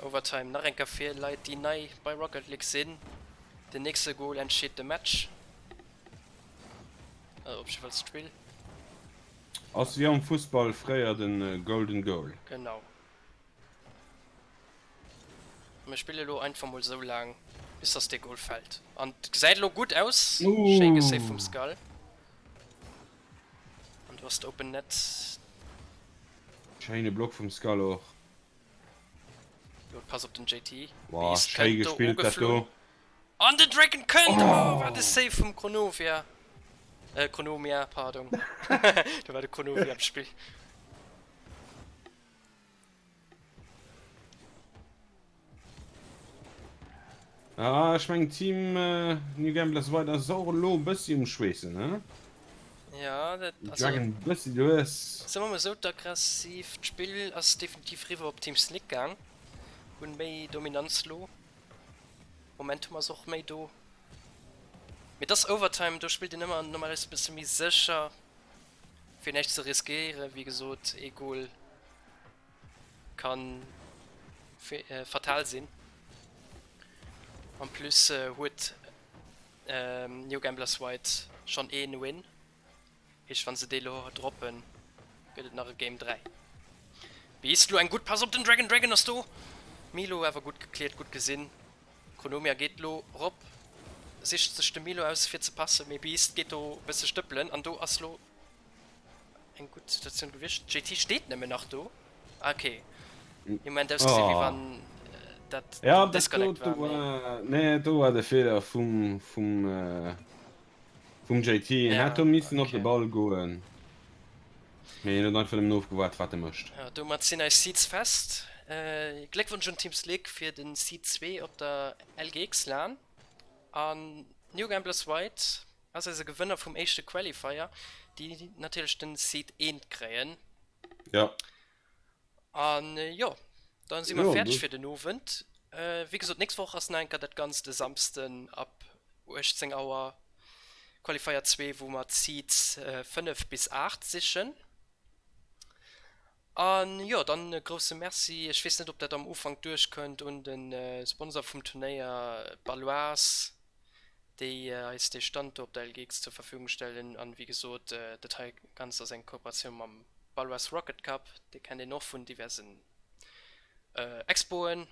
Overtime nach eng Kéier fir Leit déi nei bei Rocket League sinn, den nächste Goal entscheet de Match, op jiddefalls d'Spill. Ass wéi am Fussball fréier den Golden Goal. Genau. Mir spille lo einfach mol sou laang bis dass dee Goal fällt. An et gesäit elo gutt aus. Schéi gesaved vum Skull. An do ass d'Open Net. Schéine Block vum Skull och. Lo d'Pass op den JT. Wow, Beast schéi kënnt do gespillt dat do. ugeflunn. An den Dragon kënnt! Oh, wat e Save vum Chronovia. Äh, Chronomia, pardon. Do war de Chronovia am Spill. Ah, ech mengen Team äh, New Gamblers White ass och elo e bëssi um Schweessen, ne? Ja, dat, also, Dragon bëssi lues. Soe mer mol esou, d'aggressiivt Spill ass definitiv riwwer op Team Slick gaang. Hunn méi Dominanz lo. Momentum ass och méi do. Mee et ass Overtime, do spillt een ëmmer normalerweis e bësse méi sécher, fir näischt ze riskéieren. Wéi gesot, ee Goal ka fatal sinn. En plus huet New Gamblers White schonn ee Win. Heescht wann se dee lo droppen gëtt et nach e Game 3. Beast lo eng gutt Pass op den Dragon, Dragon ass do! Milo awer gutt gecleart, gutt gesinn. Chronomia geet lo rop, sicht sech de Milo aus fir ze passen, mee Beast geet do e bësse stëppelen an do ass lo eng gutt Situatioun gewiescht. JT steet nëmmen nach do. Ah ok, ee Moment ausgesinn wéi wann dat Ja, den dat do, Disconnect do war, mee. war, nee, do war de Feeler vum, vum, Vum JT, en Ja, hätt do missen op de okay. Ball goen, mee en huet einfach nëmmen ofgewaart wat e mécht. Ja, domat sinn eis Seeds fest. Gléckwonsch un Team Slick fir den Seed 2 op der LGX lan. An New Gamblers White ass eise Gewënner vum éischte Qualifier, déi natierlech den Seed 1 kréien. Ja. An jo, dann si mer Jo, fäerdeg do. fir den Owend. Wéi gesot, d'nächst Woch ass nach eng Kéier dat Ganzt e Samsden ab 18 Auer, Qualifier 2, wou mer d'Seeds 5 bis 8 sichen. An jo, dann e grousse Merci, ech weess net, ob dat am Ufank duerchkënnt, un de Sponsor vum Turnéier, Baloise, déi eis dee Stand do op der LGX zur Verfügung stellen. An wéi gesot, dat hei Ganzt ass eng Kooperatioun mam Baloise Rocket Cup, dee kennt een och vun diversen Expoen.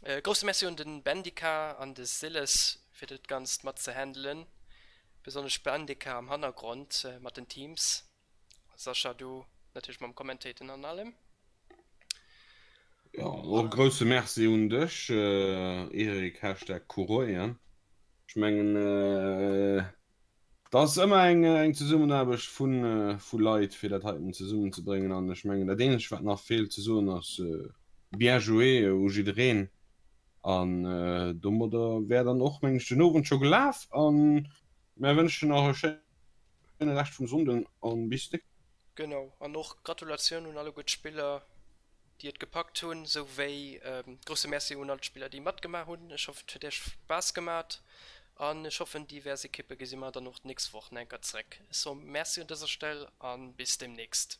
E grousse Merci un de Bendika an de Siles fir dat Ganzt mat ze handelen, besonnesch Bendika am Hannergrond mat den Teams, Sascha du natierlech mam Commentaten an allem. Jo, och e grousse Merci un dech Eric, Hashtag Courroyen. Ech mengen Et ass ëmmer eng eng Zesummenaarbecht vu vu Leit, fir dat heiten zesummenzebréngen. An ech mengen, dat eenzegt, wat nach feelt ze soen, ass bien joué u jiddereen. An domadder wär dann och, mengen ech, den Owend scho gelaf. A mär wënschen nach e schéine Rescht vum Sonnden a bis déi. Genau, an och Gratulatioun un alleguer d'Spiller, déi et gepackt hunn, sou wéi grousse Merci un all d'Spiller déi matgemaach hunn. Ech hoffen et huet iech Spaass gemat an ech hoffen divers Ekippe gesi mer dann och d'nächst Woch nach enker zréck. Ech soe Merci un dëser Stell a bis demnächst.